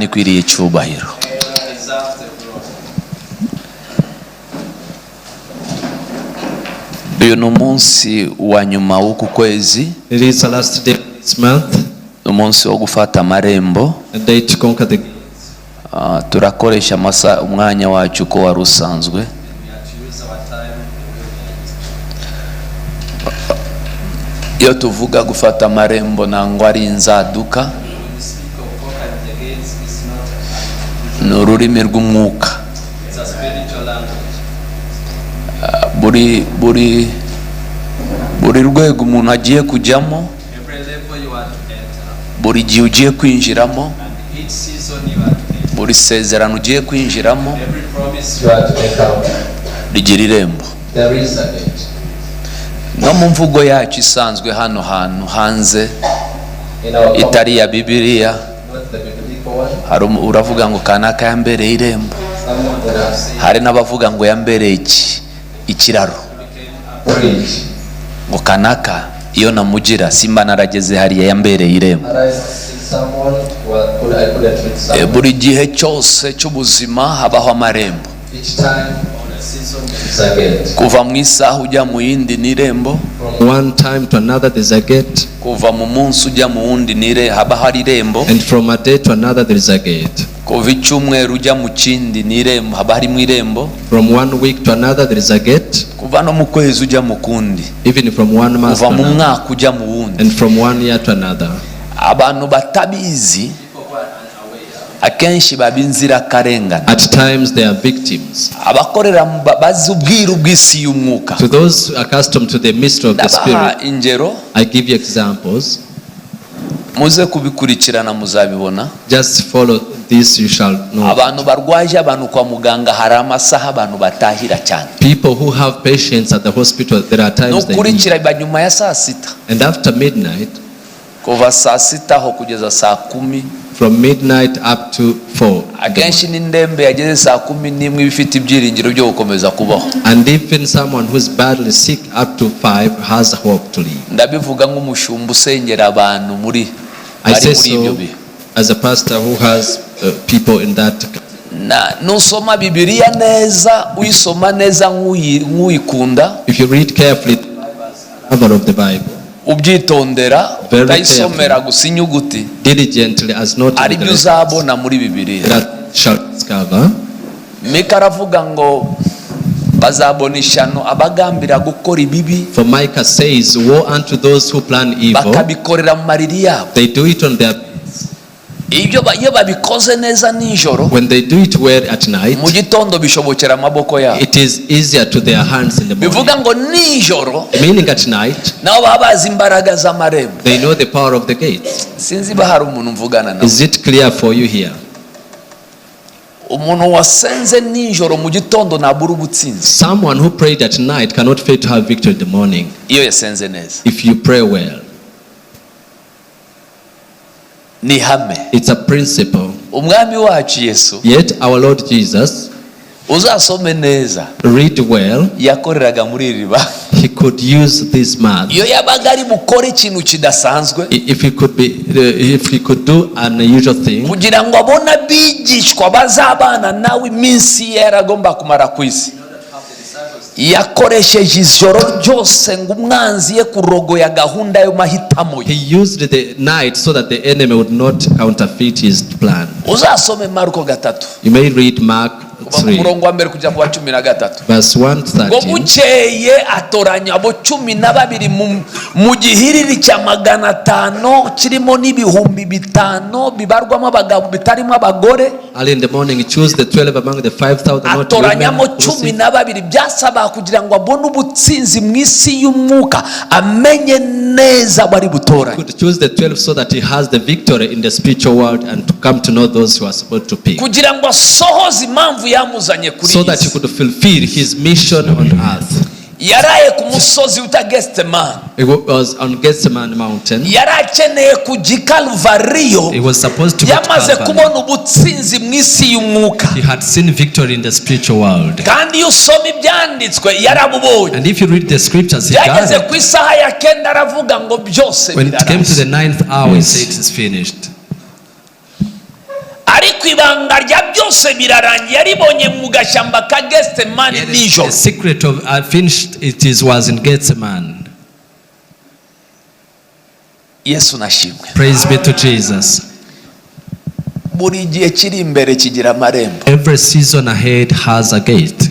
Ikwiriye icyubahiro. Deserves the glory. Uyu ni umunsi wa nyuma w'uku kwezi. It is the last day of this month, Ni umunsi wo gufata amarembo. A day to conquer the gates. Ah, turakoresha amasa umwanya wacu uko wari usanzwe. We are to use our time the way we Iyo tuvuga gufata amarembo nangwa ari inzaduka. When we speak of conquering the gates, it's not Ni ururimi rw'umwuka. It's a spiritual language. Ah, buri rwego umuntu agiye kujyamo, Every level you are to enter, buri gihe ugiye kwinjiramo, and each season you are to enter, buri sezerano ugiye kwinjiramo, every promise you are to encounter, rigira irembo. There is a gate. No mu mvugo yacu isanzwe hano hantu hanze, In our itari iya Bibiliya, not the biblical one, hari uravuga ngo kanaka yambereye irembo. Someone would have said Hari n'abavuga ngo yambereye iki ikiraro, became a bridge. Ngo kanaka iyo namugira simba narageze hariya, yambereye irembo. And I see someone, well, could I couldn't reach someone. Buri gihe cyose cy'ubuzima habaho amarembo. Each time on a season there is a gate. Kuva mu isaha ujya mu yindi ni irembo. From one time to another there's a gate, Kuva mu munsi ujya mu wundi ni haba hari irembo. And from a day to another there is a gate. Kuva icyumweru ujya mu kindi ni irembo, haba harimo irembo. From one week to another there is a gate, Kuva no mu kwezi ujya mu kundi, even from one month to kuva mu another, mwaka ujya mu wundi. And from one year to another. Abantu batabizi akenshi baba inzirakarengane. At times they are victims. Abakorera bazi ubwiru bw'isi y'umwuka. To those accustomed to the mystery of the Ndabaha Spirit, ingero. I give you examples. Muze kubikurikirana muzabibona. Just follow this, you shall know. Abantu barwaje abantu kwa muganga, hari amasaha abantu batahira cyane. People who have patients at the hospital, there are times they leave. Nukurikira biba nyuma ya saa sita. And after midnight, Kuva saa sita aho kugeza saa kumi. From midnight up to 4. Akenshi n'indembe yageze saa kumi n'imwe iba ifite ibyiringiro byo gukomeza kubaho. And even someone who's badly sick up to 5 has hope to live. Ndabivuga nk'umushumba usengera abantu muri I bari say muri ibyo so bihe. As a pastor who has people in that. Na nusoma Bibiliya neza, uyisoma neza nk'uyikunda, If you read carefully the Bible of the Bible, ubyitondera, Very utayisomera gusa inyuguti, diligently as not ari byo uzabona muri Bibiliya. That shall discover. Mika aravuga ngo bazabona ishyano abagambira gukora ibibi, For Micah says, "Woe unto those who plan evil." bakabikorera mu mariri yabo. They do it on their beds. Iyo babikoze neza nijoro, When they do it well at night, mu gitondo bishobokera amaboko yabo. It is easier to their hands in the morning. Bivuga ngo nijoro Meaning at night, nabo baba bazi imbaraga z'amarembo. They know the power of the gates. Sinzi ba hari umuntu mvugana nawe. Is it clear for you here? Umuntu wasenze nijoro mu gitondo ntabura ubutsinzi. Someone who prayed at night cannot fail to have victory in the morning Iyo yasenze neza. If you pray well. Ni ihame. It's a principle. Umwami wacu Yesu, Yet our Lord Jesus, uzasome neza, read well, yakoreraga muri iri riba. He could use this man. Iyo yabaga ari bukore ikintu kidasanzwe, If he could do an unusual thing, kugira ngo abone abigishwa bazabana nawe iminsi ye yaragomba kumara ku isi, yakoresheje ijoro ryose ngo umwanzi ye kurogoya gahunda yo mahitamo ye. He used the night so that the enemy would not counterfeit his plan. Uzasome Marko gatatu, You may read Mark kuva ku 3, murongo wa mbere kujya ku wa cumi na gatatu. Verse 1 to Ngo 13. bukeye atoranya abo cumi na babiri mu gihiriri cya magana atanu kirimo n'ibihumbi bitanu bibarwamo abagabo bitarimo abagore. Early in the morning, he chose the 12 among the 5,000, not women, Atoranyamo cumi inclusive. na babiri. Byasaba kugira ngo abone ubutsinzi mu isi y'umwuka, amenye neza bari butoranye. Could choose the 12 so that he has the victory in the spiritual world and to come to know those who are supposed to pick. Kugira ngo asohoze impamvu yamuzanye kuri So iyi that he si. Could fulfill his mission on earth. Yaraye ku musozi wita Gethsemane. It was on Gethsemane mountain. Yari akeneye kujya i Kaluvariyo. He was supposed to go to Yamaze Calvary. Kubona ubutsinzi mu isi y'umwuka. He had seen victory in the spiritual world. Kandi iyo usoma ibyanditswe yarabubonye. And if you read the scriptures, he got Byageze it. Ku isaha ya kenda aravuga ngo byose When it came to birarangiye. the ninth hour, he said, "It is finished." Ariko Ariko ibanga rya byose birarangiye yaribonye mu gashyamba ka Getsemani Yet nijoro. the secret of I finished it is was in Gethsemane. Yesu nashimwe. Praise be to Jesus. Buri gihe kiri imbere kigira amarembo. Every season ahead has a gate.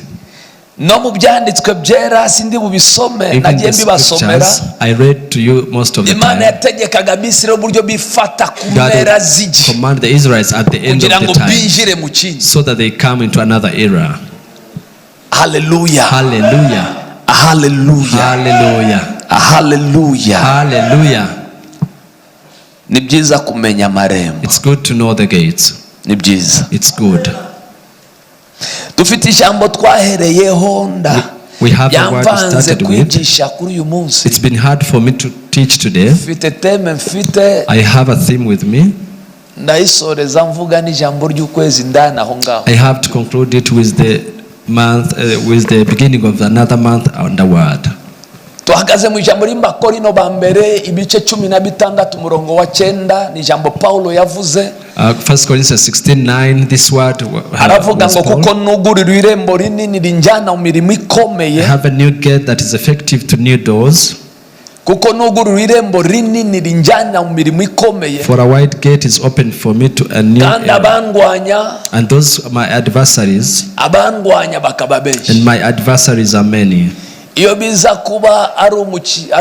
No mu byanditswe byera sindi bubisome Even nagiye the mbibasomera. scriptures, I read to you most of the Imana time. yategekaga Abisirayeli uburyo bifata ku God mpera would z'igihe command the Israelites at the end kugira of ngo the time binjire mu kindi. So that they come into another era. Haleluya. Hallelujah. Haleluya. Hallelujah. Haleluya. Hallelujah. Ni byiza kumenya amarembo. It's good to know the gates. Ni byiza. It's good. Dufite ijambo twahereyeho nda We have a word we yamvanze started with. kwigisha kuri uyu munsi. It's been hard for me to teach today. Mfite theme mfite. I have a theme with me. Ndayisoreza mvuga n'ijambo ry'ukwezi ndani aho ngaho. I have to conclude it with the month, with the beginning of another month and the word. Tuhagaze mu ijambo ry'Abakorinto ba mbere ibice 16 umurongo wa cyenda ni ijambo Paulo yavuze. 1 Corinthians 16:9, this word Aravuga was ngo Paul. kuko nugurira irembo rinini rinjyana mu mirimo ikomeye. I have a new gate that is effective to new doors. Kuko nugurura irembo rinini rinjyana mu mirimo ikomeye. For a wide gate is open for me to a new Kandi era. abandwanya And those are my adversaries, abandwanya bakaba benshi. And my adversaries are many. Iyo biza kuba ari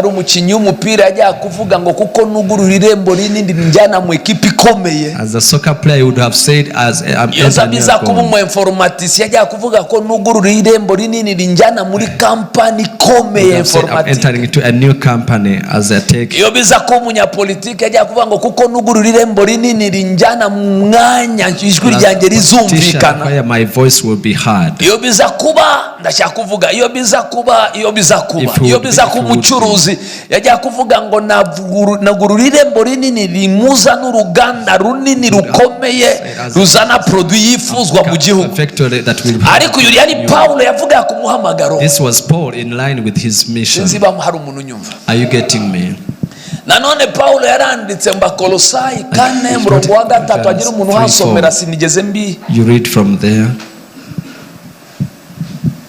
umukinnyi w'umupira yajya kuvuga ngo kuko nugurura irembo rinini rinjyana mu ikipe ikomeye. As a soccer player, you would have said, as I'm Iyo entering biza kuba goal. Umu informaticien yajya kuvuga ko nugurura irembo rinini rinjyana muri kampani ikomeye Would have said, I'm informatique. Entering into a new company as a tech. Iyo biza kuba umunyapolitike yajya kuvuga ngo kuko nugurura irembo rinini rinjyana mu mwanya ijwi As a ryanjye politician, rizumvikana. where my voice will be heard. Iyo biza kuba ndashaka kuvuga iyo biza kuba iyo biza kuba If you iyo would biza be- kuba if you would be. umucuruzi yajya kuvuga ngo nagurura irembo rinini rimuza n'uruganda runini rukomeye ruzana produit yifuzwa mu gihugu. A factory that will Ariko uyu yari Pawulo yavugaga ku muhamagaro. This was Paul in line with his mission. Sinzi ba hari umuntu unyumva. Are you getting me? Nanone Pawulo yaranditse mu Bakolosayi 4 murongo wa 3 agira umuntu uhasomera sinigeze mbi. You read from there.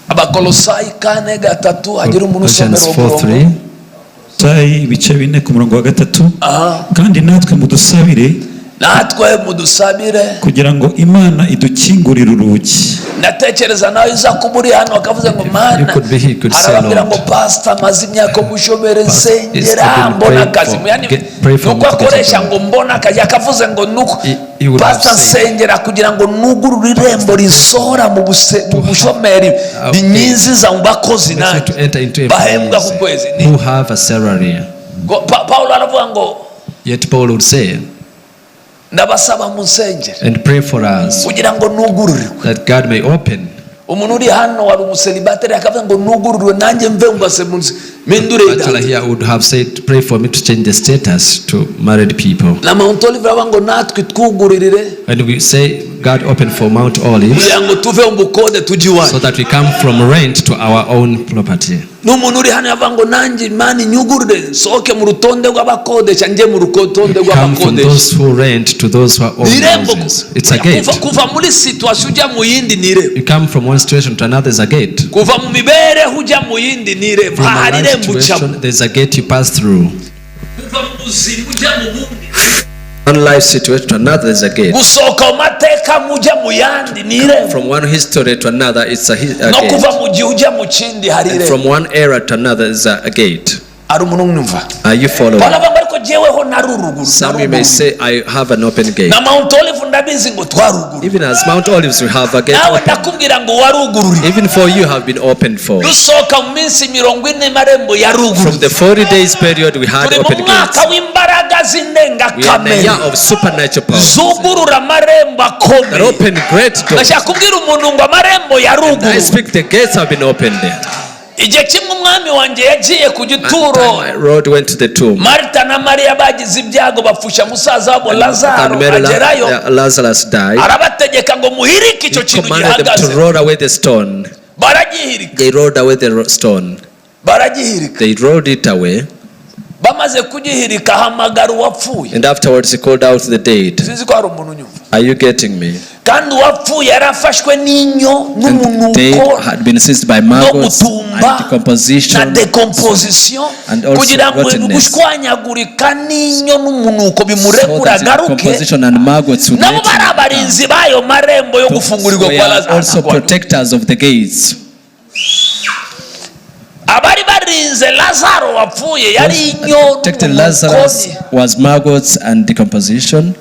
Abakolosayi 4:3 hagira umuntu usomera Colossians uwo 4 murongo. 3. Sayi ibice 4 ku murongo wa 3. Aha. Kandi natwe mudusabire Natwe mudusabire kugira ngo Imana idukingurire urugi. Ndatekereza nawe uza kuba uri hano akavuze ngo mana You could be here, you could say, arababwira "Lord, ngo pastor maze imyaka umushomeri Pastor, nsengera I've been mbona praying akazi Yani, pray for nuko me to get a akoresha job. ngo mbona akazi akavuze ngo nuko He would have pastor said, nsengera kugira ngo nugurure irembo risohora mu bushomeri rinyinjiza mu bakozi Bless you nanjye to enter into bahembwa ku kwezi employees who have a salary. Paulo aravuga ngo Yet Paul would say, ndabasaba munsengere and pray for us kugira ngo nugururirwe. That God may open. Umuntu uri hano wari umuseribateri akavuga ngo nugururirwe nanjye mve ngase munsi mpindure. Bachelor here would have said, "Pray for me to change the status to married people." Na Mount Olive aravuga ngo natwe twuguririre And we say, "God open for Mount Olives kugira ngo tuve mu bukode tujye iwacu." so that we come from rent to our own property." N'umuntu uri hano yavuga ngo nanjye Imana inyugurure nsohoke mu rutonde rw'abakodesha njye mu rutonde Come from rw'abakodesha. Those who rent to those who are own Ni irembo houses. It's a gate. kuva muri situation ujya mu yindi ni irembo. You come from one situation to another is a gate. Kuva mu mibereho ujya mu yindi ni irembo. From a Hari life irembo ucamo. situation, there's a gate you pass through. Kuva mu buzima ujya mu bundi. One life situation to another is a gate. Gusohoka mu mateka mujya mu yandi ni irembo. From one history to another, it's a No gate. kuva mu gihe ujya mu kindi hari And irembo. from one era to another is a gate. Hari umuntu umwumva? Are you following? Baravuga ngo ariko jyeweho naruruguru. Some you may say, "I have an open gate." Na Mount Olive ndabizi ngo twaruguru. Even as Mount Olives, we have a gate Nawe open. ndakubwira ngo warugururiwe. Even for you have been opened for. Dusohoka mu minsi 40 marembo From yaruguru. the 40 days period, we had Turi mu open mwaka gates. w'imbaraga We are in a z'indengakamere year of supernatural power zugurura amarembo that akomeye. open great doors. Ndashaka kubwira umuntu ngo amarembo I yaruguruwe. speak, the gates have been opened. Igihe kimwe umwami wanjye yagiye ku And gituro. time my Lord went to the tomb. Marita na Mariya bagize ibyago bapfusha musaza wabo Lazaro. And Mary, Agerayo Lazarus died. arabategeka ngo muhirike icyo He kintu commanded them to gihagaze. roll away the stone. Baragihirika. They rolled away the stone. Baragihirika. They rolled it away. Bamaze kugihirika, ahamagara uwapfuye. And afterwards, he called out the dead. Sinzi ko hari umuntu unyumva. Are you getting me? Kandi uwapfuye yarafashwe n'inyo And the dead n'umunuko had been seized by no maggots gutumba and decomposition. Na decomposition, And also kugira ngo rottenness. gushwanyagurika n'inyo n'umunuko So bimurekura that the agaruke. decomposition and maggots would Nabo let bari him abarinzi b'ayo marembo yo come. gufungurirwa We kwa are Lazaro. also protectors of the gates. Abari barinze Lazaro wapfuye yari inyo Protected Lazarus n'umunuko was maggots and decomposition.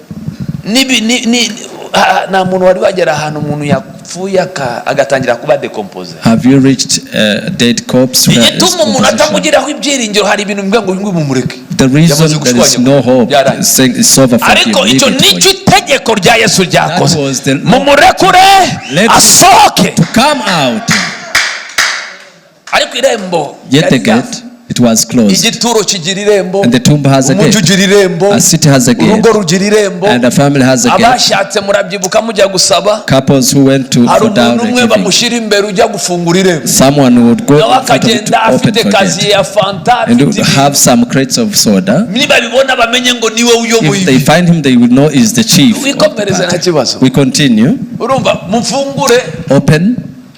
Nta muntu wari wagera ahantu umuntu yapfuye agatangira kuba décomposé. Have you reached a dead corpse where is Igituma umuntu decomposition? atamugiraho ibyiringiro, hari ibintu bivuga ngo nguyu mumureke. The reason Yamaze there is no hope Byararangiye. is saying it's over for him. Ariko Leave icyo it for nicyo you. itegeko rya Yesu ryakoze. That was the- Mumurekure Let- asohoke. To come out. Ariko irembo Yet the yari gate, it was closed. Igituro kigira irembo. And the tomb has a Umujyi gate. ugira irembo. A city has a gate. Urugo rugira irembo. And a family has a gate. Abashatse murabyibuka mujya gusaba, Couples who went to hari for umuntu dowry umwe giving. bamushyira imbere ujya gufungura irembo. Someone would go Nawe in front of it akagenda to open afite for kaziye gate. ya Fanta, And afite would have some crates of soda. Nibabibona bamenye ngo niwe uyoboye. If they find him, they will know is the chief of the Wikomereze, nta party. kibazo. We continue. Urumva, mufungure. Open.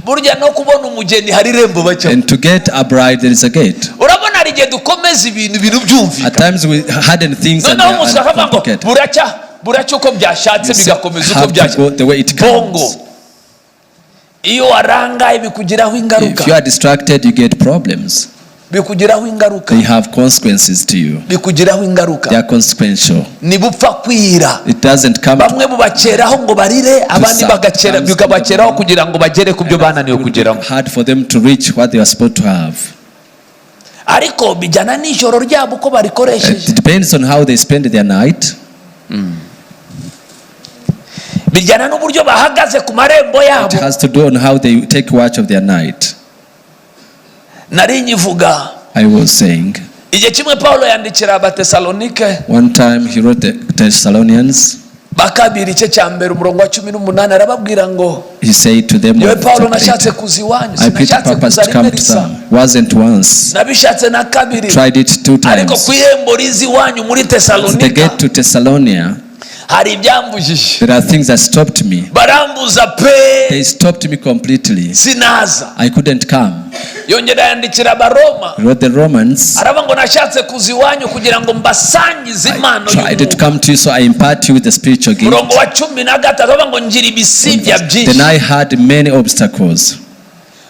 Burya no kubona umugeni hari irembo bacamo. And to get a bride, there is a gate. Urabona hari igihe dukomeza ibintu, ibintu byumvikana. At times we harden things and Noneho they umuswa are akavuga ngo complicated. buracya, buracya uko byashatse, You bigakomeza uko have to go the way it byashatse. Bongo comes. iyo warangaye bikugiraho ingaruka. If you are distracted, you get problems. Bikugiraho ingaruka. They have consequences to you. Bikugiraho ingaruka. They are consequential. Ntibupfa kwira. It doesn't come to Bamwe bubakeraho ngo barire, abandi some bagakera times. bikabakeraho kugira ngo bagere ku byo bananiwe kugeraho. Hard for them to reach what they are supposed to have. Ariko bijyana n'ijoro ryabo uko barikoresheje. It depends on how they spend their night. Bijyana n'uburyo bahagaze ku marembo It yabo. has to do on how they take watch of their night. Nari nyivuga. I was saying, Igihe kimwe Pawulo yandikira Abatesalonike one time he wrote the Thessalonians, bakabiri igice cya mbere umurongo wa 18, arababwira ngo he said to them, yewe Pawulo, chapter nashatse 8, kuza iwanyu, I preached sinashatse purpose kuza to come rimwe to risa, them. Wasn't once. nabishatse na kabiri, Tried it two ariko times. ku irembo riza iwanyu muri The Tesalonika gate to Thessalonia, hari ibyambujije. There are things that stopped me. Barambuza pe. They stopped me completely. Sinaza. I couldn't come. Yongera yandikira Abaroma, He wrote the Romans, aravuga ngo nashatse kuza iwanyu kugira ngo mbasangize impano tried to y'umwuka. come to you so I impart you with the spiritual gift. Umurongo wa 13 aravuga ngo ngira ibisibya byinshi. Then I had many obstacles.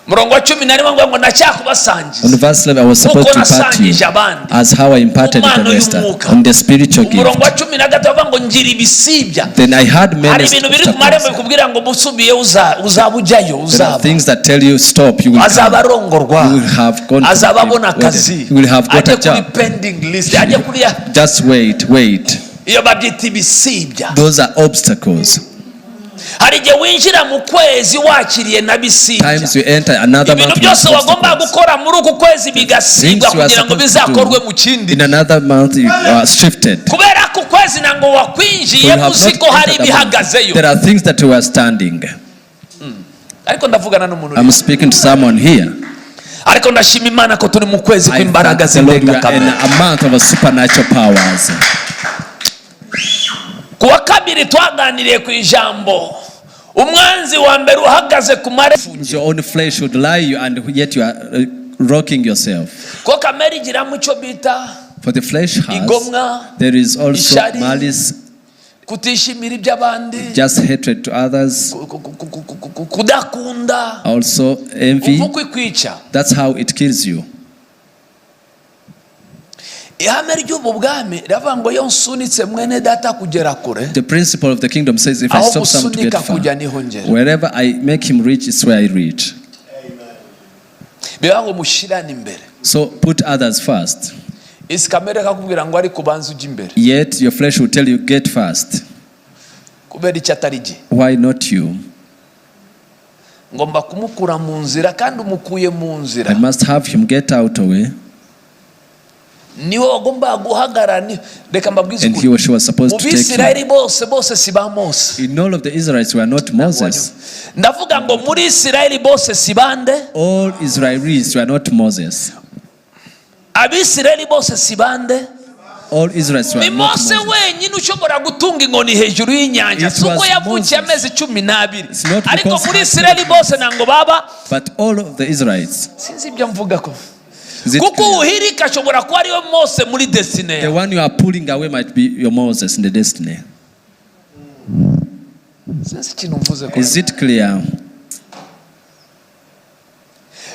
Umurongo wa 11 ngo ndacyakubasangiza On verse 11, I was supposed kuko to impart you nasangije abandi as how I imparted the Impano rest y'umwuka. on the spiritual gift. Umurongo wa 13 bavuga ngo ngira ibisibya. Then I had Hari many ibintu biri ku marembo obstacles. bikubwira ngo usubiye uzaba ujyayo, There are uzaba things that tell you stop, you will azaba come. arongorwa, You will have gone to azaba abona wedding. akazi, You will have got ajye a kuri job. pending list, ajye kuri ya Just wait, wait. iyo babyita ibisibya. Those are obstacles. Hari igihe winjira mu kwezi wakiriye na bisibya. Times you enter another Ibintu month with byose wagomba obstacles. gukora muri uku kwezi bigasibwa Things you are kugira ngo supposed to bizakorwe do mu kindi. in another month you are shifted. Kubera ko ukwezi ntabwo So you wakwinjiyemo have uzi not ko hari entered a month. ibihagazeyo. There are things that were standing. Ariko ndavugana n'umuntu uri I'm speaking to someone here. Ariko ndashima Imana ko turi mu kwezi I kw'imbaraga thank the Lord we are in z'indengakamere. a month of supernatural powers. Ku wa kabiri twaganiriye ku ijambo umwanzi wa mbere uhagaze ku marembo. Your own flesh would lie you, and yet you are rocking yourself. Ko kamere igiramo icyo bita For the flesh has, igomwa, there is also ishyari, malice, kutishimira iby'abandi, just hatred to others, kudakunda, also envy. umva uko ikwica. That's how it kills you. Ihame ry'ubu bwami riravuga ngo iyo nsunitse mwene data kugera kure, The principle of the kingdom says if I aho stop someone to get gusunika far, kujya niho ngera. wherever I make him reach, it's where I reach. Bivuga ngo mushyirane imbere. So put others first. Isi kamere kakubwira ngo ariko ubanze ujye imbere. Yet your flesh will tell you, get first. Kubera icyo atari jye? Why not you? Ngomba kumukura mu nzira, kandi umukuye mu nzira. I must have him get out away. Niwe wagombaga guhagarara reka mbabwize And he ukuri. or she was supposed Mu to take him. Bisirayeli bose bose si ba Mose. In all of the Israelites were not Moses. Ndavuga ngo muri Isirayeli bose si bande? All Israelis were not Moses. Abisirayeli bose si bande? All Israelites were Ni not Mose Moses. wenyine ushobora gutunga inkoni hejuru y'inyanja. It Si uko was yavukiye Moses. amezi 12. It's not Ariko because muri he Isirayeli had bose ntabwo baba. But all of the Israelites. Sinzi ibyo mvuga ko Is it kuko clear? uhirika ashobora kuba ariwe Mose muri destiny. The one you are pulling away might be your Moses in the destiny. Sinzi ikintu mvuze ko. Is it clear?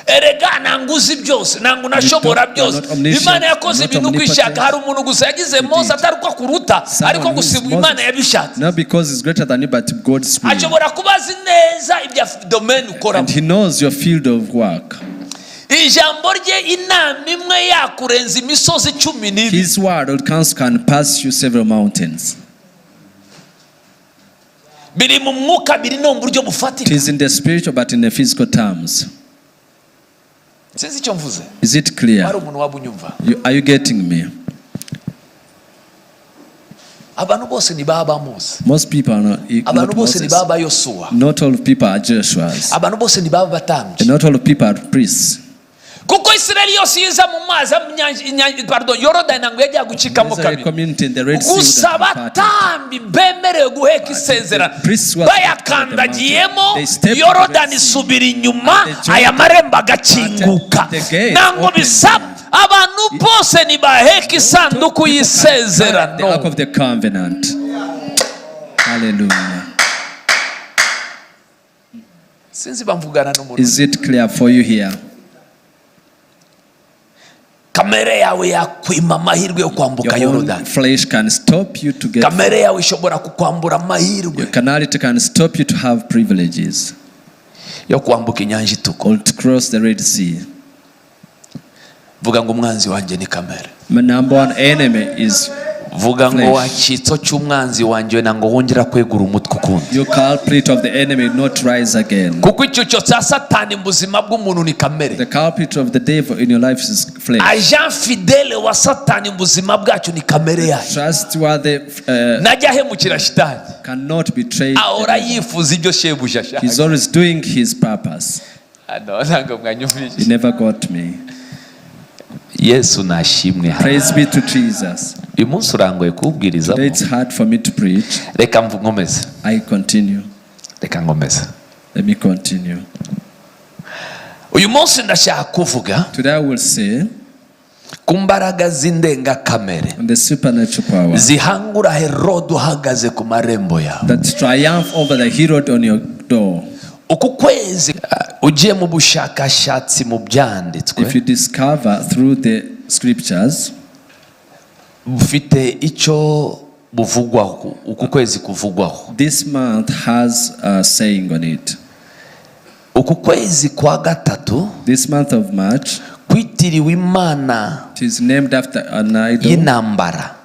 Erega ntabwo uzi byose, ntabwo unashobora You byose. are not omniscient, Imana yakoze not ibintu uko ishaka. omnipotent. Hari umuntu gusa yagize Mose, atari uko akuruta, Someone ariko who gusa is Imana Moses. yabishatse. Not because he's greater than you, but God's will. Ashobora kuba azi neza ibya domaine ukoramo. And he knows your field of work. Ijambo rye, inama imwe yakurenza imisozi 12. His word or counsel can pass you several mountains. Biri mu mwuka, biri no mu buryo It bufatika. is in the spiritual, but in the physical terms. Sinzi icyo mvuze. Is it clear? Hari umuntu waba unyumva? Are you getting me? Abantu bose ni baba Mose. Most people are not, Abantu not bose ni Moses. baba Yosuwa. Not all people are Joshua's. Abantu bose ni baba batambyi. And not all people are priests. Kuko Isirayeli yose iza mu mazi pardon, Yorodani ntabwo yajyaga gucikamo Israel kabiri. community in the Red Sea would Gusa have parted. abatambyi bemerewe guheka isezerano Priests were bayakandagiyemo, They stepped Yorodani in the Red Sea. isubira inyuma, And the Jordan aya marembo agakinguka. The gates Ntabwo opened. bisaba abantu bose ntibaheka isanduku The Ark y'isezerano. of the Covenant. Hallelujah. Sinzi bamvugana n'umuntu. Is it clear for you here? Kamere yawe yakwima amahirwe yo kwambuka Your own Yorodani. flesh can stop you to get. Kamere yawe ishobora kukwambura amahirwe Your carnality can stop you to have privileges yo kwambuka inyanja itukura. or to cross the Red Sea. Vuga ngo umwanzi wanjye ni kamere. My number one enemy is Vuga ngo flesh. wa cyitso cy'umwanzi wanjye, ntabwo wongera kwegura umutwe ukundi. Your culprit of the enemy will not rise again. Kuko icyo cya Satani mu buzima bw'umuntu ni kamere. The culprit of the devil in your life is flesh. Agent fidèle wa Satani mu buzima bwacu ni kamere yacu. Trustworthy Najya ahemukira shitani, cannot betray the ahora devil. yifuza ibyo shebuja ashaka. He's always doing his purpose. Hano ntabwo mwanyumvise. He never got me. Yesu nashimwe. Praise be to Jesus. Uyu munsi urangoye kuwubwirizamo. Today it's hard for me to preach. Reka nkomeze. I continue. Reka nkomeze. Let me continue. Uyu munsi ndashaka kuvuga Today I will say ku mbaraga z'indengakamere on the supernatural power zihangura Herode uhagaze ku marembo yawe. that triumph over the Herod on your door. Uku kwezi, ugiye mu bushakashatsi mu byanditswe, If you discover through the scriptures, bufite icyo buvugwaho, uku kwezi kuvugwaho. this month has a saying on it. Uku kwezi kwa gatatu This month of March, kwitiriwe imana it is named after an idol, y'intambara.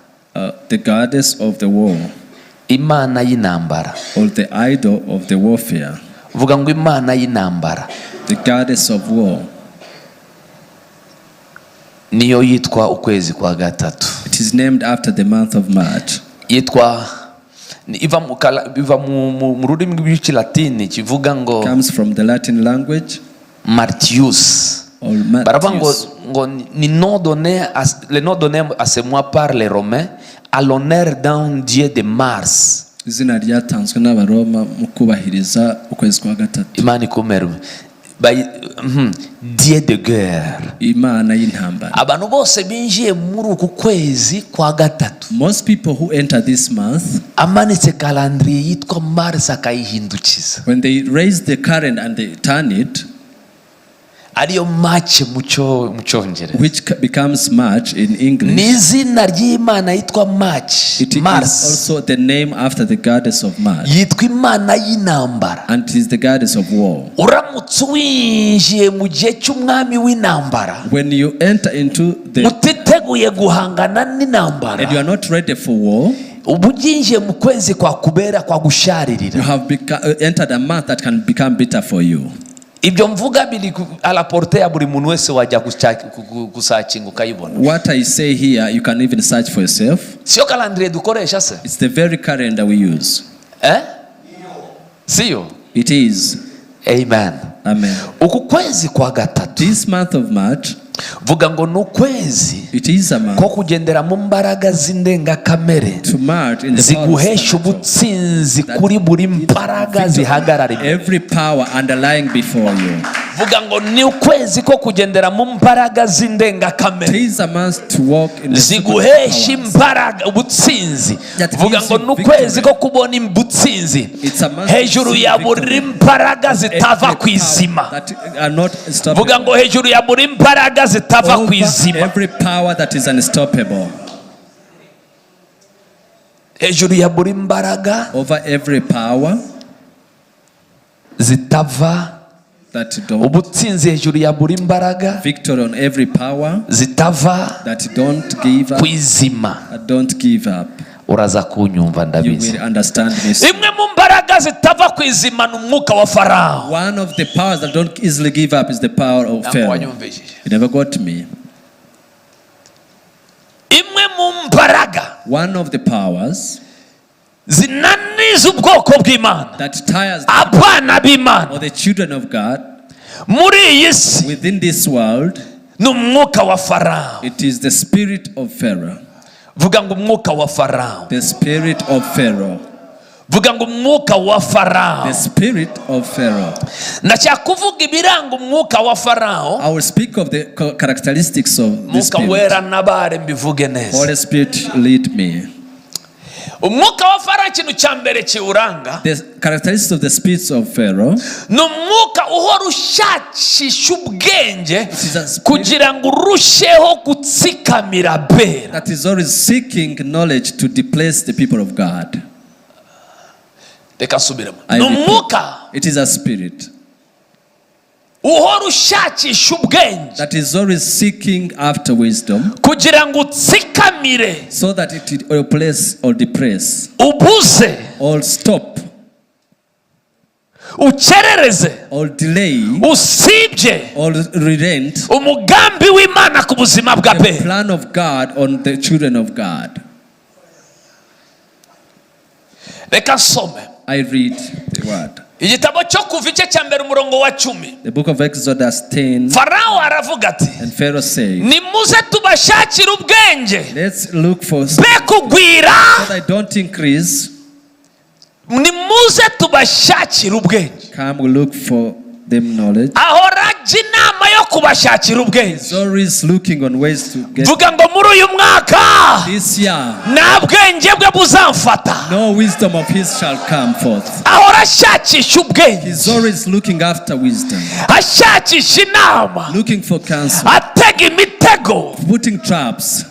The goddess of the war, Imana y'intambara. Or the idol of the warfare, Vuga ngo imana y'intambara. The goddess of war. Niyo yitwa ukwezi kwa gatatu. It is named after the month of March. Yitwa iva mu iva mu rurimi rw'ikilatini kivuga ngo Comes from the Latin language Martius. Or Baravuga ngo Martius. Ngo ni nom donné à, le nom donné à ce mois par les Romains à l'honneur d'un dieu de Mars. Izina ryatanzwe n'Abaroma mu kubahiriza ukwezi kwa gatatu. Imana ikumerwe. Dieu de guerre. Imana y'intambara. Abantu bose binjiye muri uku kwezi kwa gatatu, Most people who enter this month, amanitse calendrier yitwa Mars akayihindukiza, when they raise the current and they turn it, ariyo March mu Cyongereza, which becomes March in ni English, izina ry'imana yitwa March. it is Mars also the name after the goddess of March, yitwa imana y'intambara. And it is the goddess of war. Uramutse winjiye mu gihe cy'umwami w'intambara When you enter into the utiteguye guhangana n'intambara, and you are not ready for war, uba uginjiye mu kwezi kwakubera kwagusharirira. You have entered a month that can become bitter for you. Ibyo mvuga biri à la portée ya buri muntu wese, wajya gusearchinga ukayibona. What I say here, you can even search for yourself. Siyo calendrier dukoresha se? It's the very calendar we use. Eh? Siyo? It is. Amen. Amen. Uku kwezi kwa gatatu This month of March Vuga ngo ni ukwezi It is a month ko kugendera mu mbaraga z'indengakamere to march in the power of ziguhesha supernatural. ubutsinzi kuri buri mbaraga zihagarara imbere. Every power underlying before you. Vuga ngo ni ukwezi ko kugendera mu mbaraga z'indengakamere It is a month to walk in the ziguhesha supernatural powers. imbaraga ubutsinzi. That Vuga gives ngo you ni ukwezi victory. ko kubona ubutsinzi It's a month to hejuru see ya buri victory. mbaraga zitava Every ku izima. power that are not Vuga stoppable. ngo hejuru ya buri mbaraga zitava ku Over izima. every power that is unstoppable. Hejuru ya buri mbaraga Over every power zitava that don't ubutsinzi hejuru ya buri mbaraga victory on every power zitava that don't give ku up, izima. that don't give up. Uraza kunyumva You ndabizi. will understand this. Imwe mu mbaraga zitava ku izima ni umwuka wa Farawo. One of the powers that don't easily give up is the power of Ntabwo Pharaoh. wanyumvishije. You never got me. Imwe mu mbaraga One of the powers zinaniza ubwoko bw'Imana, that tires abana b'Imana or the children of God muri iyi si within this world, ni umwuka wa Farawo. it is the spirit of Pharaoh. Vuga ngo umwuka wa Farawo. The spirit of Pharaoh. Vuga ngo umwuka wa Farawo. The spirit of Pharaoh. Ndashaka kuvuga ibiranga umwuka wa Farawo. I will speak of the characteristics of the Mwuka spirit. wera nabare mbivuge neza. Holy Spirit, lead me. Umwuka wa Farawo ikintu cya mbere kiwuranga The characteristics of the spirits of Pharaoh ni umwuka uhora ushakisha ubwenge is a spirit kugira ngo urusheho gutsikamira bera. that is always seeking knowledge to displace the people of God. Reka nsubiremo. I Ni repeat, umwuka it is a spirit uhora ushakisha ubwenge that is always seeking after wisdom kugira ngo utsikamire, so that it will place or depress ubuze, or stop ukerereze, or delay usibye or relent umugambi w'Imana ku buzima bwa the bera. plan of God on the children of God. Reka nsome I read the word. Igitabo cyo Kuva igice cya mbere umurongo wa 10. The book of Exodus 10, Farawo aravuga ati and Pharaoh said, nimuze tubashakire ubwenge let's look for so be kugwira. that I don't increase. Nimuze tubashakire ubwenge. Come look for them knowledge. Ahora ajya inama yo kubashakira ubwenge. He's always looking on ways to get Vuga ngo muri uyu mwaka this year. Nta bwenge bwe buzamfata. No wisdom of his shall come forth. Ahora ashakisha ubwenge, He's always looking after wisdom, ashakisha inama, looking for counsel, atega imitego. Putting traps.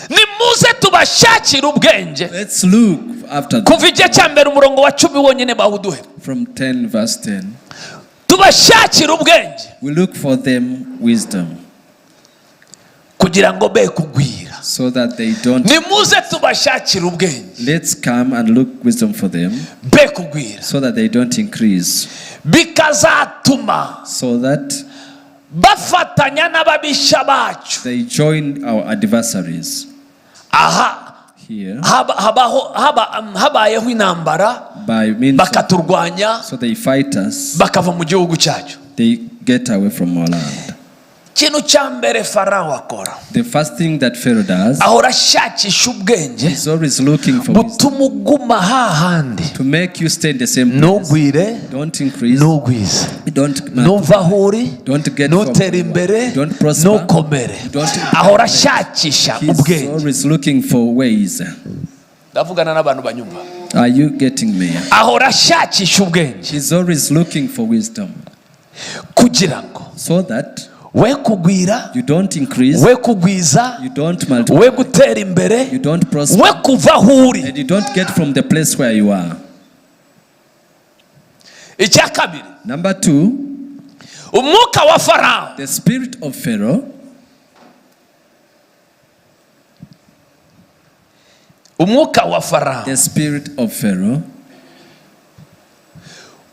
Nimuze tubashakire ubwenge. Let's look after them. Kuva igice cya mbere umurongo wa 10 wonyine bawuduhe. From 10 verse 10. Tubashakire ubwenge We look for them wisdom kugira ngo be kugwira. So that they don't. Nimuze tubashakire ubwenge Let's come and look wisdom for them be kugwira, so that they don't increase. Bikazatuma So that bafatanya n'ababisha bacu. They join our adversaries. Aha Here, habaho habayeho intambara by means of, bakaturwanya so they fight us, bakava mu gihugu cyacu. They get away from our land. Ikintu cya mbere Farawo akora, The first thing that Pharaoh does ahora ashakisha ubwenge is always looking for wisdom butuma uguma hahandi, to make you stay in the same place. Ntugwire, Don't increase, ntugwize, don't ntuva aho uri, don't get ntutere imbere, don't prosper, ntukomere. Don't Ahora ashakisha He's ubwenge. Always looking for ways. Ndavugana n'abantu banyumva. Are you getting me? Ahora ashakisha ubwenge He's always looking for wisdom kugira ngo so that we kugwira, you don't increase, we kugwiza, you don't multiply, we gutera imbere, you don't prosper, we kuva aho uri. And you don't get from the place where you are. Icya kabiri, Number two, umwuka wa Farawo the spirit of Pharaoh, umwuka wa Farawo the spirit of Pharaoh,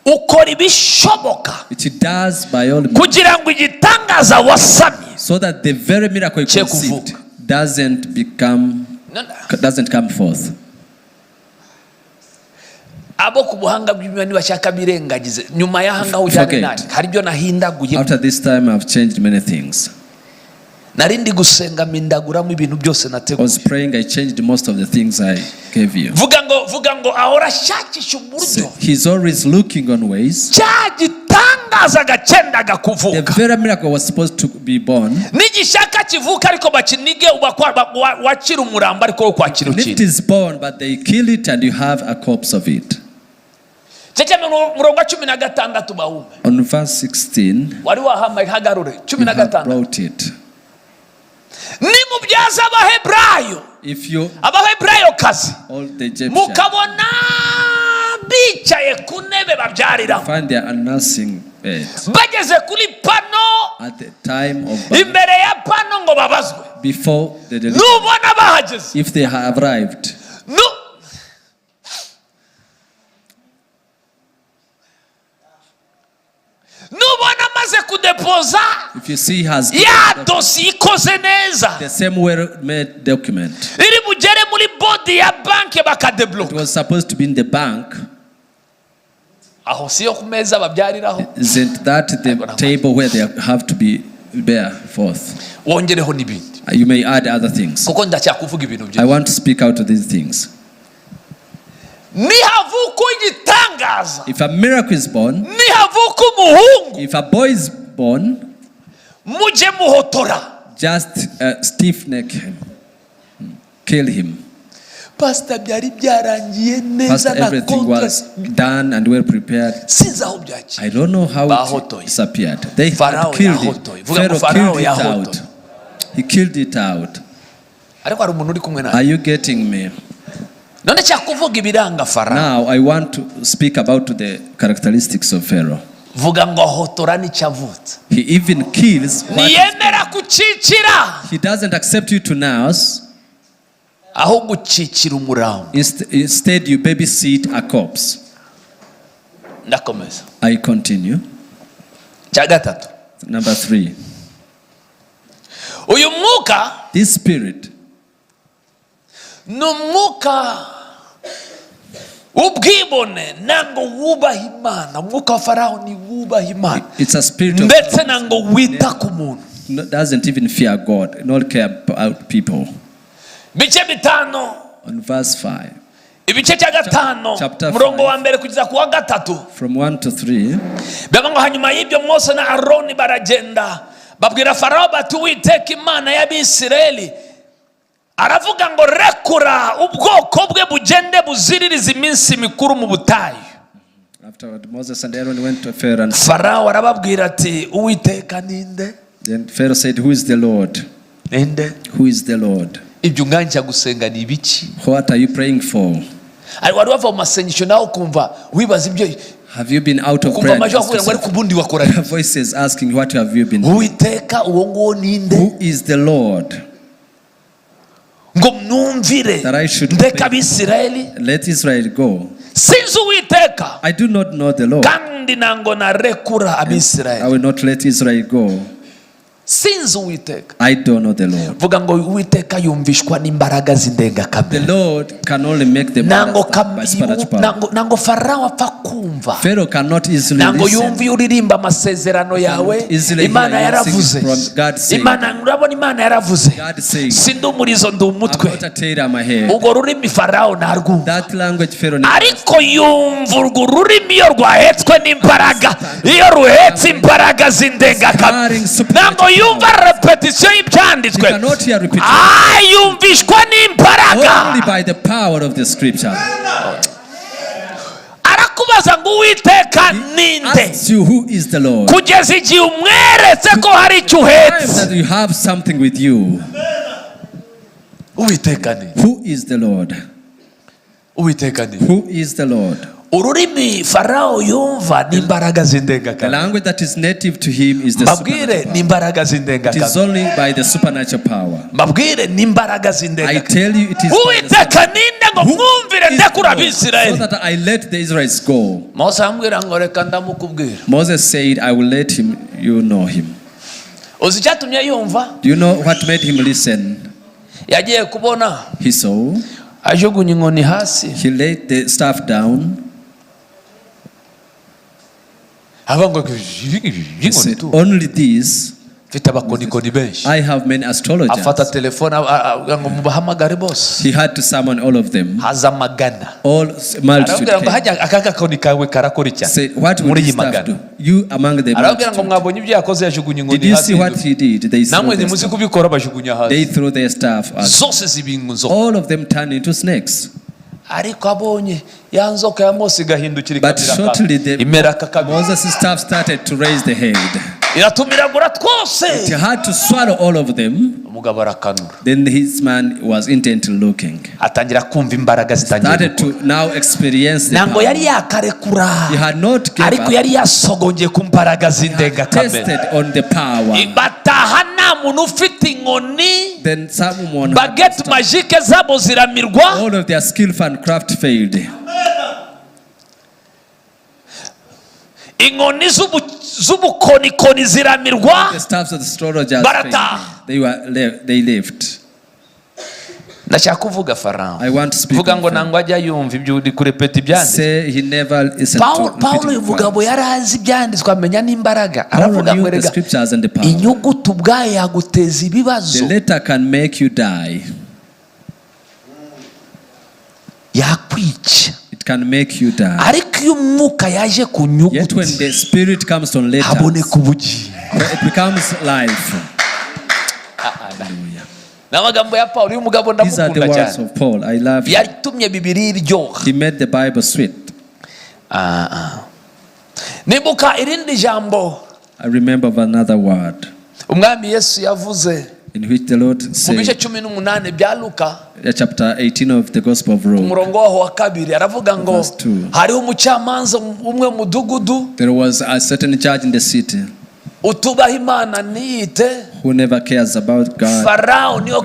ukora ibishoboka it does by all means kugira ngo igitangaza wasamye so that the very miracle you Cye conceived kuvuka. Doesn't become doesn't come forth. Abo ku buhanga bw'imana nibashaka birengagize nyuma y'aha ngaho ujyane Forget. Nanjye hari ibyo nahindaguye. After this time, I've changed many things. Nari ndi gusenga mpindaguramo ibintu byose I nateguye. was praying, I changed most of the things I gave you. Vuga ngo, vuga ngo ahora ashakisha So uburyo he's always looking on ways. Cya gitangaza cyendaga The kuvuka very miracle was supposed to be born. Nigishaka kivuka ariko bakinige wakira umurambo ariko wo kwakira And it ukiri is born, but they kill it and you have a corpse of it. Cyo murongo wa 16 bawume. On verse 16, Wari wahamaye hagarure cumi you na have gatandatu. brought it. Nimubyaza Abaheburayo, If you, Abaheburayo kazi, all the Egyptians, mukabona bicaye ku ntebe babyariramo, find their nursing bed bageze kuri pano, at the time of birth, imbere ya pano ngo babazwe, before the delivery, nubona bahageze, if they have arrived, nu nubona amaze kudepoza if you see he has ya dosiye ikoze neza, the same well-made document, iri bugere muri board ya banki it bakadebloka. Was supposed to be in the bank. Aho siyo ku meza babyariraho? Isn't that the table where they have to be bear forth? Wongereho n'ibindi. You may add other things. Kuko ndacyakuvuga ibintu I byinshi. want to speak out of these things. Nihavuka igitangaza, If a miracle is born, nihavuka umuhungu, if a boy is born, mujye muhotora. Just stiff neck him, kill him. Pasita, byari byarangiye neza Pastor, na everything contract. Was done and well prepared. Sinzi aho byagiye. I don't know how Bahotoye. It disappeared. They had Pharaoh killed yahotoye. it. Vuga ngo Pharaoh Pharaoh killed it yahotoye. out. He killed it out. Ariko hari umuntu uri kumwe nawe? Are you getting me? None cyakuvuga ibiranga Farawo. Now I want to speak about the characteristics of Pharaoh. Vuga ngo ahotora n'icyo avutse. He even kills what Ntiyemera gukikira. He doesn't accept you to nurse. Aho gukikira umurambo. Instead, you babysit a corpse. Ndakomeza. I continue. Cya gatatu. Number three. Uyu mwuka This spirit ni umwuka w'ubwibone ntabwo wubaha Imana. Umwuka wa Farawo ni wubaha Imana, it's a spirit of ndetse ntabwo wita ku muntu. Doesn't even fear God, nor care about people. Bice 5. On verse 5, Ibice cya 5, Chapter murongo 5. wa mbere kugeza ku wa gatatu. From 1 to 3, Bivuga ngo hanyuma y'ibyo Mose na Aroni baragenda babwira Farawo bati: "Uwiteka Imana y'Abisirayeli aravuga ngo rekura ubwoko bwe bugende buziririze iminsi mikuru mu butayu." Afterward, Moses and Aaron went to Pharaoh and Farawo arababwira ati: "Uwiteka ninde?" Then Pharaoh said, "Who is the Lord?" Ninde? "Who is the Lord?" Ibyo unganjya gusenga ni ibiki? "What are you praying for?" Ariko wari wava mu masengesho nawe ukumva wibaza ibyo, Have you been out of ukumva prayer? amajwi akubwira ngo ariko ubundi wakora iki? Voices asking, "What have you been?" Uwiteka uwo nguwo ninde "Who is the Lord?" ngo mwumvire That I should ndeka obey. Abisirayeli? "Let Israel go." Sinzi Uwiteka. "I do not know the Lord." Kandi ntango narekura "I Abisirayeli. will not let Israel go." Sinzi Uwiteka. "I don't know the Lord." Vuga ngo Uwiteka yumvishwa n'imbaraga The z'indengakamere. Lord can only make them Ntango understand by supernatural power. ntango Farawo apfa kumva. Pharaoh cannot easily Ntango listen. yumva iyo uririmba amasezerano yawe. Easily Imana hear you yaravuze. sing from God saying. Imana, urabona, Imana yaravuze. God saying, Sindi umurizo, ndi "I'm umutwe. not a tail, I'm a head." Urwo rurimi Farawo ntarwumva. That language Pharaoh never Ariko yumva urwo rurimi iyo rwahetswe n'imbaraga, iyo ruhetse imbaraga z'indengakamere. Ntabwo yumva repetisiyo y'ibyanditswe. He cannot hear repetition. Ah, yumvishwa n'imbaraga. Only by the power of the scripture. Arakubaza ngo Uwiteka ninde, Asks you, "Who is the Lord?" kugeza igihe umweretse ko hari icyo Time uhetse. that you have something with you. Uwiteka ninde? Who is the Lord? Uwiteka ninde? Who is the Lord? Ururimi Farawo yumva ni imbaraga The z'indengakamere. language that is native to him is the Mbabwire, supernatural ni power. imbaraga It is z'indengakamere. only by the supernatural power. Mbabwire, ni imbaraga I z'indengakamere. tell you, it is by the Uwiteka ninde ngo Who mwumvire is the ndekura Lord? Abisirayeli? So that I let the Israelites go. Mose arambwira ngo reka ndamukubwira. Moses said, "I will let him, you know him." Uzi icyatumye yumva? Do you know what made him listen? Yagiye kubona He saw, ajugunya inkoni hasi. He laid the staff down. Avuga ngo ibi ngibi He by'inkoni said, tu only this, mfite abakonikoni benshi. I have many astrologers. Afata telefone avuga ngo mubahamagare bose. He had to summon all of them. Haza magana. All multitude Arababwira ngo came. hajya aka gakoni kawe karakora cyane Said, what will muri this iyi staff magana. do? You among the Arababwira ngo multitude. mwabonye ibyo yakoze, yajugunye inkoni Did you hasi. see what he did? They threw Namwe their ntimuzi staff. kubikora, bajugunya They hasi. threw their staff at Zose ziba inzoka. All of them turned into snakes. Ariko abonye ya nzoka ya Mose igahindukira But ikamira shortly the imera akakabiri. Moses' staff started to raise the head. Iratumiragura twose. He had to swallow all of them. Umugabo arakanura. Then his man was intently looking. Atangira kumva imbaraga zitangiye Started gukora. to now experience the Ntabwo power. yari yakarekura, He had not given ariko up. yari yasogongeye ku mbaraga z'indengakamere. Tested on the power. Bataha nta muntu ufite inkoni. Then someone had Baguette magique zabo ziramirwa. all of their skill and craft failed. Inkoni z'ubukonikoni ziramirwa. The staffs of the astrologers failed. Barataha. They left. Ndashaka kuvuga Farawo. I want to speak Vuga on ngo Pharaoh. nangwa ajya yumva ibyo uri kurepeta ibyanditswe. Say he never listened to Pawulo Pawulo repeating uyu mugabo words. yari azi ibyanditswe, amenya n'imbaraga. Paul Aravuga ngo knew the erega scriptures and the power. inyuguti ubwayo yaguteza The ibibazo. letter can make you die. Yakwica. It can make you die. Ariko iyo umwuka yaje ku Yet when nyuguti, the spirit comes on letters, haboneka ubugingo. it becomes life. Ni amagambo ya Pawulo. Uyu mugabo These are the ndamukunda words cyane. of Paul. I love him. Yatumye Bibiliya iryoha. He made the Bible sweet. Ah, ah. Nibuka irindi jambo I remember of another word umwami Yesu yavuze in which the Lord mu bice said, 18 bya Luka, chapter 18 of the Gospel of Luke. umurongo waho wa kabiri, aravuga ngo Verse 2. hariho umucamanza umwe mu mudugudu There was a certain judge in the city utubaha Imana ntiyite who never cares about God. Farawo. Niyo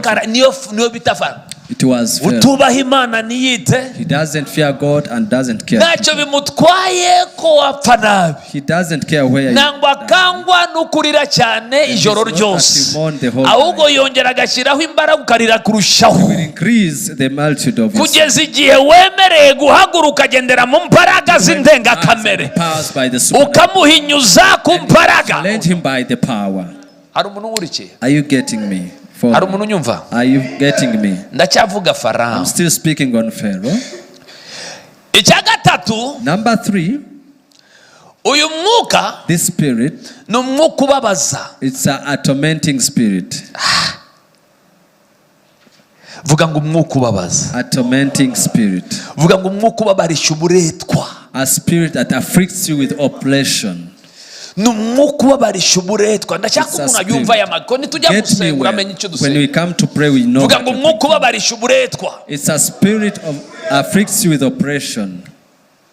niyo bita Farawo. It was Pharaoh. Utubaha Imana ntiyite, He doesn't fear God and doesn't care. ntacyo bimutwaye ko wapfa nabi. He doesn't care where you Nangwa akangwa n'ukurira cyane ijoro it's not ryose, that you mourn the whole ahubwo yongera agashyiraho imbaraga ukarira kurushaho, will increase the multitude of your kugeza igihe wemereye guhaguruka ukagendera mu mbaraga z'indengakamere, powers by the supernatural. ukamuhinyuza ku mbaraga. Challenge him by the power. Hari umuntu unkurikiye? Are you getting me? Hari Father? umuntu unyumva? Are you getting me? Ndacyavuga Farawo. I'm still speaking on Pharaoh. Icya gatatu, Number three, uyu mwuka this spirit, ni umwuka ubabaza. it's a tormenting spirit. Vuga ngo umwuka ubabaza. A tormenting spirit. Vuga ngo umwuka ubabarisha uburetwa. A spirit that afflicts you with oppression. Ni umwuka ubabarisha uburetwa. Ndashaka It's a umuntu spirit. ayumva aya makuru. Nitujya Get me gusenga well. uramenya icyo When we dusenga. come to pray, we know. Vuga what ngo we're umwuka praying. ubabarisha uburetwa. It's a spirit of afflicts you with oppression.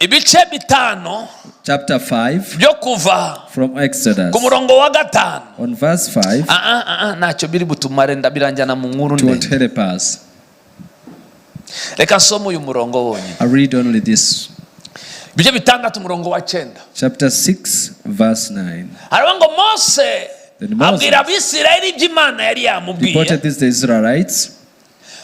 Ibice 5 Chapter 5 byo Kuva, from Exodus. ku murongo wa 5. On verse 5, Ah, ah, ah, ah, ntacyo biri butumare, ndabiranjyana mu nkuru it won't ndende. help us. Reka nsome uyu murongo wonyine. I read only this. Ibice 6, umurongo wa 9. Chapter 6, verse 9. Haravuga ngo Mose Then Moses abwira Abisirayeli ibyo Imana yari yamubwiye, reported this to the Israelites,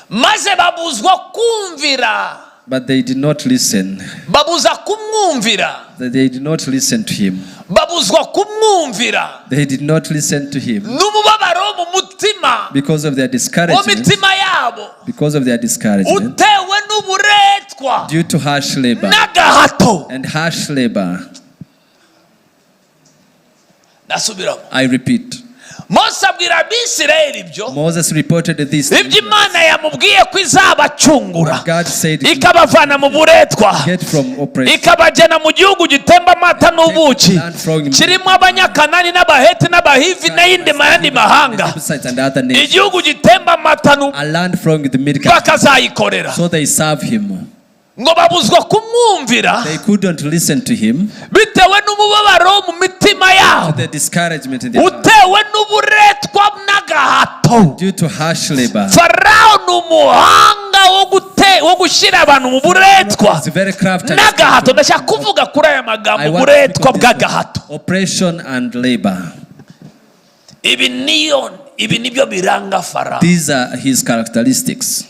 maze babuzwa kumvira. But they did not listen. Babuza kumwumvira. They did not listen to him. Babuzwa kumwumvira They did not listen to him n'umubabaro wo mu mutima, because of their wo discouragement. mitima yabo, Because of their discouragement, utewe n'uburetwa due to harsh labor n'agahato. And harsh labor. Ndasubiramo. I repeat, Mose abwira Abisirayeli ibyo Moses reported this. To ibyo Imana yamubwiye ko izabacungura, God said, ikabavana mu buretwa, "Get from oppression." ikabajyana mu gihugu gitemba amata n'ubuki, kirimo Abanyakanani n'Abaheti n'Abahivi n'ayindi mayandi mahanga, Jebusites and other nations. igihugu gitemba amata n'ubuki, A land flowing with milk. bakazayikorera. So they serve him. Ngo babuzwa kumwumvira They couldn't listen to him. bitewe n'umubabaro wo mu mitima yabo, The discouragement in their heart. utewe n'uburetwa n'agahato. Due to harsh labor. Farawo ni umuhanga wo gushyira abantu mu buretwa It's very crafty. and n'agahato. Ndashaka kuvuga kuri aya magambo, I want to speak uburetwa on this one. bw'agahato. Oppression and labor. Ibi niyo, ibi nibyo biranga Farawo. These are his characteristics.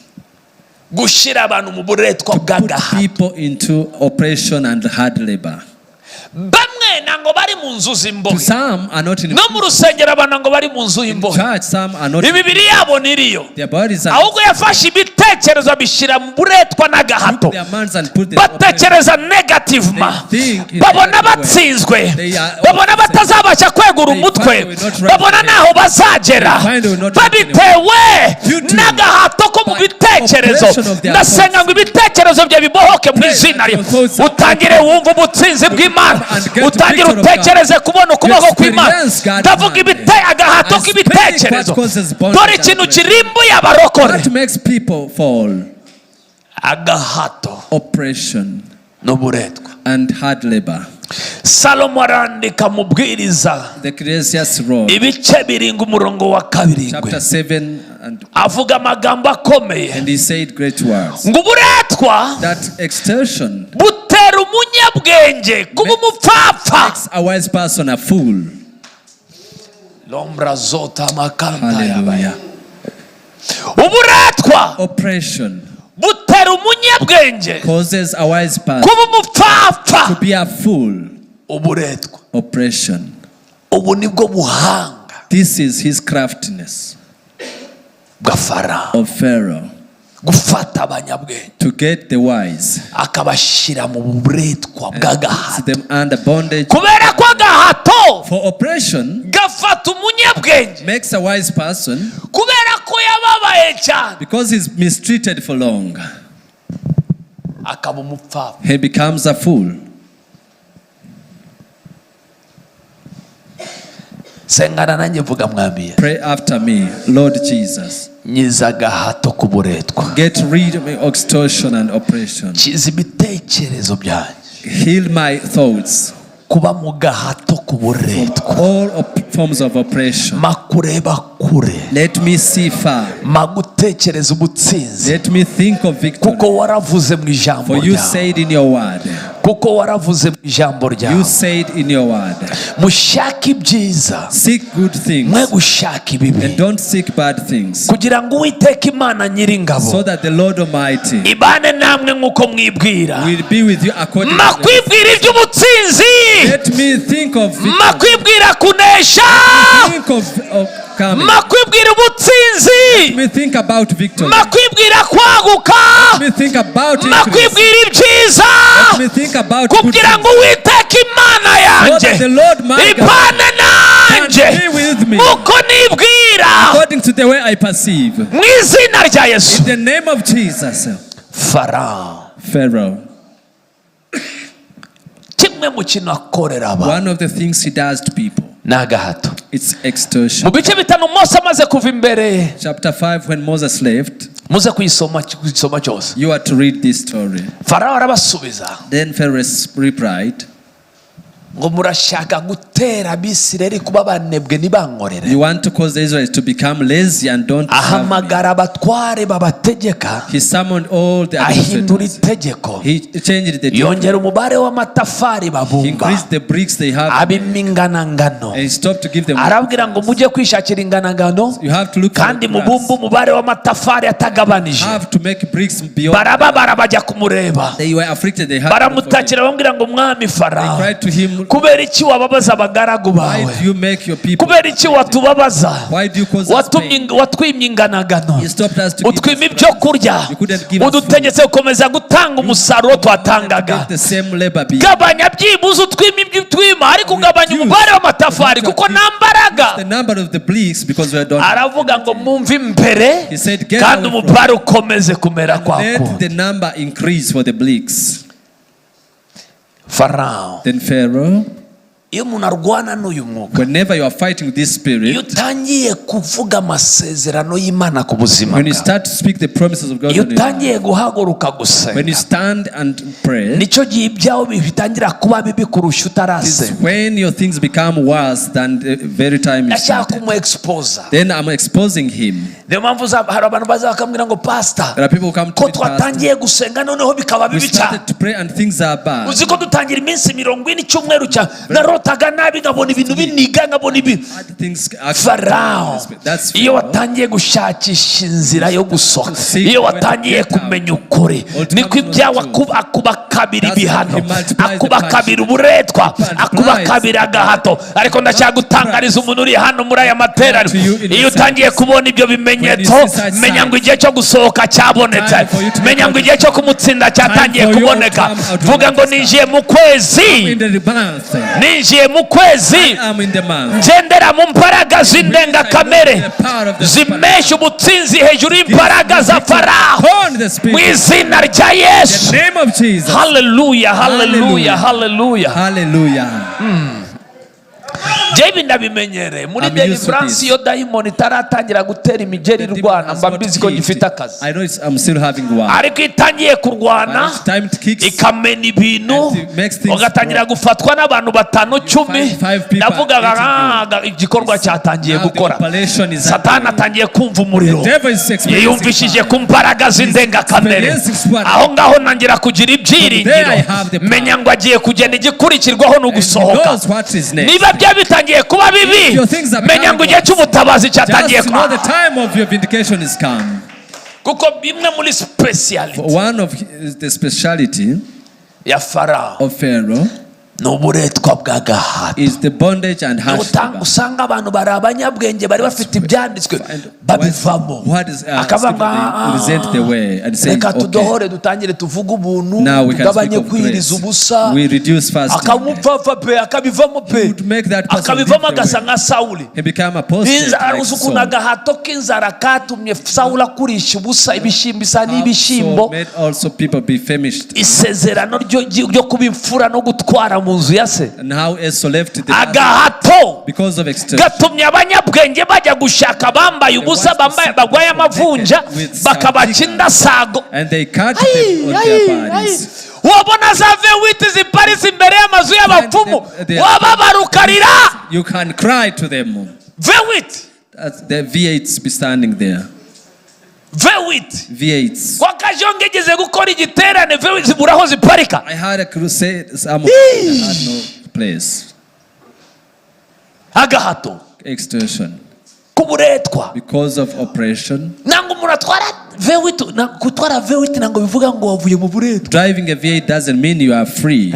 Gushyira abantu mu buretwa Put bw'agahato. people into oppression and hard labor. Bamwe ntabwo ngo bari mu nzu To z'imbohe. some are not in No mu rusengero abona ngo bari mu nzu y'imbohe. church, some are not. Imibiri yabo niriyo. Their bodies are. Ahubwo yafashe ibitekerezo abishyira mu buretwa n'agahato. Their minds and put them. Batekereza negativement. They think in Babona negative way. batsinzwe. They are Babona batazabasha kwegura They umutwe. find they will not rise Babona again. ntaho bazagera. They find they will not rise Babitewe Due to n'agahato ko mu by bitekerezo. oppression of their Ndasenga thoughts. ngo ibitekerezo byawe bibohoke mu Pray izina that rye. your thoughts are Utangire wumve ubutsinzi bw'Imana. and get Utangire the victory of God. utekereze kubona ukuboko kw'Imana. Experience God's Ndavuga hand. agahato I speak k'ibitekerezo. what causes bondage Dore ikintu and kirimbuye abarokore. What makes people fall? Agahato Oppression n'uburetwa. And hard labor. Salomo arandika mubwiriza The Ecclesiastes wrote, ibice 7 umurongo wa 7. chapter 7, and, Avuga amagambo akomeye. and he said great words. Ngo uburetwa That extortion butera umunyabwenge kuba umupfapfa. Makes a wise person a fool. Lombra zota makanta yabaya. Hallelujah. Uburetwa Oppression butera umunyabwenge causes a wise person kuba umupfapfa. To be a fool. Uburetwa. Oppression. Ubu nibwo buhanga This is his craftiness bwa Farawo. Of Pharaoh Gufata abanyabwenge to get the wise, akabashyira mu buretwa bw'agahato. Put them under bondage. Kubera ko agahato For oppression gafata umunyabwenge makes a wise person, kubera ko yababaye cyane because he's mistreated for long, akaba umupfapfa. He becomes a fool. Sengana nanjye mvuga mwami. Pray after me, Lord Jesus. Nkiza agahato k'uburetwa. Get rid of extortion and oppression. Kiza ibitekerezo byanjye Heal my thoughts. Kuba mu gahato k'uburetwa. All forms of oppression. Ma kureba kure. Let me see far. Ma gutekereza ubutsinzi. Let me think of victory. Kuko waravuze mu ijambo For you ryawe. Said in your word. Kuko waravuze mu ijambo ryawe. You said in your word. Mushake ibyiza. Seek good things Mwe gushaka ibibi. And don't seek bad things. Kugira ngo Uwiteka Imana nyiringabo So that the Lord Almighty ibane namwe nk'uko mwibwira. Will be with you according Ma to kwibwira iby'ubutsinzi. Let me think of Ma victory. Kwibwira kunesha. Think of coming. Ma kwibwira ubutsinzi. Let me think about victory. Ma kwibwira kwaguka. Let me think about Ma increase. Kwibwira ibyiza. Let me think about good Kugira things. Ngo Uwiteka Imana yanjye So that the Lord my God ibane nanjye can be with me. Nk'uko nibwira. According to the way I perceive. Mu izina rya Yesu. In the name of Jesus. Farawo Pharaoh. Kimwe mu kintu akorera abantu One of the things he does to people, ni agahato. It's extortion. Mu bice 5 Mose amaze kuva imbere. Chapter 5, when Moses left, Muze kuyisoma kuyisoma cyose. You are to read this story. Farawo arabasubiza Then Pharaoh replied, ngo murashaka gutera Abisirayeli kuba abanebwe ntibankorere. "You want to cause the Israelites to become lazy and don't serve me." Ahamagara abatware babategeka. He summoned all the Ahindura administrators. itegeko. He changed the Yongera umubare w'amatafari He babumba. increased the bricks they have. Abima inganangano. And he stopped to give them. Arabwira ngo mujye kwishakira inganangano You have to look for kandi the grass. mubumbe umubare w'amatafari atagabanije. Have to make bricks beyond. Barababara bajya kumureba. They were afflicted. They had to look for him. Baramutakira bamubwira ngo mwami They Farawo cried to him, kubera iki wababaza abagaragu "Why bawe? do you make your people? Kubera iki watubabaza? Why do you cause us Watumye pain?" Watwimye inganagano. You stopped us to give Utwima us ibyo kurya. You couldn't give us Udutegetse gukomeza gutanga umusaruro twatangaga. Get the same labor be. Gabanya byibuze utwima ibyo utwima ariko ugabanya umubare w'amatafari kuko nta mbaraga. The number of the bricks because we don't. Aravuga ngo mumve imbere He said, "Get kandi away from umubare ukomeze kumera kwa Let kundi. The number increase for the bricks." Farawo Then Pharaoh, iyo umuntu arwana n'uyu mwuka whenever you are fighting this iyo spirit, utangiye kuvuga amasezerano y'Imana ku buzima when you bwawe start to speak the promises of God iyo on your life, utangiye guhaguruka gusenga when you stand and pray, nicyo gihe ibyawe bitangira kuba bibi kurusha is utarasenga. When your things become worse than the very time you Ndashaka started. kumu exposa. Then I'm exposing him. Niyo mpamvu hari abantu baza bakambwira ngo, "Pasita, There are people who come to ko me, "Pastor, twatangiye gusenga noneho bikaba we bibi cyane. started to pray and things are bad. Uzi ko dutangira iminsi 40, icyumweru cya narotaga nabi, nkabona ibintu biniga, nkabona ibi." Bad things actually. Farawo, That's iyo Pharaoh. watangiye gushakisha inzira yo gusohoka, Seek iyo the way to watangiye get out. kumenya ukuri, Or to niko come to know the ibyawe truth. akuba kabiri That's how ibihano, he multiplies the akuba punishment. kabiri uburetwa, Multiplies akuba kabiri agahato. Ariko ndacyagutangariza umuntu uri hano muri aya materaniro, To you in the iyo utangiye service. kubona ibyo bimenyetso, When you see such menya ngo signs, igihe cyo gusohoka cyabonetse, time for you to menya get ngo out. igihe cyo kumutsinda cyatangiye Time for you to kuboneka. come out of Vuga ngo, that. "Ninjiye mu kwezi." In the month. Ninjiye mu kwezi I'm in the month. ngendera mu mbaraga z'indengakamere zimesha ubutsinzi hejuru y'imbaraga za Faraho, Upon the mu Spirit. izina rya Yesu. The name of Jesus. Haleluya, haleluya, Hallelujah. haleluya. Hallelujah. Njyewe ibi ndabimenyereye muri I'm used to deliverance. this. Iyo dayimoni itaratangira gutera imigeri The demon irwana, has mba not mbizi ko kicked. gifite akazi. I know I'm still having one. Ariko iyo itangiye kurwana, But it's time to kick. ikamena ibintu, And it makes things ugatangira gufatwa n'abantu batanu, 10, find five people ndavugaga, hating "Ah, igikorwa cyatangiye Now the gukora." operation is Satani underway. atangiye kumva umuriro, The devil is experiencing yiyumvishije fire. ku mbaraga z'indengakamere. Experiencing supernatural. Aho ngaho ntangira kugira ibyiringiro, There I have the power. menya ngo agiye kugenda, igikurikirwaho ni And he ugusohoka. knows what is next. Niba bya bitangiye kuba bibi, Your things are menya ngo igihe cy'ubutabazi cyatangiye Just know the kuba, time of your vindication is come. kuko bimwe muri speciality One of the speciality ya Farawo of Pharaoh ni uburetwa bw'agahato. is the bondage and harsh labor. Usanga abantu bari abanyabwenge, bari bafite ibyanditswe, And babivamo. what is Akavuga ngo, they resent the way and say, "Reka "Okay, tudohore, dutangire tuvuge ubuntu, now we can tugabanye speak of kwiriza grace. ubusa." We reduce fasting." Akamupfapfa pe, akabivamo pe. Would make that person Akabivamo, leave the agasa way. nka Sawuli. He became apostate Inzara, like uzi ukuntu Saul. agahato k'inzara katumye Sawuli akurisha ubusa ibishyimbo, isa How n'ibishyimbo. Saul made also people be famished. Isezerano ryo kuba imfura no gutwara mu nzu ya se. And how Esau left the Agahato because of extortion. gatumye abanyabwenge bajya gushaka bambaye ubusa, bambaye, barwaye amavunja, bakabaca indasago. And they cut them on their bodies. Wabona za V8 ziparitse imbere y'amazu y'abapfumu, wababarukarira. You can cry to them. V8. That's the V8s be standing there. V8. V8s. Kwa Kajonge igeze gukora igiterane, V8 zibura aho ziparika. I had a crusade, some of them had no place. Agahato Extortion. k'uburetwa. Because of oppression. Ntabwo umuntu atwara V8 gutwara V8 ntabwo bivuga ngo wavuye mu buretwa. Driving a V8 doesn't mean you are free.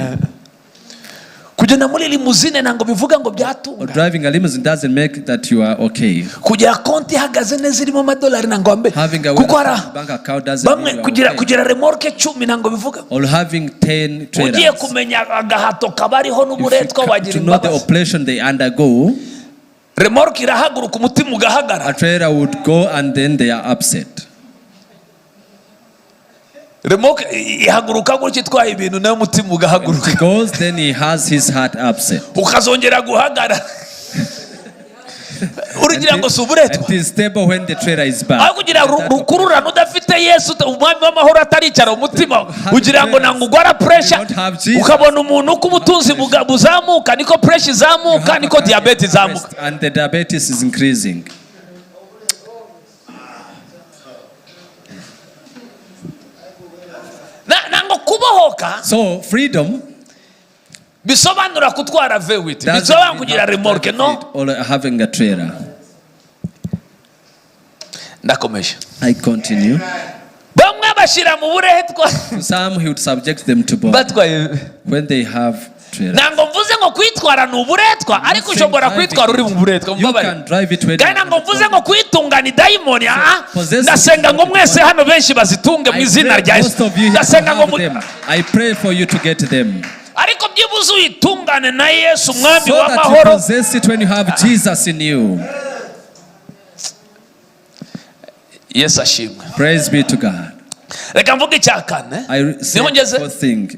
Kugenda muri limousine ntabwo bivuga ngo Or byatunga. driving a limousine doesn't make that you are okay. Kugira konti ihagaze neza irimo amadolari ntabwo wambaye, Having a kuko hari well bank account doesn't bamwe mean you are kugira okay. kugira remorque 10 ntabwo bivuga. Or having 10 Ugiye trailers. kumenya agahato kabariho If you n'uburetwa, wagira to know the imbabazi. oppression they undergo, Remorque irahaguruka, umutima ugahagarara. A trailer would go and then they are upset. Remorque ihaguruka gutya itwaye ibintu, nawe umutima ugahaguruka. He goes, then he has his heart upset. Ukazongera guhagarara, urugira ngo si uburetwa. It is stable when the trailer is back. Aho kugira rukururana udafite Yesu, umwami w'amahoro ataricara umutima, ugira ngo ntabwo ugwara pressure. Ukabona umuntu uko ubutunzi buzamuka niko pressure izamuka, niko diyabete izamuka. And the diabetes is increasing. Ntabwo kubohoka So freedom bisobanura kutwara V8, doesn't bisobanura mean kugira having remorque, no. or having a trailer. Ndakomeje. I continue. Bamwe bashyira mu buretwa. To some, he would subject them to bondage Batwaye. when they have trailer. Ntabwo mvuze ngo kwitwara ni uburetwa, ariko ushobora kwitwara uri mu buretwa. You Mbabarire. can drive it when Kandi ntabwo mvuze ngo kuyitunga ni dayimoni, ah. Possess- Ndasenga ngo mwese hano benshi bazitunge mu I izina pray rya most Yesu. of you here to Ndasenga ngo have them. I pray for you to get them. Ariko byibuze uyitungane na Yesu umwami So that you w'amahoro. possess it when you have Jesus in you. Yesu ashimwe. Praise be to God. Reka mvuge icya kane. I say Niho ngeze. fourth thing.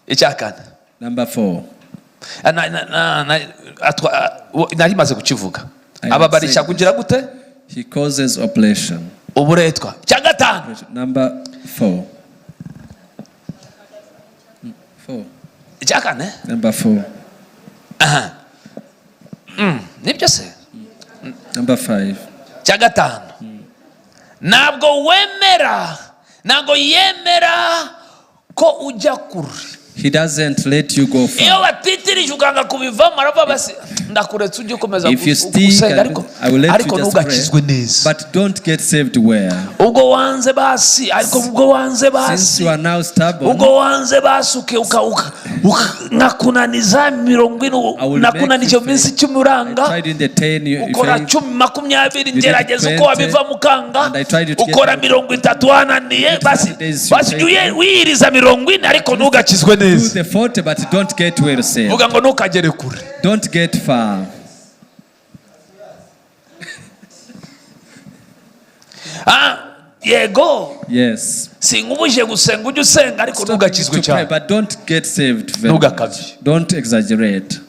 Icya kane. Number four. Ah, nari maze kukivuga. I Ababarisha said- kugira gute? He causes oppression. Uburetwa. Icya gatanu. Number four. Four. Icya kane. Number four. Nibyo se? Number five. Cya gatanu, ntabwo wemera, ntabwo yemera ko ujya kure. He doesn't let you go Iyo far. batitirije ukanga kubivamo, aravuga basi ndakuretse ujye ukomeza If you stick, gusenga, ariko I will let ariko you just ntugakizwe pray, neza. but don't get saved well. Ubwo wanze basi, ariko ubwo wanze Since basi, you are now stubborn, ubwo wanze basi uka nkakunaniza 40, I will nakunanije make you mu minsi 10 uranga, I tried in the 10, you ukora failed. 10, 20, did ngerageza uko 20, wabiva mukanga, and I tried to get ukora out. 30 wananiye, basi days you basi failed. jya wiyiriza 40, ariko ntugakizwe Do neza. the 40, but don't get well saved. Vuga ngo ntukagere kure. Don't get far. Ah, yego. Yes. Sinkubuje gusenga, ujye usenga, ariko Stop ntugakizwe to pray, cyane. but don't get saved very Ntugakabye. much. Don't exaggerate.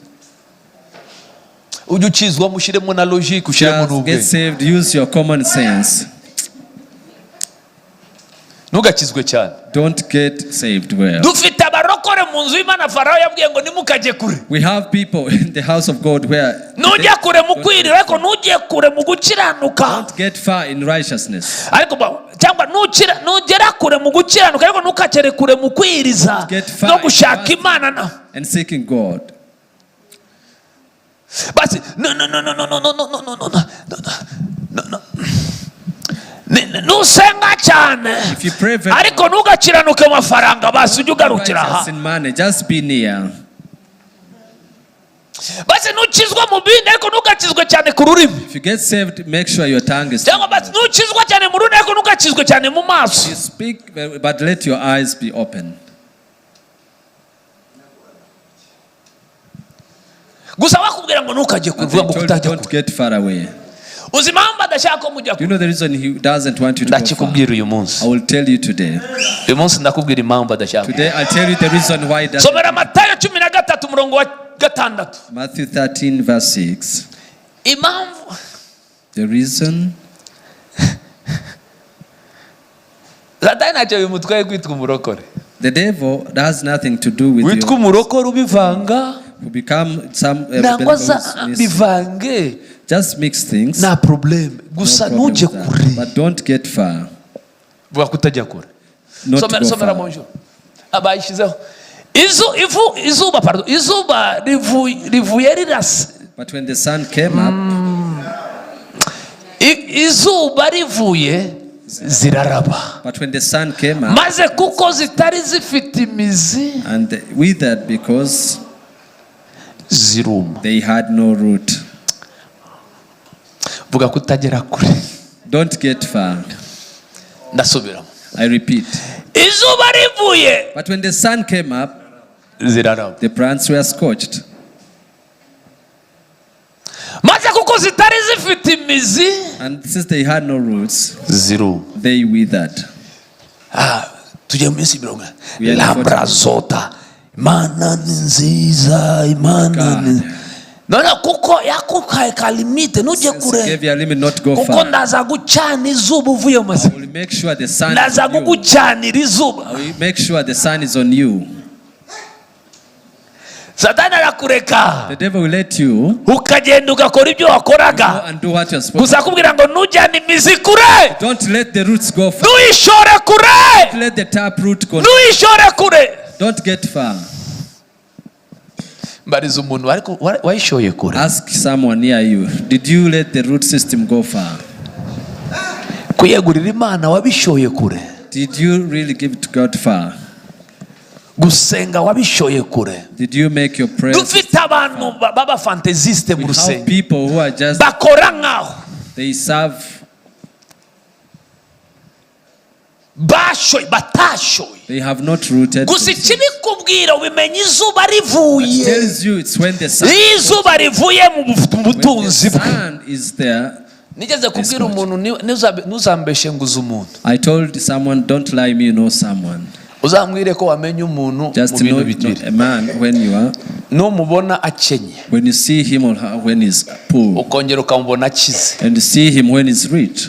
Ujye ukizwamo ushyiremo na logique, ushyiremo Just get n'ubwenge. saved. Use your common sense. Ntugakizwe cyane. Don't get saved well. Dufite abarokore mu nzu y'Imana Farawo yabwiye ngo nimukajye kure. We have people in the house of God where Nujya kure mu kwirira, ariko ntujye kure mu gukiranuka. don't get far in righteousness. Ariko cyangwa nugera kure mu gukiranuka, ariko ntukagere kure mu kwiriza Get far no in gushaka fasting Imana na and seeking God. Basi no, no, no, no, no, no, no, no, no, no, no, no, no, no. Nusenga cyane, If you pray very ariko ntugakiranuke mu mafaranga, basi ujye ugarukira aha. righteous in money, just be near. Basi nukizwa mu bindi, ariko ntugakizwe cyane ku rurimi. If you get saved, make sure your tongue is. Cyangwa basi nukizwa cyane mu rurimi, ariko ntugakizwe cyane mu maso. You speak, but let your eyes be open. Gusa bakubwira ngo ntukajye But kuvuga they ngo told you, kutajya don't kure. get far away. Uzi impamvu adashaka ko mujya Do kure? you know the reason he doesn't want you to go far? Ndakikubwira uyu munsi. I will tell you today. Uyu munsi ndakubwira impamvu adashaka. Today I'll tell you the reason why he doesn't. Somera Matayo 13 umurongo wa 6. Matthew 13, verse 6. Impamvu. The reason. Satani ntacyo bimutwaye kwitwa umurokore. The devil has nothing to do with Witwa you. umurokore ubivanga, Who become some nangwa believer za who's bivange, just mix things. nta problème, No gusa problem ntujye with that. kure. But don't get far. Vuga kutajya kure. Not Somera, go somera. far. Bonjour, abayishyizeho izu ivu izuba, pardon, izuba rivuye rirasa. But when the sun came up, Izuba rivuye ziraraba, but when the sun came up maze kuko zitari zifite imizi, and they withered because ziruma. they had no root. Vuga kutagera kure. Don't get far. Ndasubiramo. I repeat. Izuba rivuye, But when the sun came up, ziraraba, the plants were scorched. Maze kuko zitari zifite imizi, And since they had no roots, ziruma. they withered. Ah, tujye mu minsi 40. We are in Lambrazota, Imana ni nziza, Imana ni God. None kuko yakuhaye ka limite, ntujye Since kure, he gave you a limit not go kuko far. ndaza gucana izuba uvuye mu I mazima. will make sure the sun is Ndaza on you. kugucanira izuba. I will make sure the sun is on you. Satani arakureka, The devil will let you ukagenda ugakora ibyo go wakoraga, and do what you're supposed gusa akubwira ngo ntujyane imizi kure. Don't let the roots go far. Ntuyishore kure. Don't let the tap root go. Ntuyishore kure. Don't get far. Mbariza umuntu ariko wayishoye kure. Ask someone near you. Did you let the root system go far? Kwiyegurira Imana wabishoye kure? Did you really give to God far? Gusenga wabishoye kure? Did you make your prayers? Dufite abantu b'abafantaisiste mu We have rusengero, people who are just bakora nkaho they serve bashoye, batashoye. They have not rooted Gusa themselves. ikibikubwira ubimenya izuba rivuye. Tells you it's when the sun, Iyo izuba rivuye mu when the butunzi bwe. sun is there. Nigeze kubwira umuntu ntuzambeshe ngo uzi umuntu. I told someone, don't lie me, you know someone. Uzambwire ko wamenye umuntu mu Just bintu know bibiri. a man when you are Numubona akenye, when you see him or her when he's poor, ukongera ukamubona akize, and you see him when he's rich.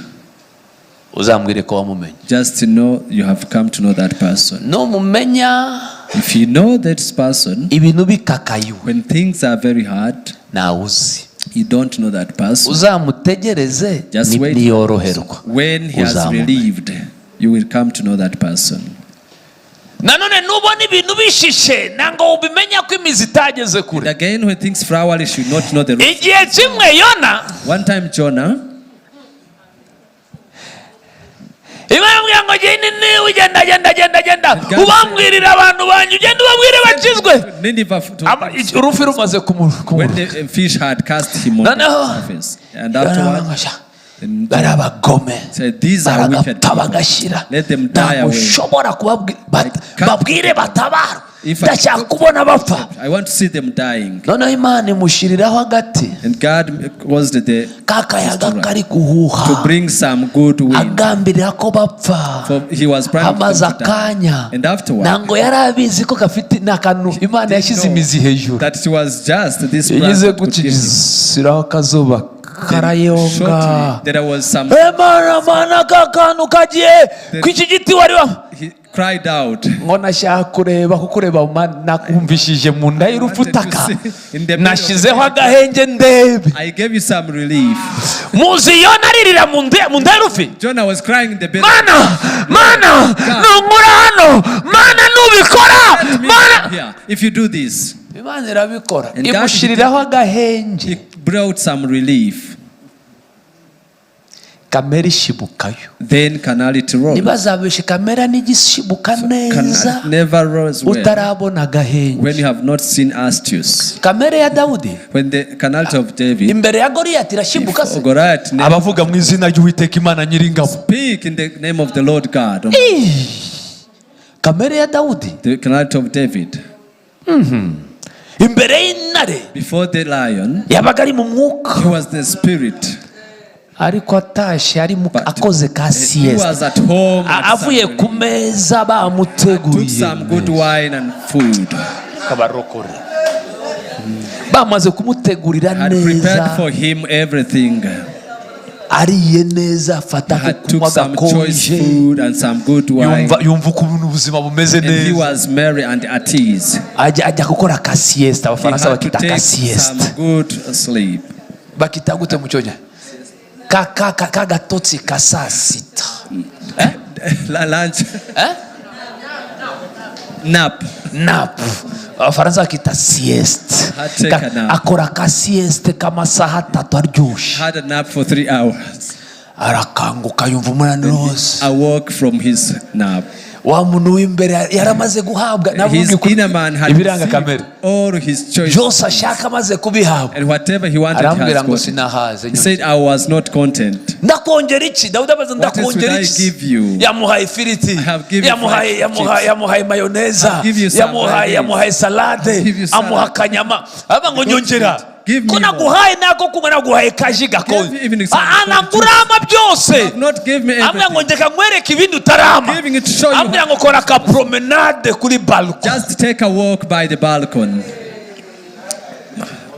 Uzambwire ko wamumenye. Just to know you have come to know that person. Numumenya If you know that person ibintu bikakayiwe, when things are very hard, ntawe uzi. You don't know that person. Uzamutegereze Just wait. niyoroherwa When he has Uzamumenya. relieved, you will come to know that person. Nanone nubona ibintu bishishe ntabwo ubimenya ko imizi itageze And kure. again, when things flower, you should not know the root. Igihe kimwe Yona, One time, Jonah, Imana imubwira ngo genda niwe ugenda genda genda genda God ubambwirira abantu banjye ugenda ubabwire bakizwe. Nineveh, Urufi rumaze when kumurura the fish had cast him on the Noneho surface, and afterwards, then bari abagome said, "These are wicked baragapfa people. bagashira Let them die ntabwo away. ushobora kubabwira can't- babwire batabara If I- ndashaka kubona bapfa. I want to see them dying." Noneho Imana imushyiriraho agati And God caused the k'akayaga kari to guhuha bring some good wind. agambirira ko bapfa. For he was planning for Amaze them to die. akanya And afterward, ntabwo yari abizi ko gafite ni akantu Imana yashyize know imizi hejuru. that it was just this plant Igeze that could give him. gucisiraho akazuba karayonga. Shortly, there was some. Emana mana ka kantu kagiye ku iki giti wari wa He cried out. Ngo nashaka kureba kuko ureba nakumvishije mu nda y'urupfu I wanted to utaka see in the middle of the nashyizeho agahenge ndebe. I gave you some relief. Muzi Yona aririra mu nda y'urufi. Jonah was crying in the bed. Mana mana nunkura hano mana nubikora Let me mana come here. If you do this, Imana irabikora And God imushyiriraho agahenge. he brought some relief. Kamere ishibukayo. Then carnality rose. Ntibazabeshe kamera n'igishibuka neza Can never rose well utarabona agahenge. when you have not seen astuce. Kamere ya Dawudi When the carnality of David, imbere ya Goliyati irashibuka se Goliath never abavuga mu izina ry'Uwiteka Imana nyiringabo. Speak in the name of the Lord God. Kamere ya Dawudi The carnality of David. Imbere y'intare Before the lion, yabaga ari mu mwuka he was the spirit. Ariko atashye ari mu But akoze ka he siesta was at home at avuye some ku relief. meza Took bamuteguriye some good wine and food. kabarokore bamaze kumutegurira Had prepared neza for him everything. Ariye neza afata Had ako took kunywa some choice gakonje food and some good wine. yumva ukuntu ubuzima bumeze And he neza was merry and at ease. ajya gukora ka siesta He abafaransa had to bakita ka take siesta some good sleep. Bakita gute mu cyongereza ka gatotsi ka saa sita? Lunch. Eh? Nap. Nap abafaransa bakita sieste. Had take a nap. Akora ka sieste k'amasaha 3 aryoshye. Had a nap for 3 hours. Arakanguka yumva umunaniro wose. Awoke from his nap. Wa muntu w'imbere yaramaze guhabwa His nababwiye ukuri, inner man had ibiranga received kamere all his choices. Byose ashaka amaze kubihabwa And whatever he wanted, he arambwira has ngo got it. sinahaze. He said, "I was not content." Ndakongera iki Dawudi abaza What else ndakongera would I iki give you? yamuhaye ifiriti I have given yamuhaye fried yamuhaye chips. yamuhaye mayoneza I have give you some yamuhaye mayonnaise. yamuhaye salade I have give you salad. amuha akanyama aravuga ngo nyongera Give me ko more. naguhaye nako kunywa naguhaye kaji gakonje Give me even some nagurama byose Have not give me ambwira ngo everything. ndeka nkwereke ibindi utarama Giving it to show you. ambwira ngo kora ka promenade kuri balcon. Just take a walk by the balcony.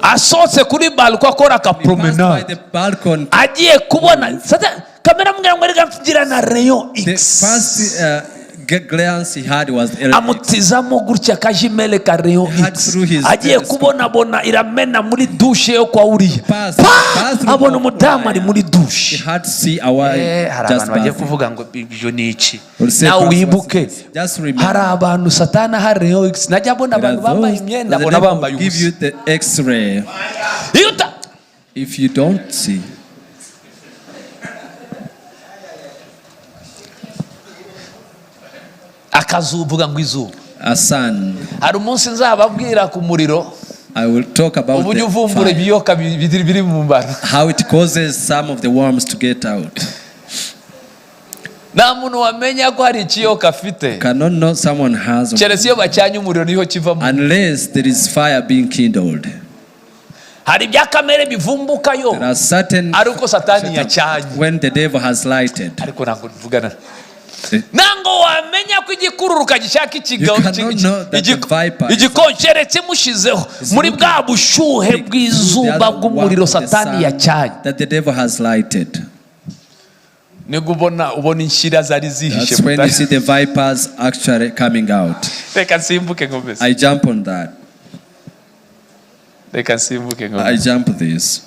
Asohotse kuri balcon akora ka He passed by promenade the balcony. Agiye kubona sasa kamera amubwira ngo reka mvugira na rayon The X first glance he had was the amutizamo gutya akajimele ka rayon Had X through his agiye telescope. kubonabona iramena muri dushe yo kwa uriya Pass- Pa! pass through Abona kwa umudamu Uriya. ari muri He dushe. had to see a wife Hari just abantu bagiye bathing. kuvuga ngo ibyo ni iki Will say, nawe "Pastor, wibuke just remember." hari abantu satana hari rayon X najya abona There are abantu bambaye those imyenda that the abona devil bambaye will give ubusa you the X-ray iyo uta if you don't see. Akazuba uvuga ngo izuba A sun. hari umunsi nzababwira ku muriro I will talk about uburyo the uvumbura fire, ibiyoka biri mu mbara how it causes some of the worms to get out. Nta muntu wamenya ko hari ikiyoka afite Cannot know someone has keretse iyo bacanye umuriro niho kivamo. Unless there is fire being kindled. Hari ibya kamere bivumbukayo There are certain ari uko satani yacanye when the devil has lighted. Ariko ntabwo mvugana ntabwo wamenya ko igikururuka gishaka You cannot know that the viper is- igikonkeretse mushizeho muri bwa bushyuhe bw'izuba bw'umuriro satani yacanye. That the devil has lighted. Nibwo ubona inshyira zari zihishe That's when you see the vipers actually coming out. Reka nsimbuke nkomeze. I jump on that. Reka nsimbuke I nkomeze. jump this.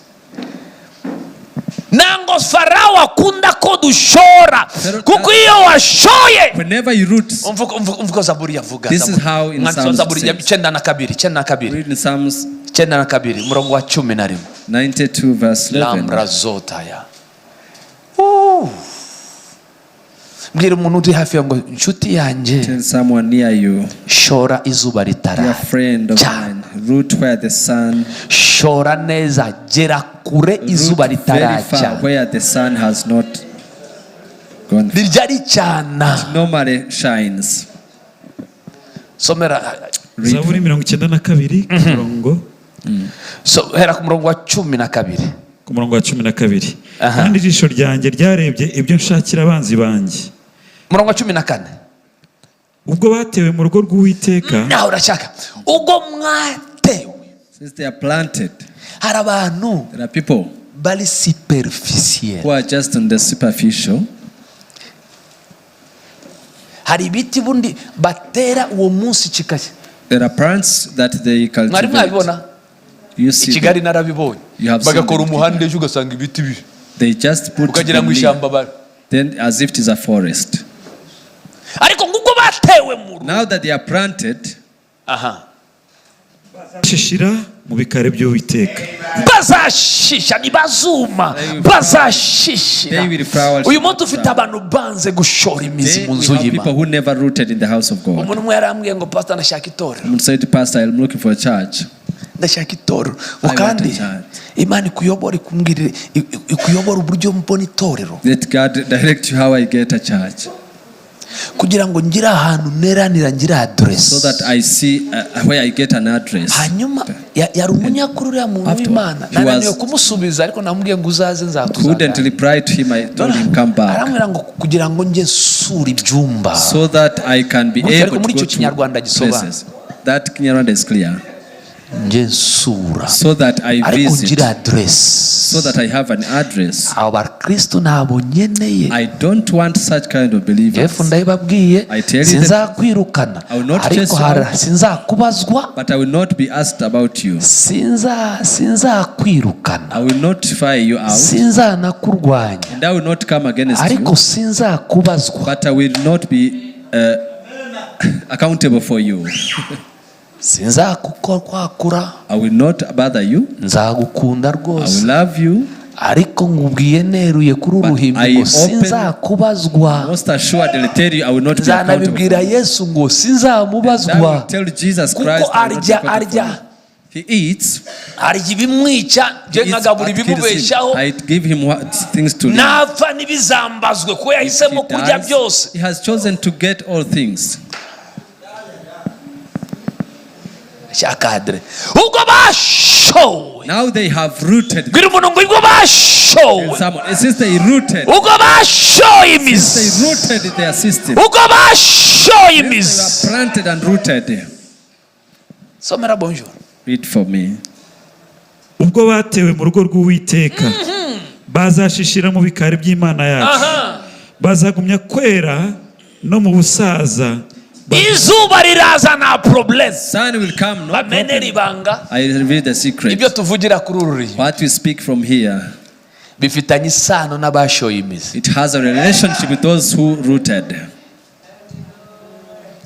Ntabwo Farawo akunda ko dushora, kuko iyo washoye Whenever you root, umva uko Zaburi yavuga. This is how in Umwanditsi wa Psalms Zaburi ya says. 92, 92, Read in Psalms 92, umurongo wa 11. 92, verse 11. Lambra zotaya. Mbwira umuntu uri hafi yawe ngo inshuti yanjye, Tell someone near you, shora izuba dear ritara friend of cyane. mine, root where the sun, Shora neza, gera kure izuba root very ritaracya. far where the sun has not gone. Rirya ricyana. Normally shines. Somera. Read. Zaburi 92 ku murongo So, hera ku murongo wa 12. Ku murongo wa 12. Aha. Kandi ijisho ryanjye ryarebye ibyo nshakira abanzi banjye. Umurongo wa 14. Ubwo batewe mu rugo rw'Uwiteka. Nawe urashaka ubwo mwatewe. Since they are planted, Hari abantu there are people bari superficiel. who are just on the superficial. Hari ibiti bundi batera uwo munsi kikajya. There are plants that they Mwari cultivate. mwabibona? You I see, Kigali them. narabibonye. You have seen Bagakora them. umuhanda, ejo ugasanga ibiti bi They just put ukagira them ngo near, ishyamba bari. Then as if it is a forest. Ariko ngubwo batewe mu rugo. Now that they are planted, Aha. Shishira mu bikari by'Uwiteka. Bazashisha, ntibazuma, bazashishira. They will flower. Uyu munsi ufite abantu banze gushora imizi They mu we nzu have y'Imana. people who never rooted in the house of God. Umuntu umwe yarambwiye ngo pastor, ndashaka itorero. Someone said, "Pastor, I'm looking for a church." Ndashaka itorero ngo I want kandi a church. Imana ikuyobora, ikumbwirire, ikuyobora uburyo mbona itorero. Let God direct you how I get a church, Kugira ngo ngire ahantu neranira, ngire aderesi. So that I see where I get an address. Hanyuma yari umunyakuri uriya muntu w'Imana. He was- Nananiwe kumusubiza, ariko namubwiye ngo uzaze Couldn't nzakuzana. reply to him. I told him, "Come back," Arambwira ngo kugira ngo njye nsura ibyumba. So that I can be Gutya, ariko able muri to icyo go to Kinyarwanda gisobanura. places. That Kinyarwanda is clear. Njye nsura, So that I ariko visit, ngira aderesi. So that I have an address. Abo bakristo ntabwo nkeneye. I don't want such kind of believers. Jeff, ndabibabwiye, I tell you that sinzakwirukana, I will not ariko chase you out. sinzakubazwa. But I will not be asked about you. Sinzakwirukana. I will not fire you out, Sinzanakurwanya, and I will not come against ariko you. sinzakubazwa. But I will not be accountable for you. Sinzakukwakura. I will not bother you. Nzagukunda I rwose. will love you. Ariko nkubwiye neruye kuri But uruhimbi I ngo open- sinzakubazwa. Most assuredly tell you, I will not be accountable. Nzanabibwira Yesu ngo And I sinzamubazwa. will tell Jesus Kuko Christ, I will not be arya accountable arya for you. He eats. Arya ibimwica, He njye eats nkagabura what kills him. ibimubeshaho. I give him what things to live. Napfa ntibizambazwe kuko yahisemo He kurya dies. byose. He has chosen to get all things. Shaka ubwo bashowe. Now they have rooted. Bwira umuntu ngo ubwo bashowe. Someone, since they rooted, Ubwo bashoye they imizi. rooted their system. Ubwo bashoye They imizi. were planted and rooted. Somera bonjour. Read for me. Ubwo batewe mu rugo rw'Uwiteka, bazashishira mu bikari by'Imana yacu. Bazagumya kwera no mu busaza. Izuba riraza, nta problème. Sun will come, no Bamenere problem. ibanga. I reveal the secret. Ibyo tuvugira kuri uru ruhimbi What we speak from here, bifitanye isano n'abashoye imizi. It has a relationship with those who rooted.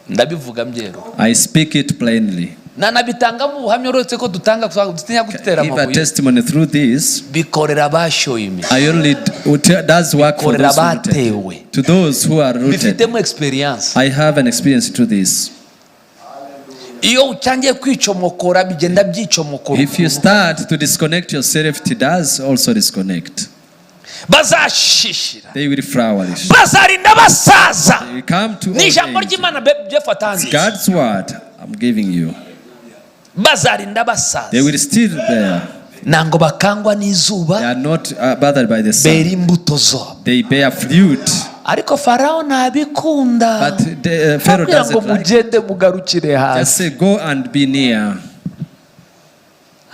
Ndabivuga mbyeru. I speak it plainly. Nanabitangamo ubuhamya, uretse ko dutanga dutinya gutera Give a amabuye. Testimony through this. Bikorera abashoye imizi. I only does work for Bikorera those who rooted. abatewe. To those who are rooted. Bifitemo experience. I have an experience to this. Iyo utangiye kwicomokora, bigenda byicomokora. If you start to disconnect yourself, it does also disconnect. Bazashishira. They will flourish. Bazarinda basaza. They will come to Ni old ijambo age. ry'Imana Jeff atanze. God's word I'm giving you. Bazarinda basaza. They will still there. Ntabwo bakangwa They n'izuba. are not bothered by the Bera sun. imbuto zabo. They bear fruit. Ariko Farawo ntabikunda. But the Pharaoh Abwira ngo doesn't like. mugende mugarukire Just hasi. say, "Go and be near."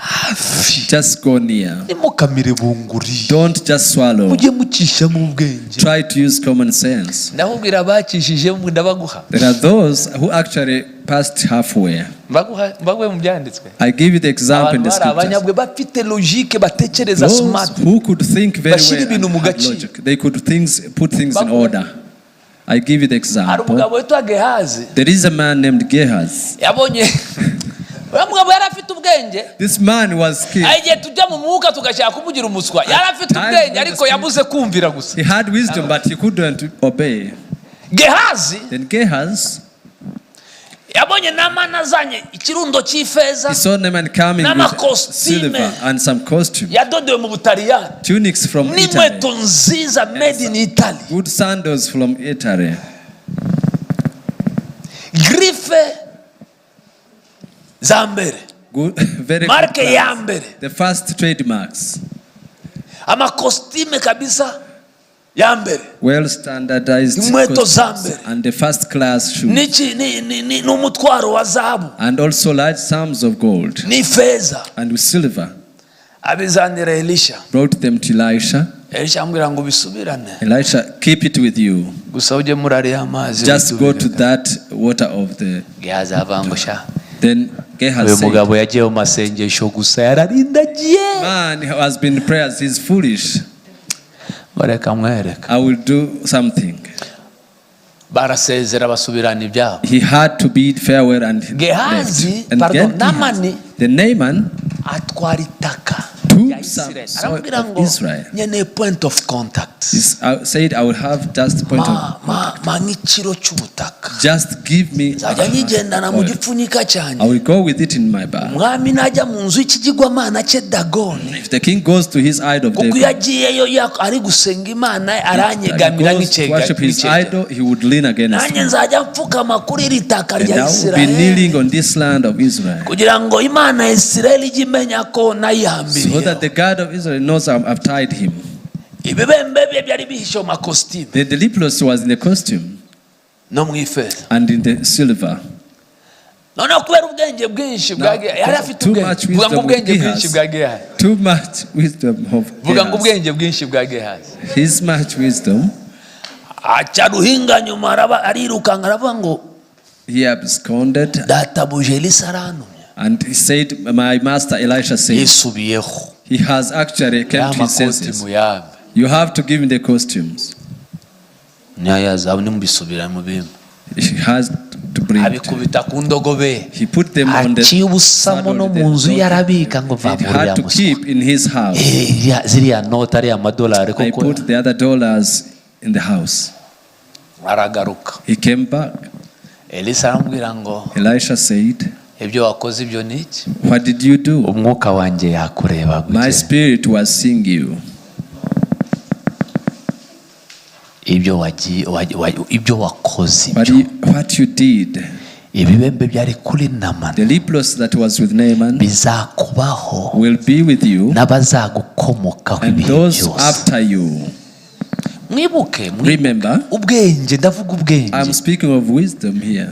Hafi. Just go near. Ntimukamire bunguri. Don't just swallow. Mujye mucishamo ubwenge. Try to use common sense. Ndakubwira abacishijemo ndabaguha. There are those who actually passed halfway. Mbaguha mbaguhe mu byanditswe. I give you the example in Abantu the bari scriptures. abanyabwe bafite logique batekereza Those smart. who could think very Bashyira well ibintu and mu had gaciro. logic. They could put things in Baguhe. order. I give you the Hari example. umugabo witwa Gehazi. There is a man named Gehazi. Yabonye uriya mugabo yari afite ubwenge. This man was skilled. Hari igihe tujya mu mwuka tugashaka kumugira umuswa. Yari afite Time ubwenge when ariko the yabuze kumvira gusa. He had wisdom, but he couldn't obey. Gehazi Then Gehazi, yabonye Namani azanye ikirundo cy'ifeza he saw Naaman coming with N'amakositime. silver and some costume, yadodewe mu Butaliyani tunics from Italy, n'inkweto nziza made in Italy, good sandals from Italy, griffe za mbere, good, very good marque ya class. mbere, The first trademarks, amakositime kabisa ya mbere, well standardized Inkweto za costumes, mbere. And the first class shoes, N'iki- n'umutwaro wa zahabu and also large sums of gold n'ifeza and with silver. Abizanira Elisha. Brought them to Elisha. Elisha amubwira ngo bisubirane. Elisha, keep it with you. Gusa ujye muri ariya mazi. Just go to that water of the. Gehazi avuga ngo sha Then Gehazi uyu said, mugabo yagiye mu masengesho gusa yararindagiye. Man who has been in prayers, he's foolish. Ngo reka mwereka. I will do something. Barasezera basubirana ibyabo. He had to bid farewell and Gehazi, left. And pardon, then Naamani. Gehazi, the Naaman atwara itaka Took rya some Isirayeli soil aramubwira of ngo Israel. nkeneye point of contact. is, I said, I will have just point Ma of ma ma nk'ikiro cy'ubutaka. Just give me Nzajya nkigendana mu oil. gipfunyika I cyanjye. will go with it in my bag. Umwami najya mu nzu y'ikigirwamana cye Dagoni If the king goes to his idol of kuko iyo David, agiyeyo ari gusenga Imana aranyegamira goes to worship his nk'icega idol, he would lean against nanjye me. nzajya mfukama kuri iri taka And rya I will be Isirayeli kneeling on this land of Israel. Kugira ngo Imana ya Isirayeli ijye imenya ko So nayihambiriye. that the God of Israel knows I've tied him. Ibibembe bye byari bihishe mu makositimu Then the leprosy was in the costume no mu ifeza. And in the silver. Noneho kubera ubwenge bwinshi bwa Now, Gehazi yari afite too ubwenge much vuga ngo wisdom of ubwenge bwinshi Gehazi. bwa Gehazi. Too much wisdom of Vuga ngo Gehazi. ubwenge bwinshi bwa Gehazi. His much wisdom, Aca ruhinga nyuma araba arirukanka aravuga ngo he absconded databuja Elisa arantumye. And he said, "My master Elisha said," Yisubiyeho. He has actually came Ya to his makoti senses. muyambe. You have to give him the costumes. Nyayazabu nimubisubira mu bimwe. He has to bring it. Abikubita ku ndogobe. He put them on the Aciye ubusamo saddle no with the mu nzu donkey. yarabika ngo va He muri had ya to muswa. keep in his house. Eh, ziriya noti ariya madolari I koko. put the other dollars in the house. Aragaruka. He came back. Elisa aramubwira ngo Elisha said, ibyo wakoze ibyo ni iki? "What did you do?" Umwuka wanjye yakureba My gute? spirit was seeing you. Ibyo wagiye ibyo wakoze What ibyo you did, ibibembe byari kuri Namani the leprosy that was with Naaman bizakubaho will be with you n'abazagukomokaho and ibihe those byose. After you. Mwibuke mwibuke. Remember, Ubwenge ndavuga ubwenge. I'm speaking of wisdom here,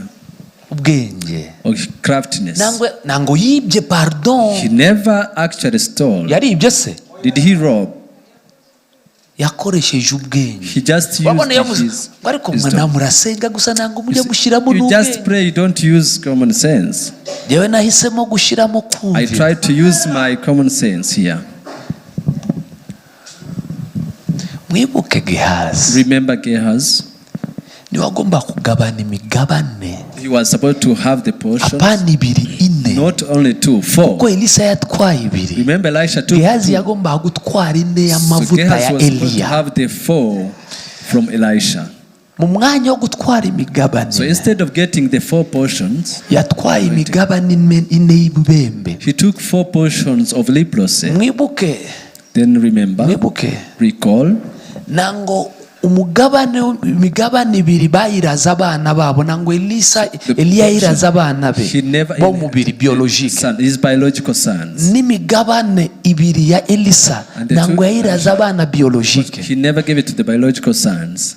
Ubwenge of craftiness. nangwe nango yibye pardon. He never actually stole. Yaribye se? Did he rob? Yakoresheje ubwenge. He just Wabona used yavuze his ngo ariko mwe wisdom. murasenga gusa ntabwo You mujya see, gushyiramo you just n'ubwenge. pray, you don't use common sense. Njyewe nahisemo gushyiramo I kumvira. try to use my common sense here. Mwibuke Gehazi Remember Gehazi? niwe agomba kugabana imigabane. He was supposed to have the portion, Apana ibiri ine not only two, four. kuko Elisa yatwaye ibiri. Remember Elisha took Gehazi two. yagombaga gutwara ine So y'amavuta Gehazi ya was supposed to Eliya have the four from Elisha. mu mwanya wo gutwara imigabane So instead of getting the four portions, yatwaye imigabane ine y'ibibembe. He took four portions of leprosy. Mwibuke. Then remember, Mwibuke recall, nango umugabane imigabane ibiri bayiraza abana babo nango Elisa the Eliya yiraza portion abana be he never bo mubiri biologique son, his biological sons. N'imigabane ibiri ya Elisa And the nango two- yayiraza abana biologique. He never gave it to the biological sons.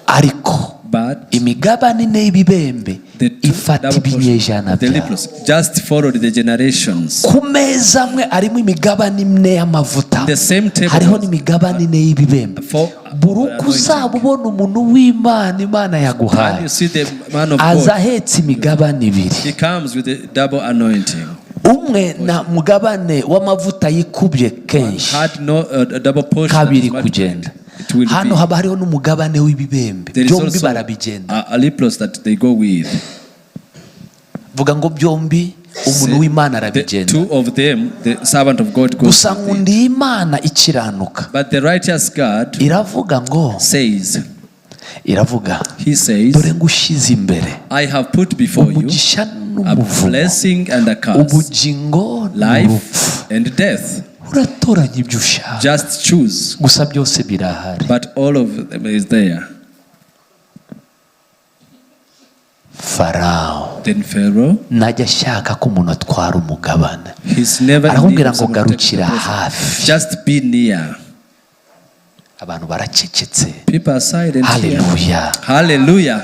Ariko But Imigabane ine y'ibibembe the two ifata double portion ibinyejana of the byawe. leprosy just followed the generations. Ku meza amwe arimo imigabane ine y'amavuta, The same table hariho n'imigabane ine y'ibibembe. Four Buri uko uzaba ubona umuntu w'Imana, Imana And yaguhaye, you see the man of aza God, ahetse imigabane ibiri. he comes with a double anointing. Umwe na mugabane w'amavuta yikubye kenshi Had no double portion. kabiri That is kugenda. It will Hano be. haba hariho n'umugabane w'ibibembe. There is Byombi also barabigenda. a leprosy that they go with. Vuga ngo byombi umuntu w'Imana The arabigenda. two of them, the servant of God goes Gusa with it. nkundiye Imana ikiranuka. But the righteous God Iravuga ngo, says, iravuga, he says, dore ngushyize imbere I have put before you umugisha a n'umuvumo, blessing and a curse, ubugingo life n'urupfu. and death. Uratoranya ibyo ushaka. Just choose. Gusa byose birahari. But all of them is there. Farawo Then Pharaoh, najya ashaka ko umuntu atwara umugabane, he's never in need arakubwira of ngo someone to take garukira the portion. hafi. Just be near. Abantu baracecetse. People are silent here. Haleluya. Hallelujah.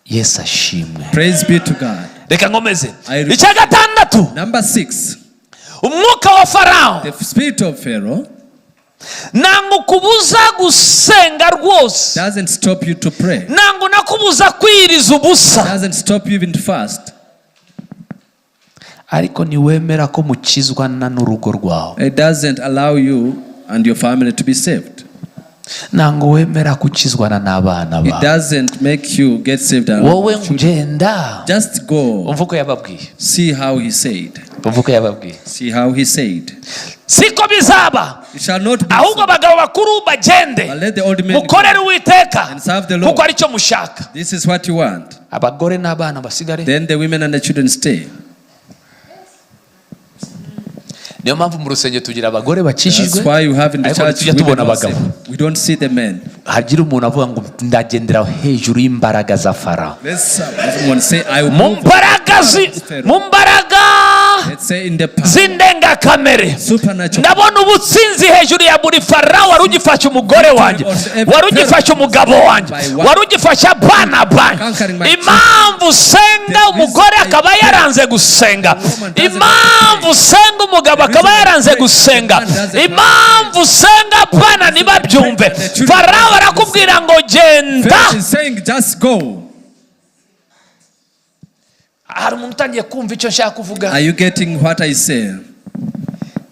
Yesu ashimwe. Praise be to God. Reka nkomeze. Icya gatandatu, Number 6, umwuka wa Farawo the spirit of Pharaoh ntabwo ukubuza gusenga rwose, doesn't stop you to pray, ntabwo nakubuza kwiyiriza ubusa, doesn't stop you even to fast. Ariko ntiwemera ko mukizwana n'urugo rwawe. It doesn't allow you and your family to be saved. Ntabwo wemera gukizwana n'abana It bawe. Doesn't make you get saved. And Wowe ngenda. just go. Umva uko yababwiye. See how he said. Umva uko yababwiye. See how he said. Siko bizaba, It shall not be ahubwo so. Abagabo bakuru bagende, But let the old men go. Mukorere Uwiteka And serve the Lord. kuko aricyo mushaka. This is what you want. Abagore n'abana basigare. Then the women and the children stay. Niyo mpamvu mu rusengero tugira abagore That's bakijijwe, why you have in the ariko church tujya women tubona who are abagabo. saved. We don't see the men. Hagira umuntu avuga ngo ndagendera hejuru y'imbaraga za Farawo. Let's someone say, I will Mu move. mbaraga mu mbaraga Let's say in the power. z'indengakamere, Supernatural. ndabona ubutsinzi hejuru ya buri Farawo wari ugifashe umugore wanjye, wari ugifashe umugabo wanjye, wari ugifashe abana banjye. Impamvu usenga umugore akaba yaranze gusenga, impamvu usenga umugabo akaba yaranze gusenga, impamvu usenga abana ntibabyumve, Farawo arakubwira ngo genda. Pharaoh is saying, just go. Hari umuntu utangiye kumva icyo nshaka kuvuga? Are you getting what I say?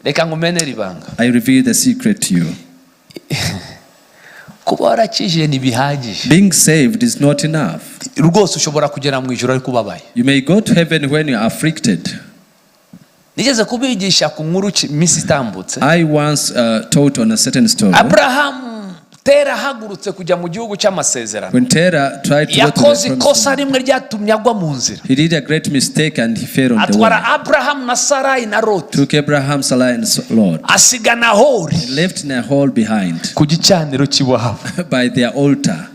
Reka ngumenere ibanga. I reveal the secret to you. Kuba warakijije ntibihagije. Being saved is not enough. Rwose ushobora kugera mu ijoro ariko ubabaye. You may go to heaven when you are afflicted. Nigeze kubigisha ku nkuru iminsi itambutse. I once taught on a certain story. Aburahamu, Tera ahagurutse kujya mu gihugu cy'amasezerano, When Terah tried to go to yakoze the promised ikosa land, rimwe ryatumye agwa mu nzira. he did a great mistake and he fell on the Atwara way. Aburahamu na Sarayi na Loti, Took Abraham, Salah, and Lot. Asiga Nahori He left Nahor behind ku gicaniro cy'iwabo. By their altar.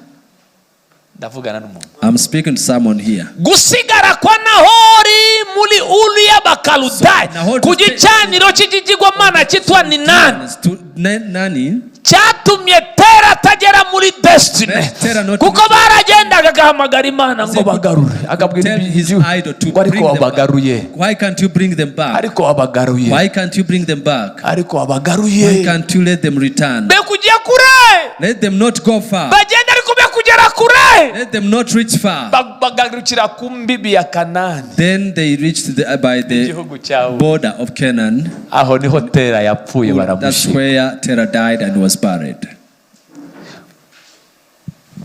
Ndavugana n'umuntu. I'm speaking to someone here. Gusigara kwa Nahori muri Uru y'Abakaludayi Nahori ku gicaniro cy'ikigirwamana cyitwa Ninani To Nani, cyatumye Tera atagera muri destiny, Tera not kuko baragendaga agahamagara Imana ngo bagarure, akabwira tell his idol to ngo ariko bring them wabagaruye, back. Why can't you bring them back? Ariko wabagaruye, Why can't you bring them back? Ariko wabagaruye. Why can't you let them return? Be kujya kure. Let them not go far. Bagenda ariko be kugera kure. Let them not reach far. Bagarukira ku mbibi ya Kanani, Then they reached by the igihugu cyawe. Border of Canaan. Aho niho Tera yapfuye, That's baramushyira. Where Terah died and was buried.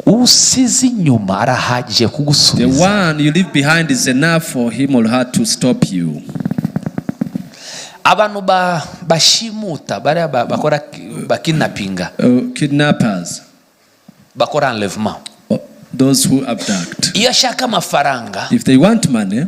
Usize inyuma arahagije The kugusubiza. One you leave behind is enough for him or her to stop you. Abantu bashimuta bariya bakora bakidnapinga, Kidnappers, bakora enlèvement, those who abduct. Iyo ashaka amafaranga, If they want money,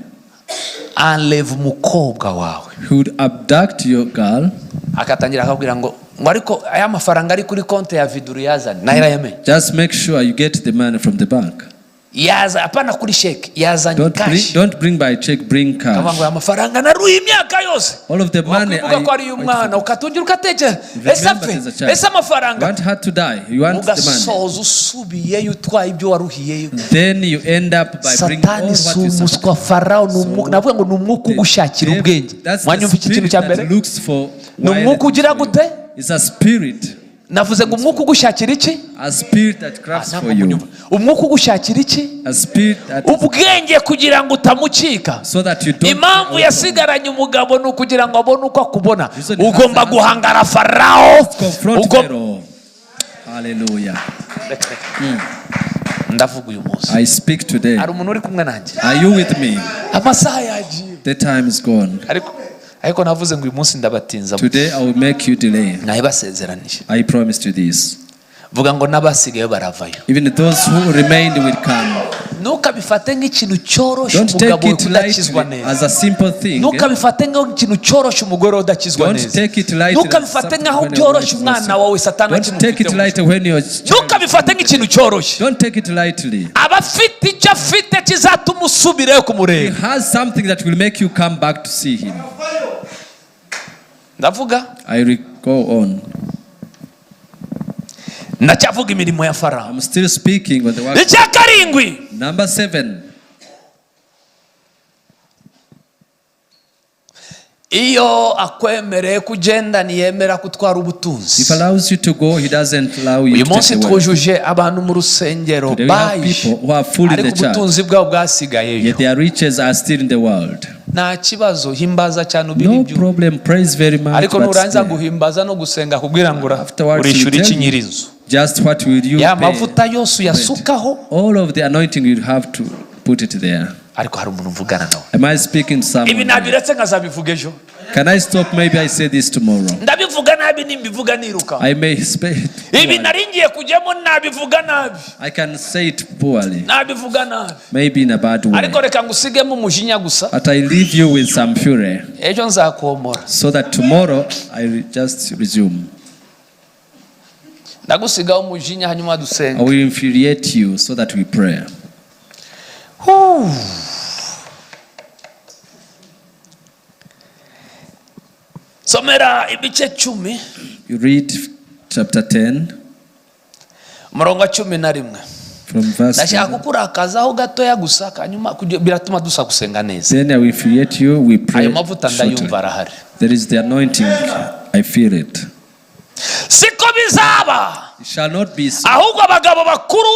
enlève umukobwa wawe, he would abduct your girl. Akatangira akabwira ngo ariko aya mafaranga ari kuri konti ya viduru yazane nayo irayamenye. Just make sure you get the money from the bank. Yaza apana kuri sheke, yazanye Don't bring, cash. don't bring by check, bring Akavuga ngo cash. aya mafaranga naruye imyaka yose. All of the money Wakwibuka I- ko ari iy'umwana, ukatungira ugatekereza, ese Remember apfe, there's a child. ese amafaranga. You want her to die. You want the money. Ugasoza usubiyeyo utwaye ibyo waruhiyeyo. Then you end up by bringing all Satani what si you suffered. umuswa. Farawo ni umwuka, navuga ngo ni umwuka ugushakira ubwenge. That's the Mwanyumva iki kintu spirit cya mbere? that looks for Ni umwuka ugira gute? It's a spirit. Navuze ngo umwuka ugushakira iki? A spirit that crafts Ntabwo for you. munyumva. Umwuka ugushakira iki? A spirit that Ubwenge, kugira ngo utamucika. So that you don't Impamvu yasigaranye umugabo ni ukugira ngo abone uko akubona. Reason Ugomba guhangara Farawo. Confront Pharaoh. Hallelujah. Reka, reka. Ndavuga uyu munsi. I speak today. Hari umuntu uri kumwe nanjye? Are you with me? Amasaha yagiye. The time is gone. Ariko navuze ngo uyu munsi ndabatinza. Today I will make you delay. Nabibasezeranije. I promised you this. Vuga ngo n'abasigaye baravayo. Even those who remained will come. Ntukabifate nk'ikintu cyoroshye Don't umugabo take we it kudakizwa lightly neza. as a simple thing. Ntukabifate nk'ikintu cyoroshye umugore we udakizwa Don't neza. take it lightly. Ntukabifate nk'aho When your byoroshye wife is umwana also- wawe Satani Don't take it akimufiteho. lightly when your child. Ntukabifate nk'ikintu cyoroshye. Don't take it lightly. Aba afite icyo afite kizatuma usubirayo He kumureba. has something that will make you come back to see him. Ndavuga. I will go on. Ndacyavuga imirimo ya Farawo. I'm still speaking on the work. Icya karindwi. Number 7. Iyo akwemereye kugenda, ntiyemera gutwara ubutunzi. If allows you to go, he doesn't allow you Uyu to munsi take the wealth. twujuje abantu mu rusengero Today we have baje, people who are full in ariko the church. ubutunzi bwabo bwasigayeyo. Yet their riches are still in the world. Nta kibazo, himbaza cyane No ubiri. problem. Praise very much. Ariko But nurangiza stay. guhimbaza no gusenga, kubwira ngo Afterwards, urishyura you iki tell me nyir'inzu? just what will you Ya pay? mavuta yose uyasukaho. All of the anointing, you have to put it there. Ariko hari umuntu mvugana nawe? Am I speaking to Ibi someone? nabiretse nkazabivuga ejo. Can I stop? Maybe I say this tomorrow. Ndabivuga nabi nimbivuga niruka. I may say it Ibi poorly. nari ngiye kujyamo nabivuga nabi. I can say it poorly, Nabivuga nabi. maybe in a bad way. Ariko reka ngusigemo umujinya gusa. But I leave you with some fury Ejo nzakomora. So that tomorrow I will just resume. Ndagusigaho umujinya, hanyuma I dusenga. will infuriate you so that we pray. Huu. Somera ibice 10. You read chapter 10 Umurongo wa 11. From verse Ndashaka 11. kukurakazaho gatoya gusa, hanyuma biratuma dusa gusenga neza. Then I will infuriate you. We pray Ayo mavuta shortly. ndayumva arahari. There is the anointing. I feel it. Siko bizaba. It shall not be so. Ahubwo abagabo bakuru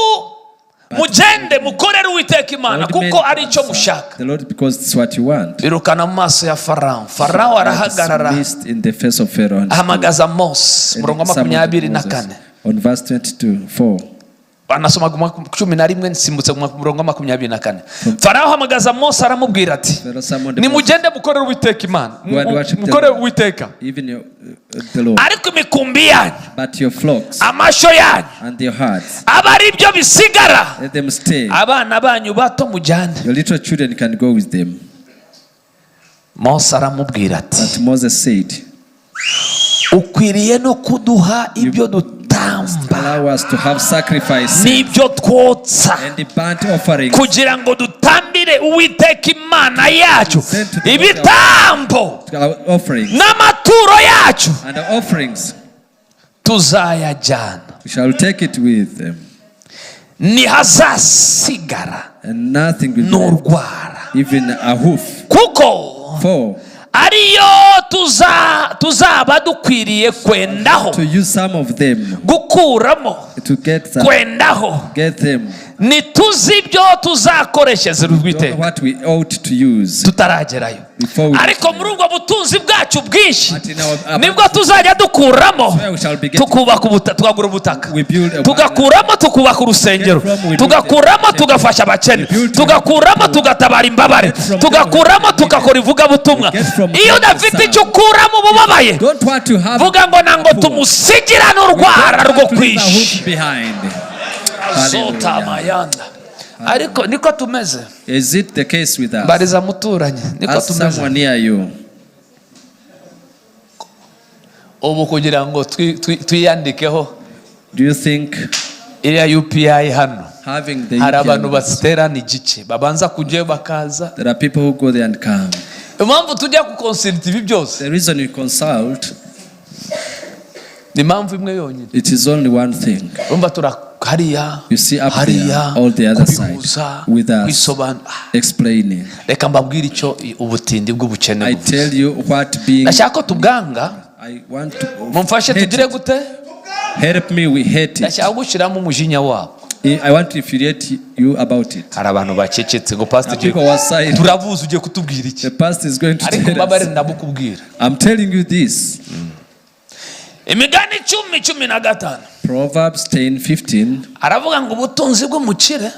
mugende mukorere Uwiteka Imana, Old kuko men ari icyo mushaka. The Lord, because it's what you want. Birukana mu maso ya Farawo. Farawo arahagarara, Dismissed in the face of Pharaoh and ahamagaza Mose. and Umurongo wa summoned 24. Moses. On verse 22, 4. Banasoma 11, nsimbutse ku murongo wa 24. Farawo ahamagaza Mose, aramubwira ati: Pharaoh summoned Moses, "Nimugende mukorere Uwiteka Imana." Go and worship the Mukorere Lord. Uwiteka. Even the Lord. Ariko imikumbi yanyu, But your flocks amashyo yanyu, and your herds, aba ari byo bisigara. Let them stay. Abana banyu bato mujyane. Your little children can go with them. Mose aramubwira ati: But Moses said, "Ukwiriye no kuduha ibyo dutamba "Allow us to have sacrifice n'ibyo twotsa, and the burnt offerings kugira ngo dutambire Uwiteka Imana yacu Send to the Lord ibitambo our offerings n'amaturo yacu and the offerings. tuzayajyana. We shall take it with them, Ntihazasigara and nothing will be left, n'urwara, even a hoof. kuko For ariyo tuzaba dukwiriye kwendaho." To use some of them Gukuramo, to get some, kwendaho. Get them. Ntituzi ibyo tuzakoreshereza Don't know Uwiteka what we ought to use tutaragerayo. Before we Ariko muri ubwo butunzi bwacu bwinshi But in our nibwo tuzajya dukuramo, where we shall be getting tukubaka tukagura ubutaka, We build a tugakuramo tukubaka urusengero, Get from we build tugakuramo the- tugafasha abakene, We build tugakuramo tugatabara imbabare, Get from tugakuramo tugakora ivugabutumwa. We get from Iyo them udafite to icyo ukuramo uba ubabaye. Don't want to have Vuga ngo nango poor. tumusigira We don't n'urwara want rwo to leave a kwisha. hoof behind. Zota Hallelujah. mayanda. Ariko niko tumeze? Is it the case with us? Mbariza muturanye, niko Ask tumeze? someone near you. Ubu kugira ngo twiyandikeho Do you think Iriya UPI hano, Having the hari abantu UPI. basiterana igice, babanza kujyayo bakaza. There are people who go there and come. Impamvu tujya guconsulta ibi byose, The reason you consult, ni impamvu imwe yonyine. it is only one thing. Urumva tura hariya, You see up there, hariya, all the other side, kubihuza, with us. kwisobanura. Explaining. Reka mbabwire icyo ubutindi bw'ubukene I buvuze. tell you what being. Ndashaka ko tubwanga. I want to. Mumfashe hate tugire it. gute? Help me, we hate it. Ndashaka gushyiramo umujinya wabo. I want to infuriate you about it. Hari abantu bacecetse ngo pastor, People were silent. turabuze, ugiye kutubwira iki? The pastor is going to Ariko tell mbabare, us. ndabukubwira. I'm telling you this. Imigani 10:15. Proverbs 10:15. Aravuga ngo ubutunzi bw'umukire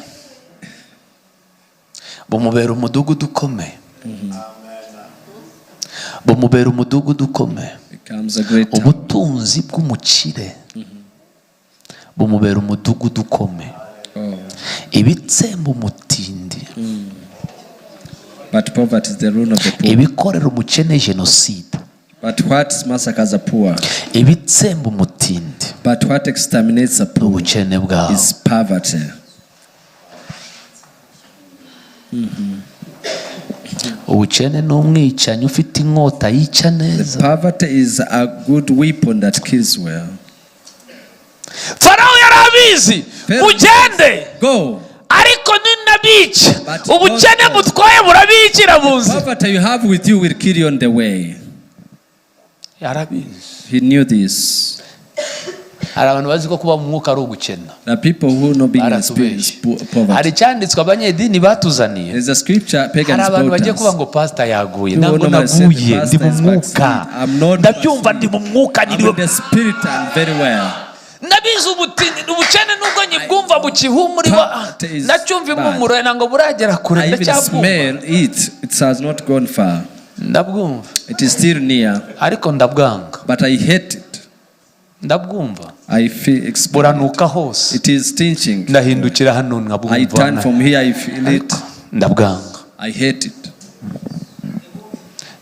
bumubera umudugudu ukomeye, bumubera umudugudu ukomeye. Becomes a great town. Ubutunzi bw'umukire bumubera umudugudu ukomeye. Oh. Ibitsemba umutindi, But poverty is the ruin of the poor. ibikorera umukene jenoside, But what massacres the poor? ibitsemba umutindi, But what exterminates the poor ubukene bwawe. is poverty. Ubukene ni umwicanyi ufite inkota yica neza. Poverty is a good weapon that kills well. Farawo yari abizi. Pharaoh- Mugende, Go. ariko ninabica, But ubukene don't go. mutwaye burabikira mu nzira. Poverty you have with you will kill you on the way. Yarabizi. He knew this. Hari abantu bazi ko kuba mu mwuka ari ugukena. There are people who know being in the spirit is Baratubeshye. poverty. Hari icyanditswe abanyedini batuzaniye. There's a scripture Hari pagans abantu brought bagiye kuvuga us. ngo pasita yaguye. People Ntabwo normally say the naguye, ndi pastor mu is mwuka. backslid. I'm not Ndabyumva, ndi mu mwuka. I'm Niriwe in the spirit and very well. ndabizi. Ubutindi, ubukene, nubwo nyibwumva bukihumuriwa, Poverty is ndacyumva bad. impumuro, ntabwo buragera kure. I even Ndacyabwumva. smell it. It has not gone far. Ndabwumva. It is still near, Ariko ndabwanga. but I hate it. Ndabwumva. I feel exposed. Buranuka hose. It is stinching. Ndahindukira hano I nkabwumva. turn from here, I feel it. Ndabwanga. I hate it.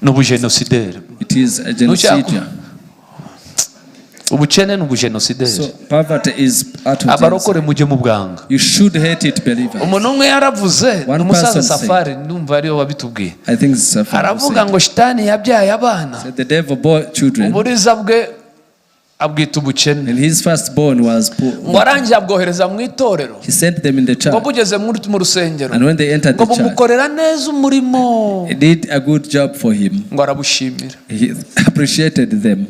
Ni ubujenosideri. It is a genocide. Ubukene ni ubujenosideri. So poverty is out of Abarokore, genocide. mujye mu bwanga. You should hate it, believers. Umuntu umwe yaravuze, One umusaza person said- Safari, ndumva ariwe wabitubwiye. I think it's a Aravuga ngo shitani yabyaye abana, said the devil bore children, uburiza bwe abwita ubukene. And his firstborn was poor. Ngo arangiye abwohereza mu itorero. He sent them in the Ngo church, bugeze mu rusengero, and when they entered ngo the church, bumukorera neza umurimo. he did a good job for him. Ngo arabushimira. He appreciated them.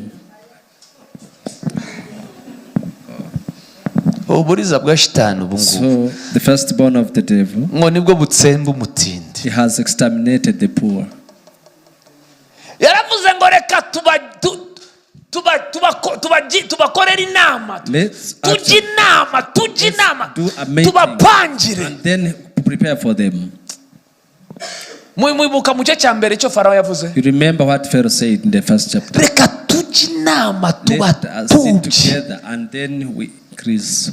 Uburiza bwa shitani ubu ngubu, So the firstborn of the devil, ngo nibwo butsemba umutindi. he has exterminated the poor. Yaravuze ngo reka tubakorere inama, Let's tujye inama, tujye inama, do a meeting. tubapangire. And then prepare for them. Mwibuka mu gice cya mbere icyo Farawo yavuze? You remember what Pharaoh said in the first chapter. Reka tujye inama, Let us sit tubatubye, together and then we increase.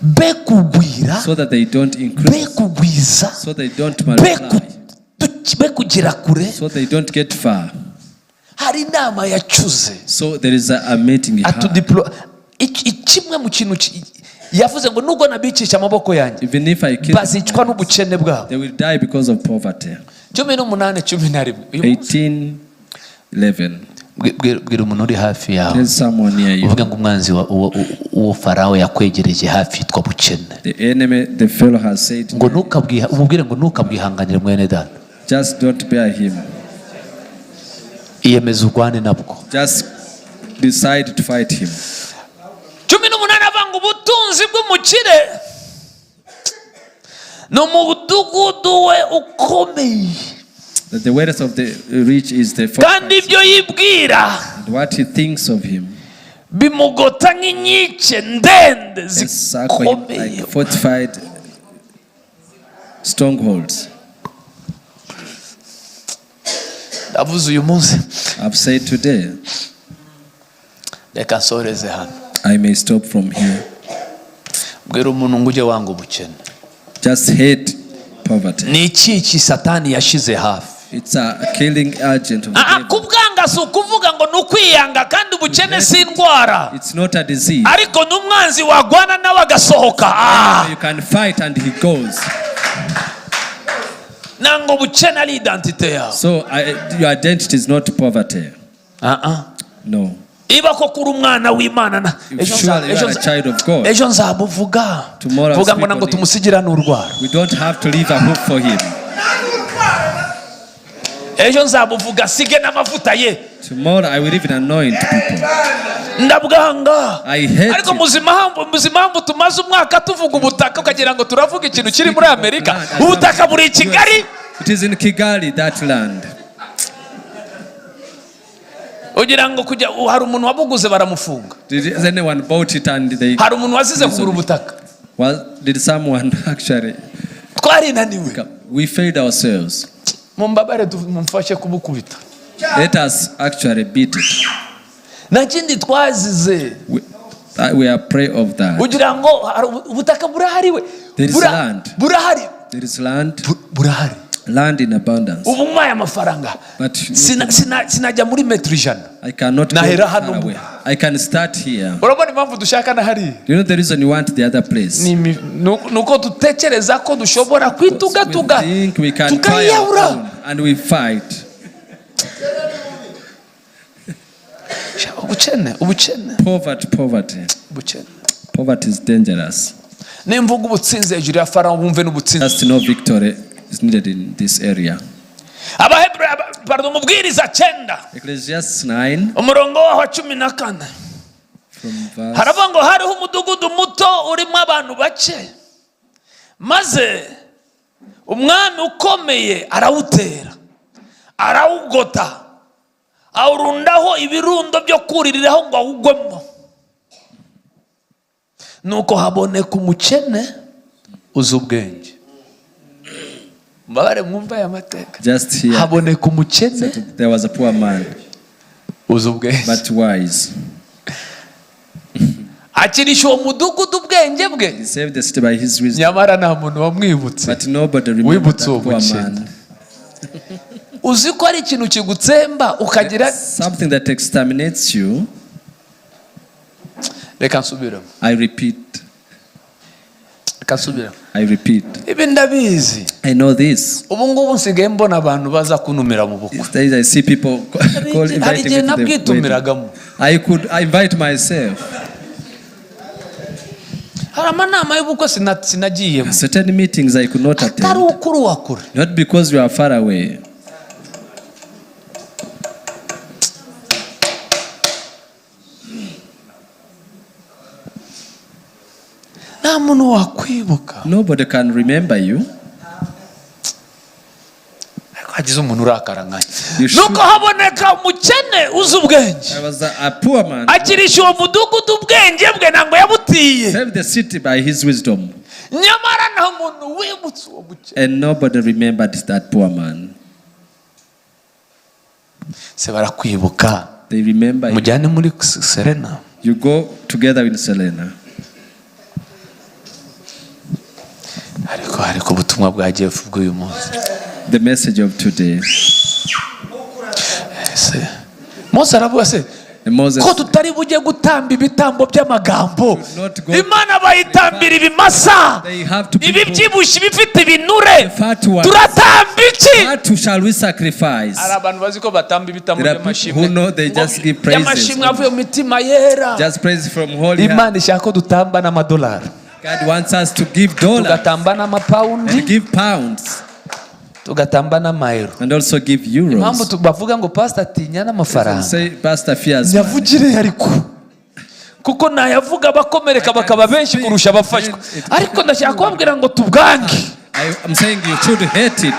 Be kugwira, So that they don't be increase. kugwiza, So they don't be multiply. be kugera kure. So they don't get far. Hari inama yacuze. So there is a meeting he had. Atudiplo kimwe mu kintu yavuze ngo nubwo nabicisha amaboko yanjye, Even if I kill bazicwa n'ubukene bwabo. they will die because of poverty. 18:11 Uyu munsi- 18 11. Bwira umuntu uri hafi yawe, Tell someone near you. uvuge ngo umwanzi uwo Farawo yakwegereje hafi yitwa bukene. The enemy, the fellow has said, Ngo ntukabwiha, umubwire ngo ntukabwihanganire, mwene data. Just don't bear him. Iyemeza urwane nabwo. Just decide to fight him. 18 avuga ngo ubutunzi bw'umukire ni umudugudu we ukomeye. That the wealth of the rich is the Kandi fortified. ibyo yibwira And what he thinks of him bimugota nk'inkike ndende encircle him zikomeye. like fortified strongholds. Ndavuze uyu munsi. I've said today, Reka nsoreze hano. I may stop from here. Bwira umuntu ngo ujye wanga ubukene. Just hate poverty. Ni iki satani yashize hafi? It's a killing agent of the Ah, devil. kubwanga si ukuvuga ngo ni ukwiyanga, kandi ubukene si indwara. It's not a disease. Ariko n'umwanzi wagwana nawe agasohoka. You can fight and he goes. Ntabwo ubukene ari identité yawe. So your identity is not poverty. Ah, ah. No. Iba koko uri umwana w'Imana na If ejo surely you are a child of God, ejo nzamuvuga. Tomorrow I'll Vuga ngo speak ntabwo on it. tumusigira n'urwara. We don't have to leave a hope for him. Ejo nzamuvuga sige n'amavuta ye. Tomorrow I will even anoint people. Ndabwanga. I hate Ariko it. muzi impamvu tumaze umwaka tuvuga ubutaka, ukagira ngo turavuga ikintu kiri muri Amerika? Land. Ubutaka buri i Kigali. It is in Kigali, that land. Ugira ngo kujya hari umuntu wabuguze baramufunga? Did anyone bought it and they Hari umuntu wazize kugura ubutaka? Well, did someone actually Twarinaniwe. We failed ourselves. Mumbabare mumfashe kubukubita. Let us actually beat it. Nta kindi twazize. We are prey of that. Ugira ngo hari ubutaka burahari we. There is land. Burahari. There is land, Burahari. Land in abundance. Ubu mpaye amafaranga, But sinajya muri metero 100. I cannot go Nahera far hano. away. I can start here. Urabona impamvu dushaka na hariya? You know the reason you want the other place? Ni uko dutekereza ko dushobora kwitugatuga We think we can try our tukayiyahura. own and we fight. Ubukene, ubukene. Poverty, poverty. Ubukene. Poverty is dangerous. Nimvuga ubutsinzi hejuru ya Farawo, wumve n'ubutsinzi. Just no victory is needed in this area. Abahebura, pardon, Umubwiriza 9, Ecclesiastes 9 umurongo waho wa 14, from verse haravuga ngo hariho umudugudu muto urimo abantu bake, maze umwami ukomeye arawutera, arawugota, awurundaho ibirundo byo kuririraho ngo awugwemo. Nuko haboneka umukene uzi ubwenge. Mbabare mwumva aya mateka. Just here. Haboneka umukene There was a poor man, uzi ubwenge, but wise. akirisha uwo mudugudu ubwenge bwe. He saved the city by his wisdom, Nyamara nta muntu wamwibutse. but nobody remembered Wibutse that uwo poor mukene. man. Uzi ko ari ikintu kigutsemba ukagira Something that exterminates you. Reka nsubiremo. I repeat, Reka nsubiremo. I repeat. Ibi ndabizi. I know this. Ubu ngubu nsigaye mbona abantu baza kuntumira mu bukwe. These days I see people call Hari inviting igihe me to the wedding. nabwitumiragamo. I could invite myself. Hari amanama y'ubukwe sinagiyemo, Certain meetings I could not atari attend. ukuri wa kure. Not because you are far away. Nta muntu wakwibuka. Nobody can remember you. Ariko hagize umuntu urakara nkanjye. You should- Nuko haboneka umukene uzi ubwenge, I was a poor man. akirisha uwo mudugudu ubwenge bwe. Ntabwo yabutiye. Saved the city by his wisdom. Nyamara nta muntu wibutse uwo mukene. And nobody remembered that poor man. Se barakwibuka? They remember you. Mujyane muri Serena. You go together with Selena. Ariko ubutumwa bwa Jeff bw'uyu munsi. The message of today. Ese Mose aravuga se And Moses ko tutari bujye gutamba ibitambo by'amagambo? Not go- Imana bayitambira ibimasa, They have to be ibibyibushye, ibifite ibinure. Fat ones. Turatamba iki? What shall we sacrifice? Hari abantu bazi ko batamba ibitambo There are people by'amashimwe, who know they just give praises. by'amashimwe avuye mu mitima yera. Just praise from holy heart. Imana ishaka ko dutamba n'amadolari, God wants us to give dollars tugatamba n'amapawundi, and give pounds tugatamba n'amayero. and also give Impamvu euros. bavuga ngo pastor atinya n'amafaranga, Say, Pastor fears money. nyavugire ariko kuko nayavuga abakomereka bakaba benshi kurusha abafashwa, ariko ndashaka kubabwira ngo tubwange. I'm saying you should hate it.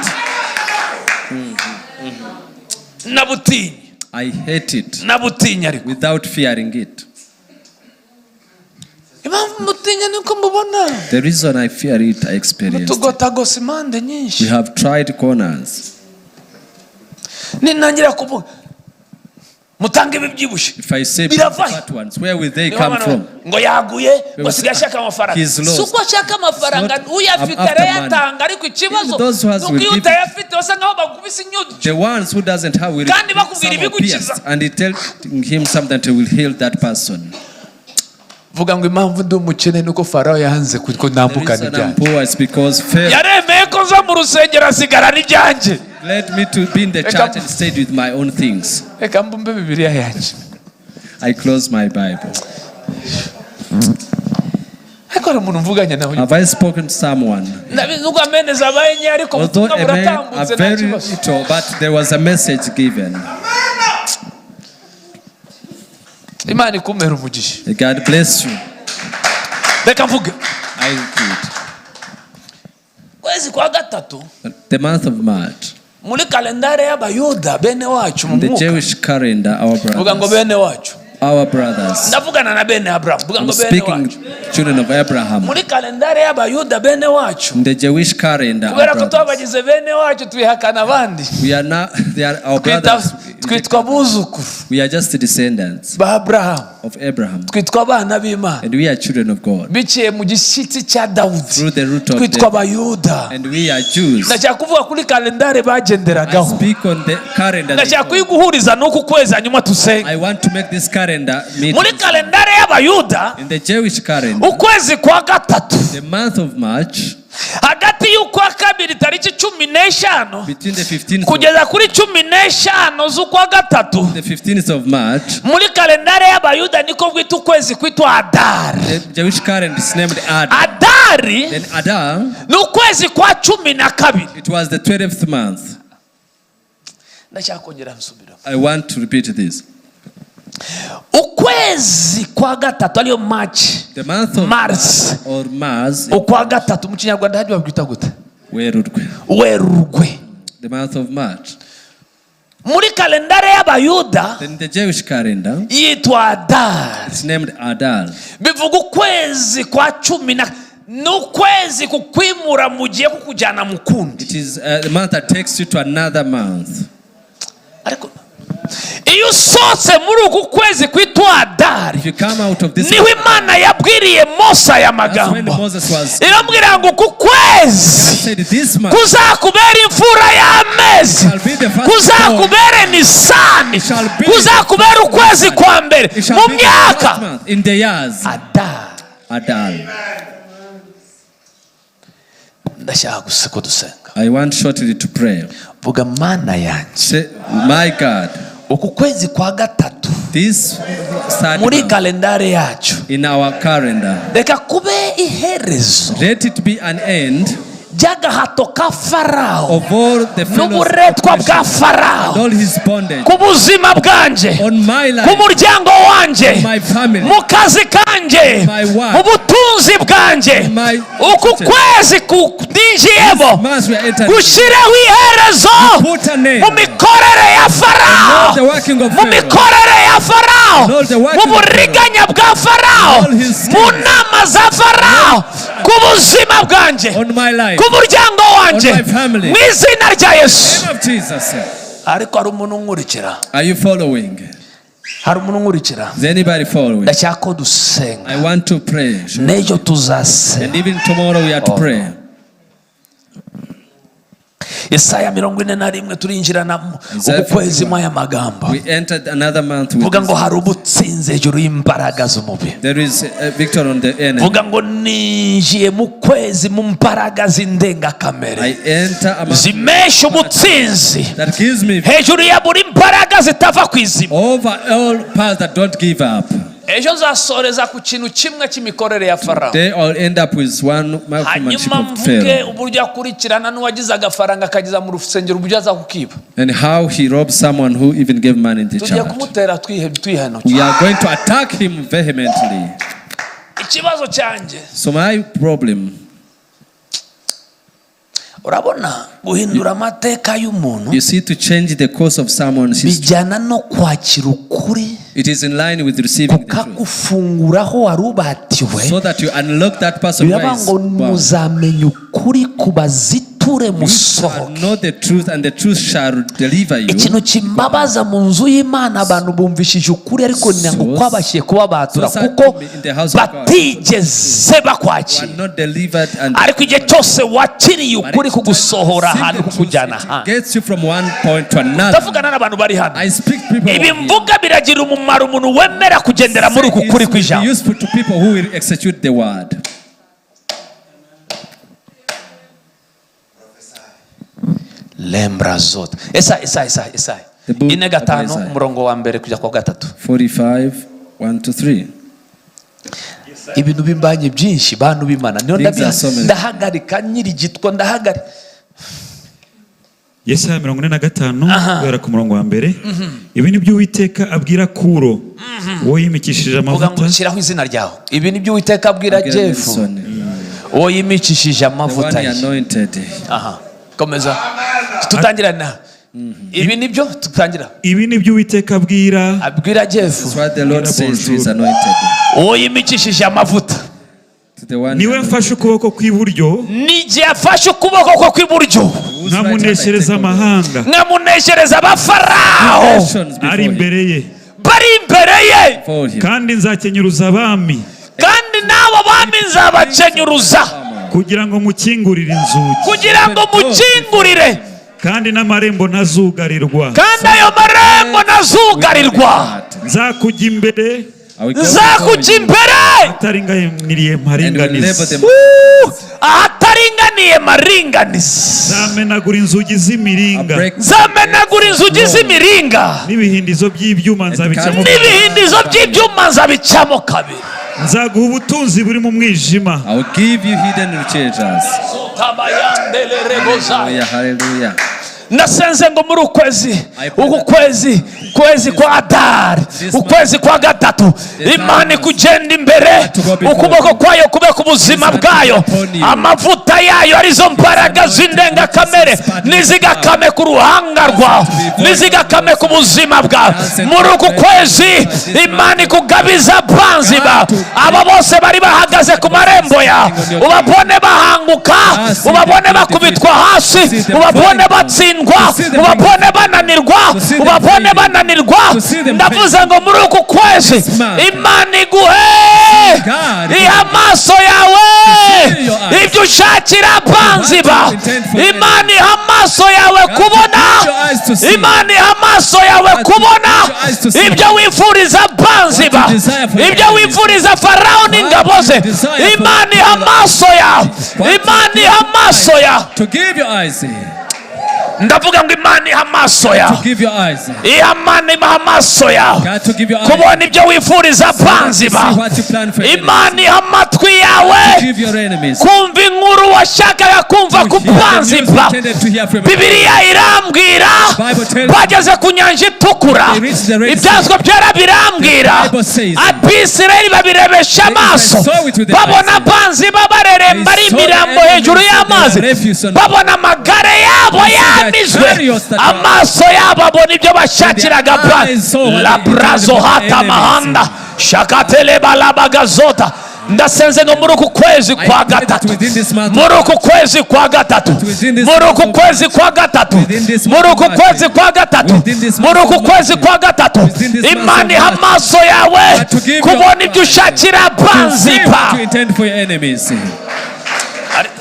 Nabutinye. I hate it Nabutinye ariko without fearing it. Impamvu mutinya niko mubona. The reason I fear it, I experienced it. Tugotagose impande nyinshi. We have tried corners. Nintangira kuvuga Mutange ibibyibushye. If I say bring the Biravahe. fat ones, where will they Niho come abana from? ngo yaguye, ngo will asigaye say, ashaka amafaranga. "He's Si lost." uko ashaka amafaranga, It's not, uyafite I'm after money. arayatanga, ariko ikibazo Even those who has ni uko will iyo give it. utayafite basa nkaho bakubise inyundo. The ones who doesn't have will Kandi bakubwira somehow ibigukiza. pierced, and he tell him something that will heal that person. Vuga ngo impamvu ndi umukene nuko Farawo yanze ko The nambukana reason I'm ibyanjye. poor is because Pharaoh Yaremeye ko nza mu rusengero, asigarana ibyanjye. led me to be in the Reka- church and stayed with my own things. Reka mbumbe Bibiliya yanjye. I close my Bible. Ariko hari umuntu mvuganye nawe? Have I spoken to someone? Ndabizi ubwo amen zabaye nke, ariko Although ubutumwa amen are buratambutse, nta very kibazo. little, but there was a message given. Imana ikumera umugisha. God bless you. Reka mvuge. I repeat. Kwezi kwa gatatu, The month of March, muri kalendari y'Abayuda bene wacu mu the mwuka. Jewish calendar, our Vuga ngo brothers, bene wacu. our brothers. Ndavugana na bene Aburahamu. Vuga I'm ngo bene speaking wacu. children of Abraham. Muri kalendari y'Abayuda bene wacu, In the Jewish calendar, our kubera ko brothers, twabagize bene wacu, twihakana abandi. we are now they are our Twita- brothers. Twitwa abuzukuru We are just descendants ba Aburahamu. of Abraham, Twitwa abana b'Imana and we are children of God biciye mu gishyitsi cya Dawudi. through the root of Twitwa David, Abayuda. and we are Jews. Ndashaka kuvuga kuri kalendari I bagenderagaho. speak on the calendar. they Ndashaka follow. kuyiguhuriza n'uku kwezi, hanyuma tusenge. I want to make this calendar meet. Muri kalendari y'Abayuda, In the Jewish calendar, ukwezi kwa gatatu, the month of March, hagati y'ukwa kabiri tariki 15 between the 15th of, kugeza kuri 15 z'ukwa gatatu, the 15th of March, muri kalendari y'Abayuda niko bwita ukwezi kwitwa Adari. the Jewish calendar is named Adar. Adari Then Adar, ni ukwezi kwa 12. it was the 12th month. Ndashaka kongera nsubiramo. I want to repeat this. Ukwezi kwa gatatu ariyo March, The month of Mars, or Mars, ukwa gatatu mu Kinyarwanda hajya babyita gute? Werurwe. Werurwe. The month of March. Muri kalendari y'Abayuda Then the Jewish calendar, yitwa Adari. it's named Adar. Bivuga ukwezi kwa cumi na ni ukwezi kukwimura mu gihe kukujyana mu kundi. It is the month that takes you to another month. Ariko iyo usohotse muri uku kwezi kwitwa Adari, If you come out of this, niho Imana yabwiriye Mose aya that's when magambo. Moses was Iramubwira ngo uku kwezi said, "This month kuzakubera imfura y'amezi, shall be the first kuzakubere Nisani, Shall be- kuzakubera ukwezi kwa mbere It shall mu be the first myaka." month in the years. Adari. Adar. Ndashaka gusa ko dusenga. I want shortly to pray. Vuga Mana yanjye, Say, "My God, uku kwezi kwa gatatu this third muri month kalendari yacu, in our calendar, reka kube iherezo let it be an end ry'agahato ka Farawo of all the Pharaoh's n'uburetwa bwa oppression Farawo and all his bondage ku buzima bwanjye, on my ku life, muryango wanjye, my family, mu kazi kanjye, my work, mu butunzi bwanjye. my Uku kwezi ninjiyemo months we are entering. gushyireho iherezo Put an end mu mikorere ya Farawo, all the working of mu Pharaoh, mikorere ya Farawo, And all the working mu of buriganya bwa Farawo, all his schemes. mu nama za Farawo ku buzima bwanjye, on my life, ku muryango wanjye, On my family. mu izina rya Yesu. Name of Jesus. Ariko hari umuntu unkurikira? Are you following? Hari umuntu unkurikira? Is anybody following? Ndashaka ko dusenga. I want to pray. N'ejo tuzasenga. And even tomorrow we are to pray. Yesaya 41, turinjirana Isaiah uku kwezi 41. mu aya magambo. We entered another month with Vuga ngo this. hari ubutsinzi hejuru y'imbaraga z'umubiri. There is a victory on the enemy. Vuga ngo ninjiye mu kwezi mu mbaraga z'indengakamere I enter a month zimesha ubutsinzi that gives me hejuru ya buri mbaraga zitava ku izima. over all powers that don't give up. Ejo nzasoreza ku kintu kimwe cy'imikorere ya Farawo. They all end up with one workmanship Hanyuma of mvuge Pharaoh uburyo akurikirana n'uwagize agafaranga akageza mu rusengero, uburyo aza kukiba. And how he robbed someone who even gave money in the Tugiye church. kumutera twihanukiye. We are going to attack him vehemently. Ikibazo cyanjye, So my problem, urabona, guhindura amateka y'umuntu you see, to change the course of someone's history, bijyana no kwakira ukuri it is in line with receiving the truth. kukagufungura aho wari ubatiwe. So that you unlock that person who Biravuga is ngo bound. muzamenya ukuri kubaziture. ibabature You shall musohoke. know the truth, and the truth shall deliver you. Ikintu kimbabaza mu nzu y'Imana, abantu bumvishije ukuri ariko ntabwo kwabashije kubabatura So sad kuko in the house of God. batigeze You bakwakira. are not delivered and Ariko igihe cyose wakiriye But ukuri each time kugusohora you receive ahantu the truth, kukujyana it ahandi. gets you from one point to another. Ndavugana n'abantu bari hano. I speak to people Ibi who are here. mvuga biragira umumaro umuntu wemera kugendera muri uku Say kuri it will be kw'ijambo. useful to people who will execute the word. Lembra zote. Esaya, Esaya, Esaya, Esaya. The book ine of gatanu Isaiah. umurongo wa mbere kujya kwa gatatu. 45, 1 to 3. Ibintu bimbanye byinshi, bantu b'Imana, niyo Things are so many. ndahagarika nyirigitwa ndahagarika. Yesaya 45 guhera ku murongo wa mbere. Ibi ni byo Uwiteka abwira Kuro, uwo yimikishije Vuga ngo amavuta. shyiraho izina ryawe. Ibi ni byo Uwiteka abwira Abwira Jeff, Nelson, uwo yimikishije the amavuta one he ye. anointed. Aha, komeza tutangirana. Ibi ni byo tutangira. Ibi ni byo Uwiteka abwira Abwira Jeff, That's what the Lord says to his anointed. uwo yimikishije amavuta. To the one he niwe anointed. mfashe ukuboko kw'iburyo, N'igihe afashe ukuboko kwe kw'iburyo, Whose right hand I nkamuneshereza take over. amahanga nkamuneshereza Abafarawo Nations before ari him. imbere ye, bari imbere ye, Before him. kandi nzakenyuruza abami kandi n'abo bami nzabakenyuruza, kugira ngo mukingurire inzugi, kugira ngo mukingurire, kandi n'amarembo ntazugarirwa. kandi ayo marembo ntazugarirwa. Nzakujya imbere I will go Nzakujya before you imbere ataringaniriye and will level mparinganiza, them. Woo! Ahataringaniye maringaniza. nzamenagura inzugi I'll z'imiringa break Nzamenagura inzugi z'imiringa, n'ibihindizo by'ibyuma nzabicamo, n'ibihindizo by'ibyuma nzabicamo kabiri. nzaguha ubutunzi buri mu mwijima, I will give you hidden treasures. Hallelujah, hallelujah. Nasenze ngo muri ukwezi, uku kwezi, kwezi kwa Adari, ukwezi kwa gatatu, Imana ikugenda imbere, ukuboko kwayo kube ku buzima bwayo, amavuta yayo arizo mbaraga z'indengakamere nizigakame ku ruhanga rwawe, nizigakame ku buzima bwawe. Muri uku kwezi Imana ikugabiza banzi bawe, abo bose bari bahagaze ku marembo yawe, ubabone bahanguka, ubabone bakubitwa hasi, ubabone batsindwa, ubabone bananirwa, ubabone bananirwa. Ndavuze ngo muri uku kwezi Imana iguhe, iha amaso yawe ibyo ushakira abanzi bawe. Imana iha amaso yawe kubona, Imana iha amaso yawe kubona ibyo wifuriza abanzi bawe, ibyo wifuriza Farawo n'ingabo ze. Imana iha amaso yawe, Imana iha amaso yawe. To give your eyes. Ndavuga ngo Imana iha amaso To yawe, give your eyes. iha Imana iha amaso yawe God to give your eyes. kubona ibyo wifuriza abanzi See bawe. what you plan for your enemies. Imana iha amatwi yawe To give your enemies. kumva inkuru washakaga kumva ku To hear the banzi news bawe. intended to hear from Bibiliya irambwira Bible tells bageze ku nyanja itukura, They reached the Red Sea. Ibyanditswe byera birambwira The Bible says Abisirayeli babirebesha They amaso, saw it with their babona eyes. abanzi babareremba ari They saw the imirambo enemies hejuru and their y'amazi, refuse on- babona amagare yabo They see their yamizwe, chariots that were- amaso yabo abona ibyo bashakiraga. Their eyes saw what they Labrazo intended for hata enemies. mahanda shakatelebalabagazota. Ndasenze ngo muri uku kwezi kwa I pray that gatatu, within this month muri uku kwezi kwa gatatu, Within this muri month uku of kwezi kwa gatatu, Within this month muri of uku March. kwezi kwa gatatu, Within this muri month uku of March. kwezi kwa gatatu, Within this month Imana of iha March. amaso yawe But to give kubona your ibyo ushakira To abanzi see what bawe. you intend for your enemies.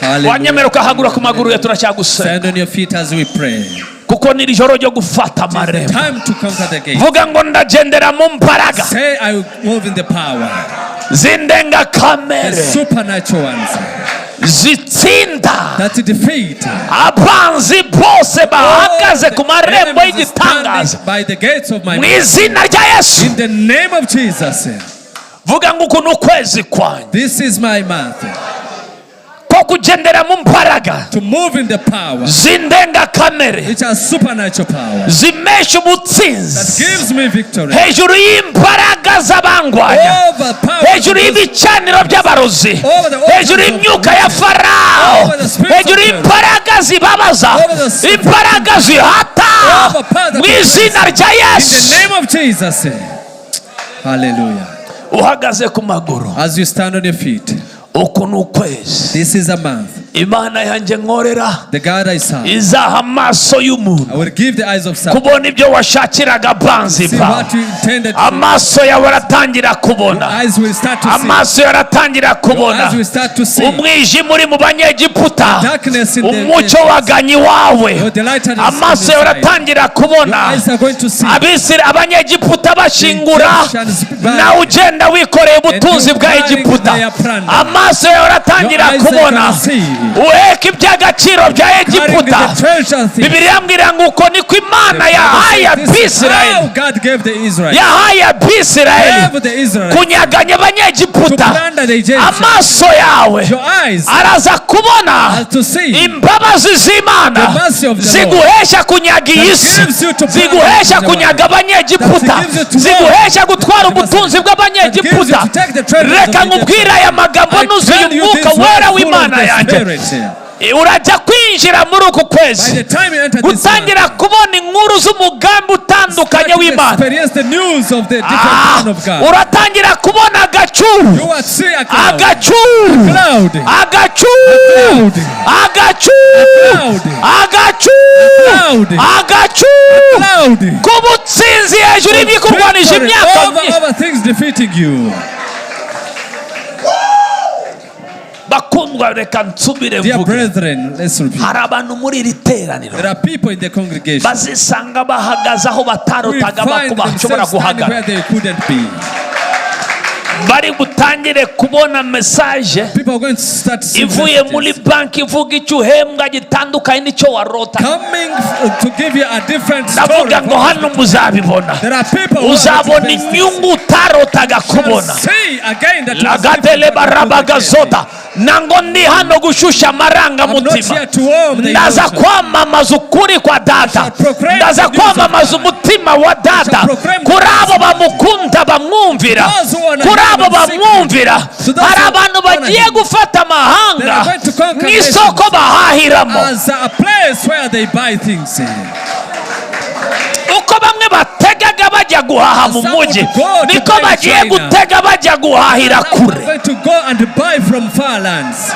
Hallelujah. Wanyemera ukahagura ku maguru ye, turacyagusenga, Stand on your feet as we pray. kuko ni ijoro ryo gufata It's the amarembo. time to conquer the gate. Vuga ngo ndagendera mu mbaraga Say, I will move in the power. The z'indengakamere supernatural ones zitsinda that defeat abanzi bose bahagaze ku marembo enemies y'igitangaza standing by the gates of my mu izina rya Yesu. In the name of Jesus. Vuga ngo uku ni ukwezi kwanjye This is my month ko kugendera mu mbaraga to move in the power z'indengakamere which are supernatural power zimesha that ubutsinzi gives me victory hejuru y'imbaraga z'abangwanya, over power hejuru y'ibicaniro by'abarozi, Over the hejuru y'imyuka ya Farawo, Over the spirits hejuru of y'imbaraga zibabaza, Over the spirits imbaraga zihata, Over power that mu izina rya in the Yesu. name of Jesus. Hallelujah. Uhagaze ku maguru, As you stand on your feet, uku ni ukwezi this is a month. Imana yanjye nkorera The God I serve, izaha amaso y'umuntu I will give the eyes of some. Kubona ibyo washakiraga See banzipa what you intended to. Amaso yawe aratangira kubona. Eyes will start to see. Amaso yawe aratangira Your kubona. eyes will start to see. Umwijima uri mu Banyegiputa, Darkness in the umucyo waganye iwawe. Your delight is Amaso yawe aratangira kubona. Your eyes are going to see. Abisira Abanyegiputa bashingura, Egyptians bury. Nawe ugenda wikoreye ubutunzi And you bwa carrying Egiputa. their plunder. Amaso yawe aratangira Your eyes are kubona gonna see. Uheka iby'agaciro bya Carrying Egiputa. the treasure thing. Bibiliya mbwira ngo uko niko Imana yahaye This is how Abisirayeli, God gave the Israel. yahaye Abisirayeli Gave the Israel kunyaganya to Abanyegiputa. plunder the Egyptians. Amaso yawe Your eyes araza kubona are to see imbabazi z'Imana the mercy of the Lord ziguhesha kunyaga iyi that si, gives you to plunder ziguhesha the kunyaga Abanyegiputa, that gives you to ziguhesha gutwara the ubutunzi bw'Abanyegiputa. That gives you to take the treasures Reka of the nkubwire aya magambo I nuzuye tell you umwuka this wera word full of w'Imana the yanjye. Spirit. Urajya kwinjira muri uku By kwezi the time you enter this month, gutangira kubona inkuru z'umugambi utandukanye start to w'Imana. experience the news of the different Ah, plan of God. uratangira kubona agacu, You will see a cloud. Agacu, Cloud. agacu, Cloud. agacu, Cloud. agacu, Cloud. Agacu Cloud. k'ubutsinzi hejuru y'ibikurwanije Victory imyaka over myinshi. over things defeating you. Bakundwa, reka nsubire Dear mvuge. brethren, let's repeat. Hari abantu muri iri teraniro There are people in the congregation bazisanga bahagaze aho who will batarotaga find ko bashobora themselves standing guhagarara. where they couldn't be. Bari butangire kubona message People are going to start seeing ivuye muri messages banki ivuga icyo uhembwa gitandukanye n'icyo warota. Coming to give you a different story. Ndavuga ngo hano muzabibona. There are people who are Uzabona going to face this. inyungu utarotaga Shall kubona. see again that was Lagadele different from what they barabagazota nango ndi hano gushusha I'm not amarangamutima. here to warm the Ndaza emotion. kwamamaza ukuri kwa Data. Shall proclaim Ndaza the news of kwamamaza God. umutima wa Data Shall proclaim the kuri abo news of bamukunda bamwumvira, Those who honor kuri him abo and seek him. bamwumvira. To those Hari who abantu honor bagiye him. gufata They amahanga are going to conquer mu isoko nations. bahahiramo. As a place where they buy things. Uko bamwe bategaga bajya guhaha mu Some mujyi, would go to niko buy in bagiye China. Gutega bajya guhahira Now kure. I'm going to go and buy from far lands.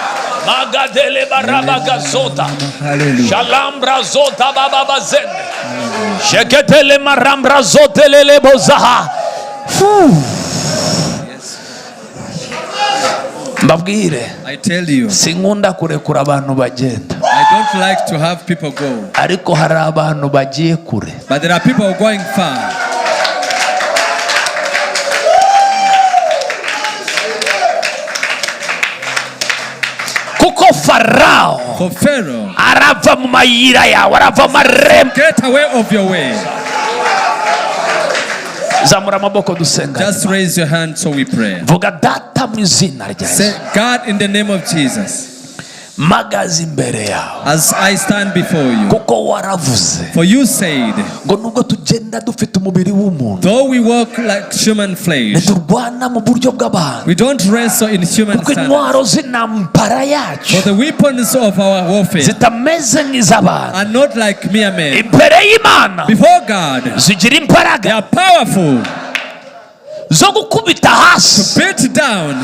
Magadele barabagazota. Hallelujah. Shalambra zota baba bazende. Sheketele marambra zotelele bozaha. Fu. Mbabwire, I tell you, sinkunda kurekura abantu bagenda, I don't like to have people go. Ariko hari abantu bagiye kure. But there are people who are going far. Kuko Farawo For Pharaoh, arava mu mayira yawe, arava mu marembo. Get away of your way. Zamura amaboko dusenga. Just raise your hand so we pray. Vuga Data mu izina rya Say, Yesu. God, in the name of Jesus, Mpagaze imbere yawe as I stand before you, kuko waravuze for you said, ngo nubwo tugenda dufite umubiri w'umuntu, though we walk like human flesh, ntiturwana mu buryo bw'abantu, we don't wrestle in human kuko standards. Intwaro z'intambara yacu For the weapons of our warfare zitameze nk'iz'abantu are not like mere men. Imbere y'Imana Before God, zigira they imbaraga are powerful zo gukubita hasi, beat down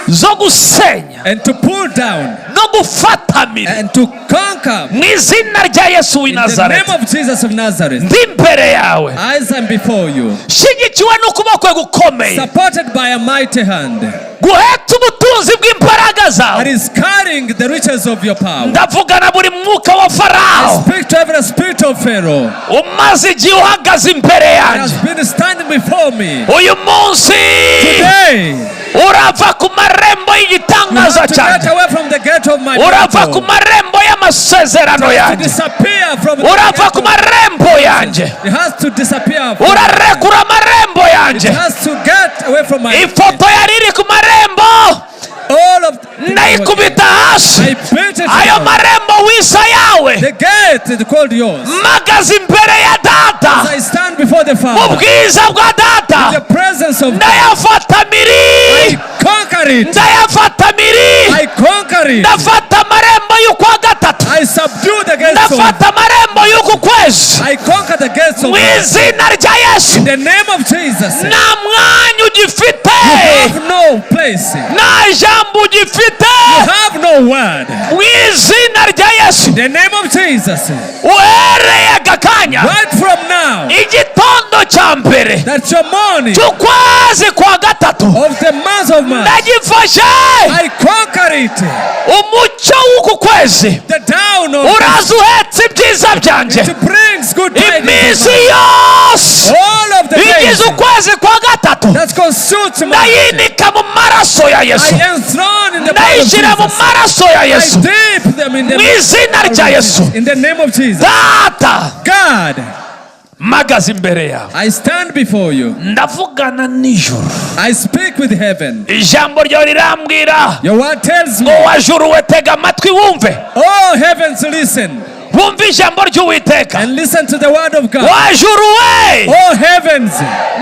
zo gusenya and to pull down no gufatamira and to conquer. Mu izina rya Yesu w'i In the name Nazareti. of Jesus of Nazareth, Ndi imbere yawe as I'm before you, shyigikiwe n'ukuboko gukomeye supported by a mighty hand guheta ubutunzi bw'imbaraga that zawe. Is carrying the riches of your power. Ndavugana buri mwuka wa Farawo Speak to every spirit of Pharaoh umaze igihe uhagaze imbere that has yanjye. Been standing before me. Uyu munsi Today, urava ku marembo you y'igitangaza have to get cyanjye. Away from the gate of my Urava ku battle. Marembo y'amasezerano To yanjye. Disappear from the Urava gate ku of- marembo yanjye. It has to disappear. Urarekura amarembo It yanjye. Has to get away from my Ifoto yari iri ku marembo all of ndayikubita hasi. I beat it Ayo down. Marembo wisa yawe, The gate is called yours. mpagaze imbere ya As Data I stand before the mu Father, bwiza bwa Data, the presence of God, ndayafata miri. I conquer it. Ndayafata miri. I conquer it. Ndafata amarembo y'ukwa gatatu. I subdue the gates of Ndafata amarembo y'uku kwezi. I conquer the gates of Mu hell. izina rya Yesu. In the name of Jesus, you Nta mwanya ugifite, have no place. nta jambo ugifite. You have no word. Mu izina rya Yesu. In the name of Jesus, Uhereye aka kanya, right from now, igitondo cya mbere that your morning cy'ukwezi kwa gatatu, of the month of March, ndagifashe. I conquer it. Umucyo w'uku kwezi The down of uraza uhetse ibyiza byanjye. it brings good tidings. Iminsi yose All of the days igize ukwezi kwa gatatu, that constitutes March, ndayinika mu maraso ya Yesu. I enthrone in the blood of Ndayishyira mu Jesus. maraso ya I Yesu. dip them in Mu the izina rya Yesu. In the name of Jesus. Data, God, mpagaze imbere yawe, I stand before you. Ndavugana nijoro. I speak with heaven. Ijambo ryawe rirambwira Your word tells me, ngo: "Wa juru we, tega amatwi wumve." Oh heavens, listen Wumve ijambo ry'Uwiteka. and listen to the word of God. Wa juru we, Oh heavens,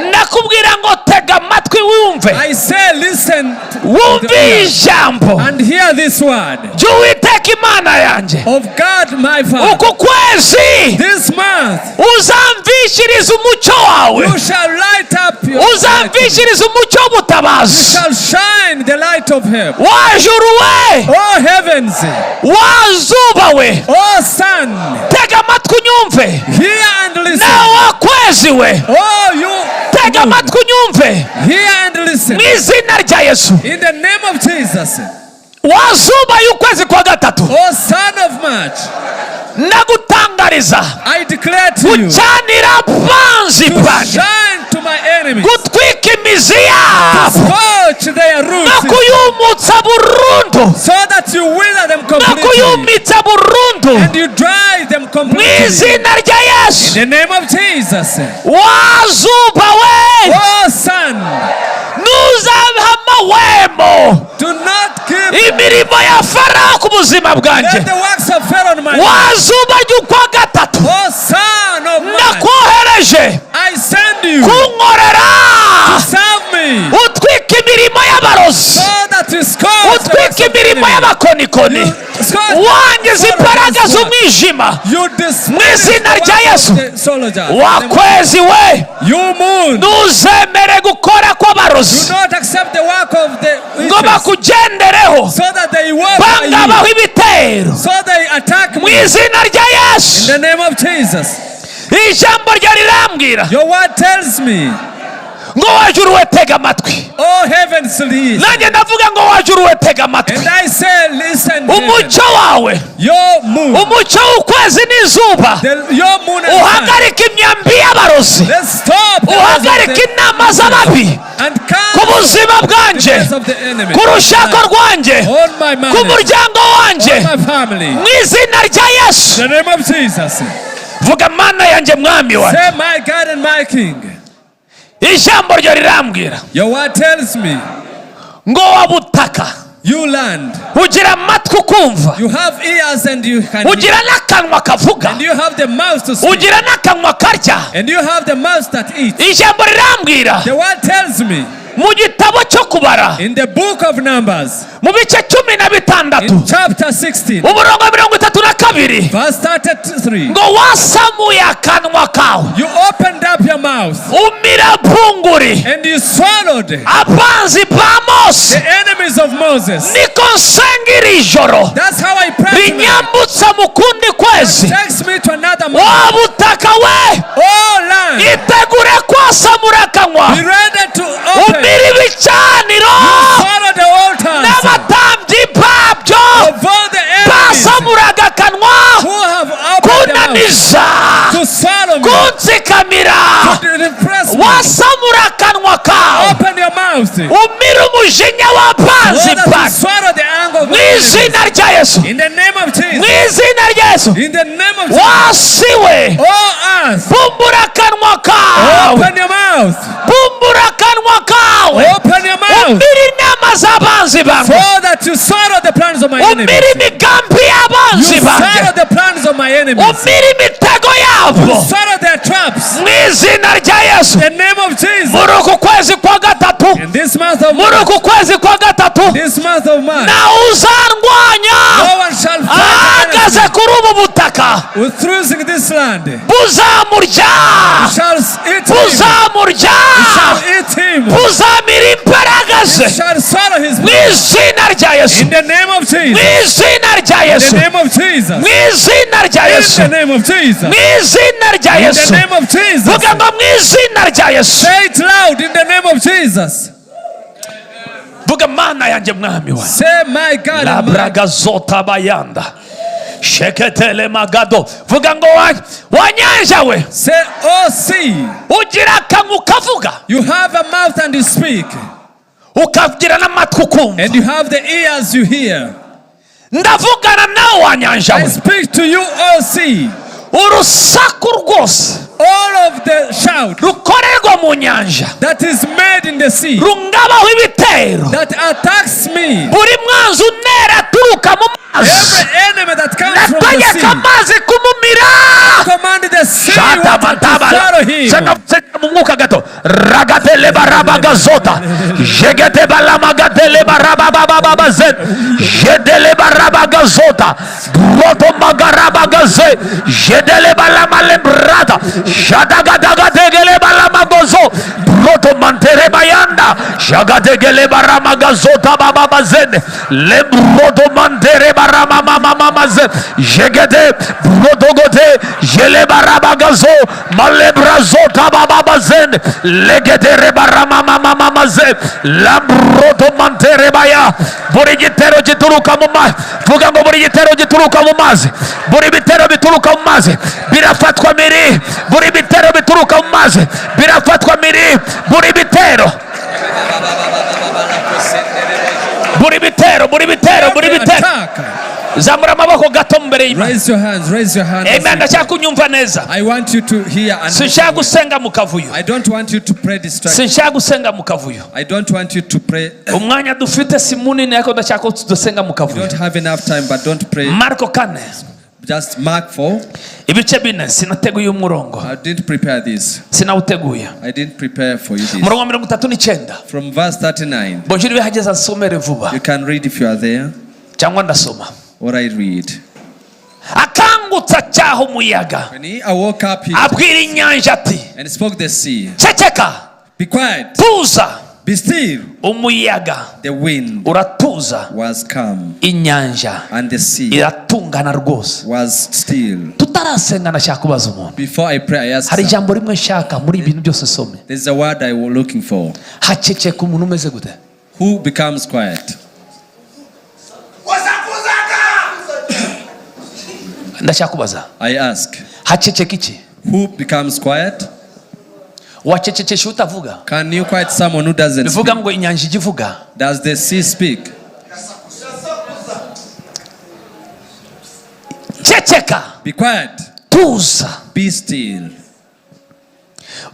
ndakubwira ngo tega amatwi wumve. I say, listen to Wumve the ear ijambo and hear this word ry'Uwiteka Imana yanjye. of God, my Father. Uku kwezi This month, uzamvishiriza umucyo wawe. you shall light up your light. Uzamvishiriza umucyo You w'ubutabazi. shall shine the light of heaven. Wa juru we, Oh heavens, wa zuba we, oh sun, tega amatwi unyumve. Hear and listen. Nawe wa kwezi we, Oh you, tega moon, amatwi unyumve. Hear and listen. Mu izina rya Yesu. In the name of Jesus, Wa zuba y'ukwezi kwa gatatu, oh son of March, ndagutangariza I declare to you gucanira abanzi to banjye, shine to my enemies, gutwika imizi yabo, scorch their no roots, kuyumutsa burundu, so that you wither them no completely kuyumitsa burundu. And you dry them Mu completely. izina rya Yesu. In the name of Jesus, Wa zuba we, oh son, ntuzaha amahwemo do not give imirimo ya Farawo ku buzima bwanjye. let the works of Pharaoh on my life. Wa zuba ry'ukwa gatatu, Oh son of March, ndakwohereje I send you kunkorera, serve me utwika imirimo y'abarozi, so that you scorch the works utwika of the imirimo enemy. y'abakonikoni, wangiza imbaraga z'umwijima. You dismiss Mu izina the rya works Yesu. of the soldiers. Wa kwezi we, You moon, ntuzemere gukora do kw'abarozi not accept the work of the ngo witches bakugendereho, so that they work by you, bangabaho ibitero. So they attack Mu me. izina rya In Yesu. the name of Jesus, Ijambo rya rirambwira your word tells me, ngo: "Wa juru we, tega amatwi." Oh heavens, listen. Nanjye ndavuga ngo: "Wa juru we, tega amatwi." And I say, listen, heaven. Umucyo wawe, Your moon, umucyo w'ukwezi n'izuba, your moon and sun. uhagarike imyambi y'abarozi, Let's stop the works of uhagarike the inama z'ababi and ku cancel buzima the bwanjye, works of the enemy ku rushako rwanjye, on my ku marriage, muryango wanjye. On my family. Mu izina rya Yesu. In the name of Jesus. Vuga: "Mana yanjye, Mwami wanjye." Say, my God and my King. Ijambo ryo rirambwira Your word tells me, ngo: "Wa butaka, you land, ugira amatwi ukumva, you have ears and you can hear, ugira n'akanwa kavuga, and you have the mouth to speak, ugira n'akanwa karya." And you have the mouth that eats. Ijambo rirambwira The word tells me mu gitabo cyo Kubara, in the book of Numbers, mu bice 16, in chapter 16, umurongo wa 32, verse 33, ngo: "Wasamuye akanwa kawe, you opened up your mouth umira bunguri and you swallowed abanzi ba Mose." the enemies of Moses. Niko nsenga iri joro That's how I pray tonight. rinyambutsa mu kundi kwezi. Takes me to another month. Wa butaka we, Oh land, itegure kwasamura akanwa, be ready to open. umire ibicaniro Swallow the altars n'abatambyi babyo of all the enemies basamuraga akanwa who have opened their mouth kunaniza, to swallow me, kuntsikamira. To repress me. Wasamura akanwa kawe, Open your mouth so umire umujinya w'abanzi that you banyu. swallow the anger of Mu the enemies. izina rya Yesu. In the name of Mu Jesus. izina rya Yesu. In the name of Jesus. Wa si we, Oh earth, bumbura akanwa kawe, open your mouth. bumbura akanwa kawe, Open your mouth umire inama z'abanzi banjye, so that you swallow the plans of my enemies. umire imigambi y'abanzi You banjye, swallow the plans of my enemies. umire imitego yabo. Swallow their traps. Mu izina rya Yesu. In the name of Jesus. Muri uku kwezi kwa gatatu, In this month of muri uku kwezi kwa gatatu, this month of March, nawe uzandwanya no one shall fight against ahagaze me. kuri ubu butaka. With this land, Buzamurya. Shall eat him. Buzamurya. Shall eat him. Buzamira imbaraga ze. Shall swallow his Mu izina rya Yesu. In the name of Mu Jesus. izina rya In Yesu. the name of Jesus. Mu izina rya In Yesu. the name of Jesus. Mu izina rya In Yesu. the name of Jesus. Vuga ngo mu izina rya Yesu. Say it loud in the name of Jesus. Vuga Mana yanjye, Mwami wa Say, my God and my labraga zota bayanda sheketele magado. Vuga ngo wa nyanja we, Say, oh sea, ugira akanwa ukavuga, you have a mouth and you speak, ukagira n'amatwi ukumva. And you have the ears you hear. Ndavugana nawe wa nyanja I we. Speak to you, O sea. Urusaku rwose All of the shout rukorerwa mu nyanja, that is made in the sea, rungabaho ibitero, that attacks me, buri mwanzi unera aturuka mu mazi, every enemy that comes from the nategeka sea, amazi kumumira. Command the sea water to swallow him. Senga mu mwuka gato ragatele barabagazota jegete balamagatele barababababaze jedele barabagazota broto magarabagaze jedele balamalembrata jadagadagategele balamagozo broto mantere bayanda jagategele baramagazota bababazene lembroto mantere baramamamamaze jegete brotogote jele barabagazo malebrazota bababazene legetere baramamamamaze lambroto mantere baya. Buri gitero gituruka mu mazi, vuga ngo buri gitero gituruka mu mazi, buri bitero bituruka mu mazi birafatwa miri, buri bitero bituruka mu mazi birafatwa miri, buri bitero, buri bitero, buri bitero, buri Every bitero. attack. Zamura amaboko gato mbere y'Imana. Raise your hands, raise your hands. Amen. Ndashaka kunyumva neza. I want you to hear and Sinshaka gusenga mu kavuyo. I don't want you to pray distraction. Sinshaka gusenga mu kavuyo. I don't want you to pray. Umwanya dufite si munini, ariko ndashaka ko dusenga mu You kavuyo. don't have enough time, but don't pray. Marko 4, Just Mark 4. ibice 4. Sinateguye umurongo. I didn't prepare this. Sinawuteguye. I didn't prepare for you this. Umurongo wa 39. From verse 39. Bonjiri bihageze asomere vuba, You can read if you are there, cyangwa ndasoma. Or I read. Akangutse acyaha umuyaga, When he awoke up, he abwira inyanja ati, and spoke the sea. "Ceceka, Be quiet, tuza." Be still. Umuyaga The wind uratuza, was calm, inyanja and the sea iratungana rwose. Was still. Tutarasenga ndashaka kubaza umuntu. Before I pray, I ask. Hari ijambo rimwe nshaka muri ibintu byose nsome. There's a word I was looking for. Haceceka umuntu umeze gute? Who becomes quiet? Ndashaka kubaza. I ask. Haceceka iki? Who becomes quiet? Wacecekesha utavuga? Can you quiet someone who doesn't Bivuga speak? ngo inyanja ijya ivuga. Does the sea speak? Ceceka, Be quiet. Tuza. Be still.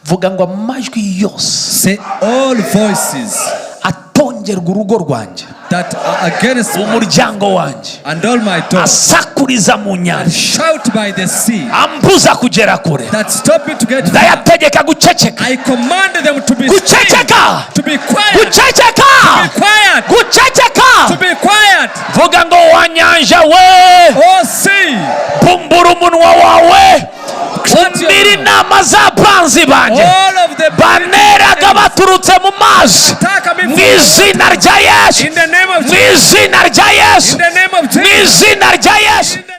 Vuga ngo amajwi yose Say all voices atongerwa urugo rwanjye, that are against me umuryango wanjye, and all my doors asakuriza mu nyanja, shout by the sea ambuza kugera kure, that stop me to get far. Ndayategeka guceceka. I command them to be still, Guceceka. To be quiet, Guceceka. Be quiet, Guceceka. To be quiet. Vuga ngo wa nyanja we, Oh sea, bumbura umunwa wawe, umire inama z'abanzi banjye all of the baneraga baturutse mu mazi, attack me mu izina rya Yesu. In the name of Mu izina rya Yesu. In the name of Mu Jesus. izina rya Yesu.